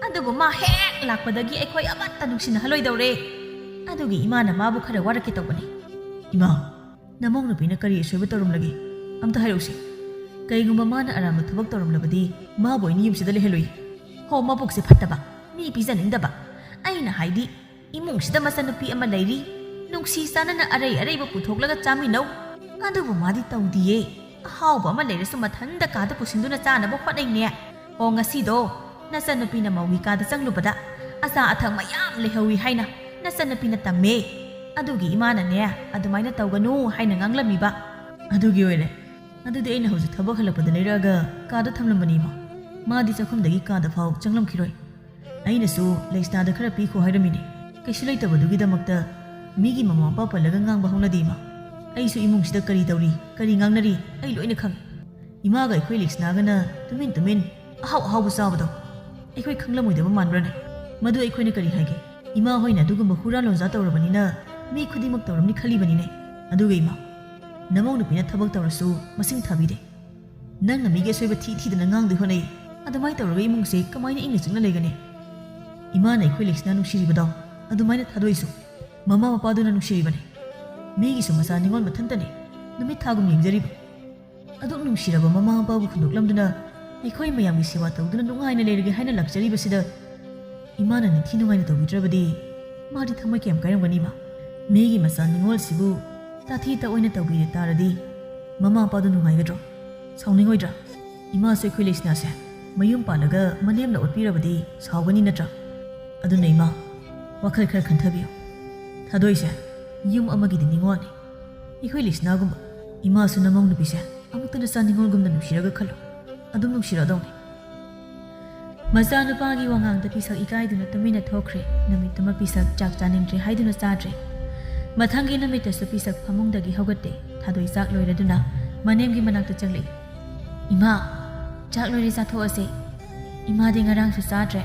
ꯑꯗꯨꯕꯨ ꯃꯥ ꯍꯦꯛ ꯂꯥꯛꯄꯗꯒꯤ ꯑꯩꯈꯣꯏ ꯑꯃꯠꯇ ꯅꯨꯡꯁꯤꯅꯍꯜꯂꯣꯏꯗꯧꯔꯦ꯫ ꯑꯗꯨꯒꯤ ꯏꯃꯥꯅ ꯃꯥꯕꯨ ꯈꯔ ꯋꯥꯔꯛꯀꯦ ꯇꯧꯕꯅꯤ꯫ ꯏꯃꯥ, ꯅꯃꯧ ꯅꯨꯄꯤꯅ ꯀꯔꯤ ꯑꯁꯣꯏꯕ ꯇꯧꯔꯝꯂꯒꯦ? ꯑꯝꯇ ꯍꯥꯏꯔꯛꯎꯁꯦ꯫ ꯀꯩꯒꯨꯝꯕ ꯃꯥꯅ ꯑꯔꯥꯟꯕ ꯊꯕꯛ ꯇꯧꯔꯝꯂꯕꯗꯤ ꯃꯥꯕꯨ ꯑꯩꯅ ꯌꯨꯝꯁꯤꯗ ꯂꯩꯍꯜꯂꯨꯏ꯫ ꯍꯣ, ꯃꯕꯨꯛꯁꯦ ꯐꯠꯇꯕ, ꯃꯤ ꯄꯤꯖꯅꯤꯡꯗꯕ꯫ ꯑꯩꯅ ꯍꯥꯏꯗꯤ, ꯏꯃꯨꯡꯁꯤꯗ ꯃꯆꯟꯅꯨꯄꯤ ꯑꯃ ꯂꯩꯔꯤ, ꯅꯨꯡꯁꯤ ꯆꯥꯟꯅꯅ ꯑꯔꯩ ꯑꯔꯩꯕ ꯄꯨꯊꯣꯛꯂꯒ ꯆꯥꯃꯤꯟꯅꯧ꯫ ꯑꯗꯨꯕꯨ ꯃꯥꯗꯤ ꯇꯧꯗꯤꯌꯦ꯫ ꯑꯍꯥꯎꯕ ꯑꯃ ꯂꯩꯔꯁꯨ ꯃꯊꯟꯗ ꯀꯥꯗ ꯄꯨꯁꯤꯟꯗꯨꯅ ꯆꯥꯅꯕ ꯍꯣꯠꯅꯩꯅꯦ꯫ ꯑꯣ, ꯉꯁꯤꯗꯣ ꯅꯆꯟꯅꯨꯄꯤꯅ ꯃꯧꯒꯤ ꯀꯥꯗ ꯆꯪꯂꯨꯕꯗ ꯑꯆꯥ ꯑꯊꯛ ꯃꯌꯥꯝ ꯂꯩꯍꯧꯏ ꯍꯥꯏꯅ ꯅꯆꯟꯅꯨꯄꯤꯅ ꯇꯝꯃꯦ꯫ ꯑꯗꯨꯒꯤ ꯏꯃꯥꯅꯅꯦ, ꯑꯗꯨꯃꯥꯏꯅ ꯇꯧꯒꯅꯨ ꯍꯥꯏꯅ ꯉꯥꯡꯂꯝꯃꯤꯕ꯫ ꯑꯗꯨꯒꯤ ꯑꯣꯏꯔꯦ꯫ ꯑꯗꯨꯗꯤ ꯑꯩꯅ ꯍꯧꯖꯤꯛ ꯊꯕꯛ ꯍꯜꯂꯛꯄꯗ ꯂꯩꯔꯛꯑꯒ ꯀꯥꯗ ꯊꯝꯂꯝꯕꯅꯤ, ꯏꯃꯥ꯫ ꯃꯥꯗꯤ ꯆꯥꯛꯈꯨꯝꯗꯒꯤ ꯀꯥꯗ ꯐꯥꯎ ꯆꯪꯂꯝꯈꯤꯔꯣꯏ꯫ ꯑꯩꯅꯁꯨ ꯂꯩꯁꯅꯥꯗ ꯈꯔ ꯄꯤꯈꯣ ꯍꯥꯏꯔꯝꯃꯤꯅꯦ꯫ ꯀꯩꯁꯨ ꯂꯩꯇꯕꯗꯨꯒꯤꯗꯃꯛꯇ ꯃꯤꯒꯤ ꯃꯃꯥ ꯃꯄꯥ ꯄꯜꯂꯒ ꯉꯥꯡꯕ ꯍꯧꯅꯗꯦ, ꯏꯃꯥ꯫ ꯑꯩꯁꯨ ꯏꯃꯨꯡꯁꯤꯗ ꯀꯔꯤ ꯇꯧꯔꯤ, ꯀꯔꯤ ꯉꯥꯡꯅꯔꯤ, ꯑꯩ ꯂꯣꯏꯅ ꯈꯪꯉꯤ꯫ ꯏꯃꯥꯒ ꯑꯩꯈꯣꯏ ꯂꯩꯁꯅꯥꯒꯅ ꯇꯨꯃꯤꯟ ꯇꯨꯃꯤꯟ ꯑꯍꯥꯎ ꯑꯍꯥꯎꯕ ꯆꯥꯕꯗꯣ ꯑꯩꯈꯣꯏ ꯈꯪꯂꯝꯃꯣꯏꯗꯕ ꯃꯥꯟꯕ꯭ꯔꯅꯦ? ꯃꯗꯨ ꯑꯩꯈꯣꯏꯅ ꯀꯔꯤ ꯍꯥꯏꯒꯦ? ꯏꯃꯥ ꯍꯣꯏꯅ ꯑꯗꯨꯒꯨꯝꯕ ꯍꯨꯔꯥ ꯂꯣꯟꯖꯥ ꯇꯧꯔꯕꯅꯤꯅ ꯃꯤ ꯈꯨꯗꯤꯡꯃꯛ ꯇꯧꯔꯝꯅꯤ ꯈꯜꯂꯤꯕꯅꯤꯅꯦ꯫ ꯑꯗꯨꯒ ꯏꯃꯥ, ꯅꯃꯧ ꯅꯨꯄꯤꯅ ꯊꯕꯛ ꯇꯧꯔꯁꯨ ꯃꯁꯤꯡ ꯊꯥꯕꯤꯗꯦ꯫ ꯅꯪꯅ ꯃꯤꯒꯤ ꯑꯁꯣꯏꯕ ꯊꯤ ꯊꯤꯗꯅ ꯉꯥꯡꯗꯣꯏ ꯍꯣꯠꯅꯩ꯫ ꯑꯗꯨꯃꯥꯏꯅ ꯇꯧꯔꯒ ꯏꯃꯨꯡꯁꯦ ꯀꯃꯥꯏꯅ ꯏꯪꯅ ꯆꯤꯛꯅ ꯂꯩꯒꯅꯤ? ꯏꯃꯥꯅ ꯑꯩꯈꯣꯏ ꯂꯩꯁꯅꯥ ꯅꯨꯡꯁꯤꯔꯤꯕꯗꯣ ꯑꯗꯨꯃꯥꯏꯅ ꯊꯥꯗꯣꯏꯁꯨ ꯃꯃꯥ ꯃꯄꯥꯗꯨꯅ ꯅꯨꯡꯁꯤꯔꯤꯕꯅꯤ꯫ ꯃꯤꯒꯤꯁꯨ ꯃꯆꯥ ꯅꯤꯉꯣꯜ ꯃꯊꯟꯇꯅꯤ ꯅꯨꯃꯤꯠ ꯊꯥꯒꯨꯝ ꯌꯦꯡꯖꯔꯤꯕ꯫ ꯑꯗꯨꯛ ꯅꯨꯡꯁꯤꯔꯕ ꯃꯃꯥ ꯃꯄꯥꯕꯨ ꯍꯨꯟꯗꯣꯛꯂꯝꯗꯨꯅ ꯑꯩꯈꯣꯏ ꯃꯌꯥꯝꯒꯤ ꯁꯦꯕꯥ ꯇꯧꯗꯨꯅ ꯅꯨꯡꯉꯥꯏꯅ ꯂꯩꯔꯒꯦ ꯍꯥꯏꯅ ꯂꯥꯛꯆꯔꯤꯕꯁꯤꯗ ꯏꯃꯥꯅ ꯅꯤꯡꯊꯤ ꯅꯨꯡꯉꯥꯏꯅ ꯇꯧꯕꯤꯗ꯭ꯔꯕꯗꯤ ꯃꯥꯗꯤ ꯊꯃꯣꯏ ꯀꯌꯥꯝ ꯀꯥꯏꯔꯝꯒꯅꯤ, ꯏꯃꯥ? ꯃꯤꯒꯤ ꯃꯆꯥ ꯅꯤꯉꯣꯜꯁꯤꯕꯨ ꯇꯥꯊꯤ ꯇꯥꯑꯣꯏꯅ ꯇꯧꯕꯤꯔꯦ ꯇꯥꯔꯗꯤ ꯃꯃꯥ ꯃꯄꯥꯗꯨ ꯅꯨꯡꯉꯥꯏꯒꯗ꯭ꯔꯣ? ꯁꯥꯎꯅꯤꯡꯉꯣꯏꯗ꯭ꯔꯥ? ꯏꯃꯥꯁꯨ ꯑꯩꯈꯣꯏ ꯂꯩꯁꯅꯥꯁꯦ ꯃꯌꯨꯝ ꯄꯥꯜꯂꯒ ꯃꯅꯦꯝꯅ ꯑꯣꯠꯄꯤꯔꯕꯗꯤ ꯁꯥꯎꯒꯅꯤ ꯅꯠꯇ꯭ꯔꯥ? ꯑꯗꯨꯅ ꯏꯃꯥ, ꯋꯥꯈꯜ ꯈꯔ ꯈꯟꯊꯕꯤꯌꯨ꯫ ꯊꯥꯗꯣꯏꯁꯦ ꯌꯨꯝ ꯑꯃꯒꯤꯗꯤ ꯅꯤꯉꯣꯜꯅꯤ꯫ ꯑꯩꯈꯣꯏ ꯂꯩꯁꯅꯥꯒꯨꯝꯕ ꯏꯃꯥꯁꯨ ꯅꯃꯧ ꯅꯨꯄꯤꯁꯦ ꯑꯃꯨꯛꯇ ꯅꯆꯥ ꯅꯤꯉꯣꯜꯒꯨꯝꯅ ꯅꯨꯡꯁꯤꯔꯒ ꯈꯜꯂꯨ꯫ ꯑꯗꯨꯝ ꯅꯨꯡꯁꯤꯔꯛꯑꯗꯧꯅꯤ꯫ ꯃꯆꯥꯅꯨꯄꯥꯒꯤ ꯋꯥꯉꯥꯡꯗ ꯄꯤꯁꯛ ꯏꯀꯥꯏꯗꯨꯅ ꯇꯨꯃꯤꯟꯅ ꯊꯣꯛꯈ꯭ꯔꯦ꯫ ꯅꯨꯃꯤꯠꯇꯨꯃ ꯄꯤꯁꯛ ꯆꯥꯛ ꯆꯥꯅꯤꯡꯗ꯭ꯔꯦ ꯍꯥꯏꯗꯨꯅ ꯆꯥꯗ꯭ꯔꯦ꯫ ꯃꯊꯪꯒꯤ ꯅꯨꯃꯤꯠꯇꯁꯨ ꯄꯤꯁꯛ ꯐꯃꯨꯡꯗꯒꯤ ꯍꯧꯒꯠꯇꯦ꯫ ꯊꯥꯗꯣꯏ ꯆꯥꯛ ꯂꯣꯏꯔꯗꯨꯅ ꯃꯅꯦꯝꯒꯤ ꯃꯅꯥꯛꯇ ꯆꯪꯂꯛꯏ꯫ "ꯏꯃꯥ, ꯆꯥꯛ ꯂꯣꯏꯔꯦ, ꯆꯥꯊꯣꯛꯑꯁꯦ꯫ ꯏꯃꯥꯗꯤ ꯉꯔꯥꯡꯁꯨ ꯆꯥꯗ꯭ꯔꯦ꯫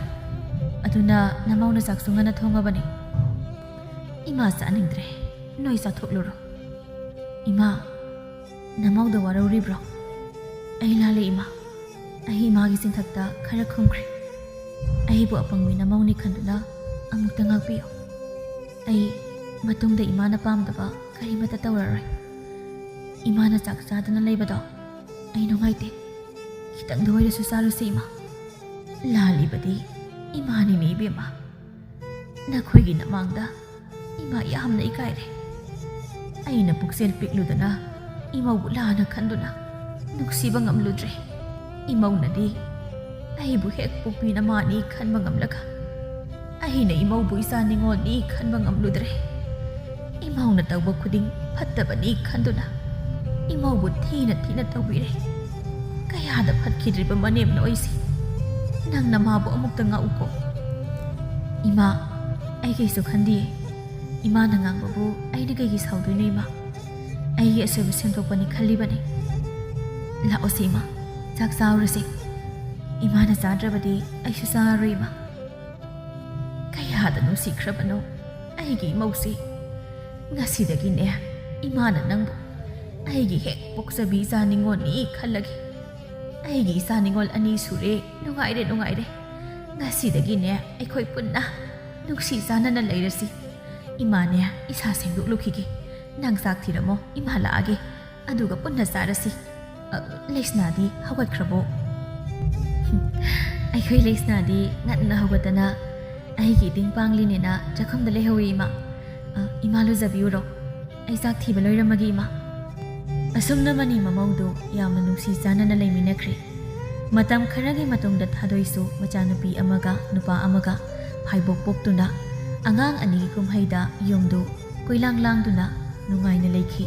ꯑꯗꯨꯅ ꯅꯃꯧꯅ ꯆꯥꯛꯁꯨ ꯉꯟꯅ ꯊꯣꯡꯉꯕꯅꯤ꯫ ꯏꯃꯥ ꯆꯥꯅꯤꯡꯗ꯭ꯔꯦ, ꯅꯣꯏ ꯆꯥꯊꯣꯛꯂꯨꯔꯣ꯫" "ꯏꯃꯥ, ꯅꯃꯧꯗ ꯋꯥꯔꯧꯔꯤꯕ꯭ꯔꯣ?" "ꯑꯩ ꯂꯥꯜꯂꯦ, ꯏꯃꯥ꯫ ꯑꯩ ꯏꯃꯥꯒꯤ ꯆꯤꯟꯊꯛꯇ ꯈꯔ ꯈꯨꯝꯈ꯭ꯔꯦ꯫ ꯑꯩꯕꯨ ꯑꯄꯪꯕꯤ ꯅꯃꯧꯅꯤ ꯈꯟꯗꯨꯅ ꯑꯃꯨꯛꯇ ꯉꯥꯛꯄꯤꯌꯨ꯫ ꯑꯩ ꯃꯇꯨꯡꯗ ꯏꯃꯥꯅ ꯄꯥꯝꯗꯕ ꯀꯔꯤꯃꯠꯇ ꯇꯧꯔꯔꯣꯏ꯫ ꯏꯃꯥꯅ ꯆꯥꯛ ꯆꯥꯗꯅ ꯂꯩꯕꯗꯣ ꯑꯩ ꯅꯨꯡꯉꯥꯏꯇꯦ꯫ ꯈꯤꯇꯪꯗ ꯑꯣꯏꯔꯁꯨ ꯆꯥꯔꯨꯁꯦ, ꯏꯃꯥ꯫" "ꯂꯥꯜꯂꯤꯕꯗꯤ ꯏꯃꯥꯅꯤꯅꯦ, ꯏꯕꯦꯝꯃ꯫ ꯅꯈꯣꯏꯒꯤ ꯅꯃꯥꯡꯗ ꯏꯃꯥ ꯌꯥꯝꯅ ꯏꯀꯥꯏꯔꯦ꯫ ꯑꯩꯅ ꯄꯨꯛꯆꯦꯜ ꯄꯤꯛꯂꯨꯗꯅ ꯏꯃꯧꯕꯨ ꯂꯥꯟꯅ ꯈꯟꯗꯨꯅ ꯅꯨꯡꯁꯤꯕ ꯉꯝꯂꯨꯗ꯭ꯔꯦ꯫ ꯏꯃꯧꯅꯗꯤ ꯑꯩꯕꯨ ꯍꯦꯛ ꯄꯣꯛꯄꯤ ꯅꯃꯥꯅꯤ ꯈꯟꯕ ꯉꯝꯂꯒ ꯑꯩꯅ ꯏꯃꯧꯕꯨ ꯏꯆꯥ ꯅꯤꯉꯣꯜꯅꯤ ꯈꯟꯕ ꯉꯝꯂꯨꯗ꯭ꯔꯦ꯫ ꯏꯃꯧꯅ ꯇꯧꯕ ꯈꯨꯗꯤꯡ ꯐꯠꯇꯕꯅꯤ ꯈꯟꯗꯨꯅ ꯏꯃꯧꯕꯨ ꯊꯤꯅ ꯊꯤꯅ ꯇꯧꯕꯤꯔꯦ꯫ ꯀꯌꯥꯗ ꯐꯠꯈꯤꯗ꯭ꯔꯤꯕ ꯃꯅꯦꯝꯅꯣ ꯑꯩꯁꯦ꯫ ꯅꯪꯅ ꯃꯥꯕꯨ ꯑꯃꯨꯛꯇ ꯉꯥꯛꯎꯀꯣ꯫ ꯏꯃꯥ, ꯑꯩ ꯀꯩꯁꯨ ꯈꯟꯗꯤꯌꯦ꯫ ꯏꯃꯥꯅ ꯉꯥꯡꯕꯕꯨ ꯑꯩꯅ ꯀꯩꯒꯤ ꯁꯥꯎꯗꯣꯏꯅꯣ ꯏꯃꯥ? ꯑꯩꯒꯤ ꯑꯁꯣꯏꯕ ꯁꯦꯝꯗꯣꯛꯄꯅꯤ ꯈꯜꯂꯤꯕꯅꯤ꯫ ꯂꯥꯛꯑꯣꯁꯦ ꯏꯃꯥ, ꯆꯥꯛ ꯆꯥꯔꯨꯔꯁꯦ꯫ ꯏꯃꯥꯅ ꯆꯥꯗ꯭ꯔꯕꯗꯤ ꯑꯩꯁꯨ ꯆꯥꯔꯔꯣꯏ ꯏꯃꯥ꯫ ꯀꯌꯥꯗ ꯅꯨꯡꯁꯤꯈ꯭ꯔꯕꯅꯣ ꯑꯩꯒꯤ ꯏꯃꯧꯁꯤ꯫ ꯉꯁꯤꯗꯒꯤꯅꯦ ꯏꯃꯥꯅ ꯅꯪꯕꯨ ꯑꯩꯒꯤ ꯍꯦꯛ ꯄꯣꯛꯆꯕꯤ ꯏꯆꯥ ꯅꯤꯉꯣꯜꯅꯤ ꯈꯜꯂꯒꯦ꯫ ꯑꯩꯒꯤ ꯏꯆꯥ ꯅꯤꯉꯣꯜ ꯑꯅꯤ ꯁꯨꯔꯦ꯫ ꯅꯨꯡꯉꯥꯏꯔꯦ, ꯅꯨꯡꯉꯥꯏꯔꯦ꯫ ꯉꯁꯤꯗꯒꯤꯅꯦ ꯑꯩꯈꯣꯏ ꯄꯨꯟꯅ ꯅꯨꯡꯁꯤ ꯆꯥꯟꯅꯅ ꯂꯩꯔꯁꯤ꯫ ꯏꯃꯥꯅꯦ ꯏꯁꯥ ꯁꯦꯡꯗꯣꯛꯂꯨꯈꯤꯒꯦ꯫ ꯅꯪ ꯆꯥꯛ ꯊꯤꯔꯝꯃꯣ, ꯏꯃꯥ ꯂꯥꯛꯑꯒꯦ꯫ ꯑꯗꯨꯒ ꯄꯨꯟꯅ ꯆꯥꯔꯁꯤ꯫ ꯑ, ꯂꯩꯁꯅꯥꯗꯤ ꯍꯧꯒꯠꯈ꯭ꯔꯕꯣ? ꯑꯩꯈꯣꯏ ꯂꯩꯁꯅꯥꯗꯤ ꯉꯟꯅ ꯍꯧꯒꯠꯇꯅ ꯑꯩꯒꯤ ꯏꯇꯤꯡ ꯄꯥꯡꯂꯤꯅꯦꯅ ꯆꯥꯛꯈꯨꯝꯗ ꯂꯩꯍꯧꯏ ꯏꯃꯥ꯫ ꯑ, ꯏꯃꯥ ꯂꯨꯖꯕꯤꯌꯨꯔꯣ? ꯑꯩ ꯆꯥꯛ ꯊꯤꯕ ꯂꯣꯏꯔꯝꯃꯒꯦ ꯏꯃꯥ꯫ ꯑꯁꯨꯝꯅ ꯃꯅꯤ ꯃꯃꯧꯗꯨ ꯌꯥꯝꯅ ꯅꯨꯡꯁꯤ ꯆꯥꯟꯅꯅ ꯂꯩꯃꯤꯟꯅꯈ꯭ꯔꯦ꯫ ꯃꯇꯝ ꯈꯔꯒꯤ ꯃꯇꯨꯡꯗ ꯊꯥꯗꯣꯏꯁꯨ ꯃꯆꯥꯅꯨꯄꯤ ꯑꯃꯒ ꯅꯨꯄꯥ ꯑꯃꯒ ꯐꯥꯏꯕꯣꯛ ꯄꯣꯛꯇꯨꯅ ꯑꯉꯥꯡ ꯑꯅꯤꯒꯤ ꯀꯨꯝꯍꯩꯗ ꯌꯨꯝꯗꯨ ꯀꯣꯏꯂꯥꯡ ꯂꯥꯡꯗꯨꯅ ꯅꯨꯡꯉꯥꯏꯅ ꯂꯩꯈꯤ꯫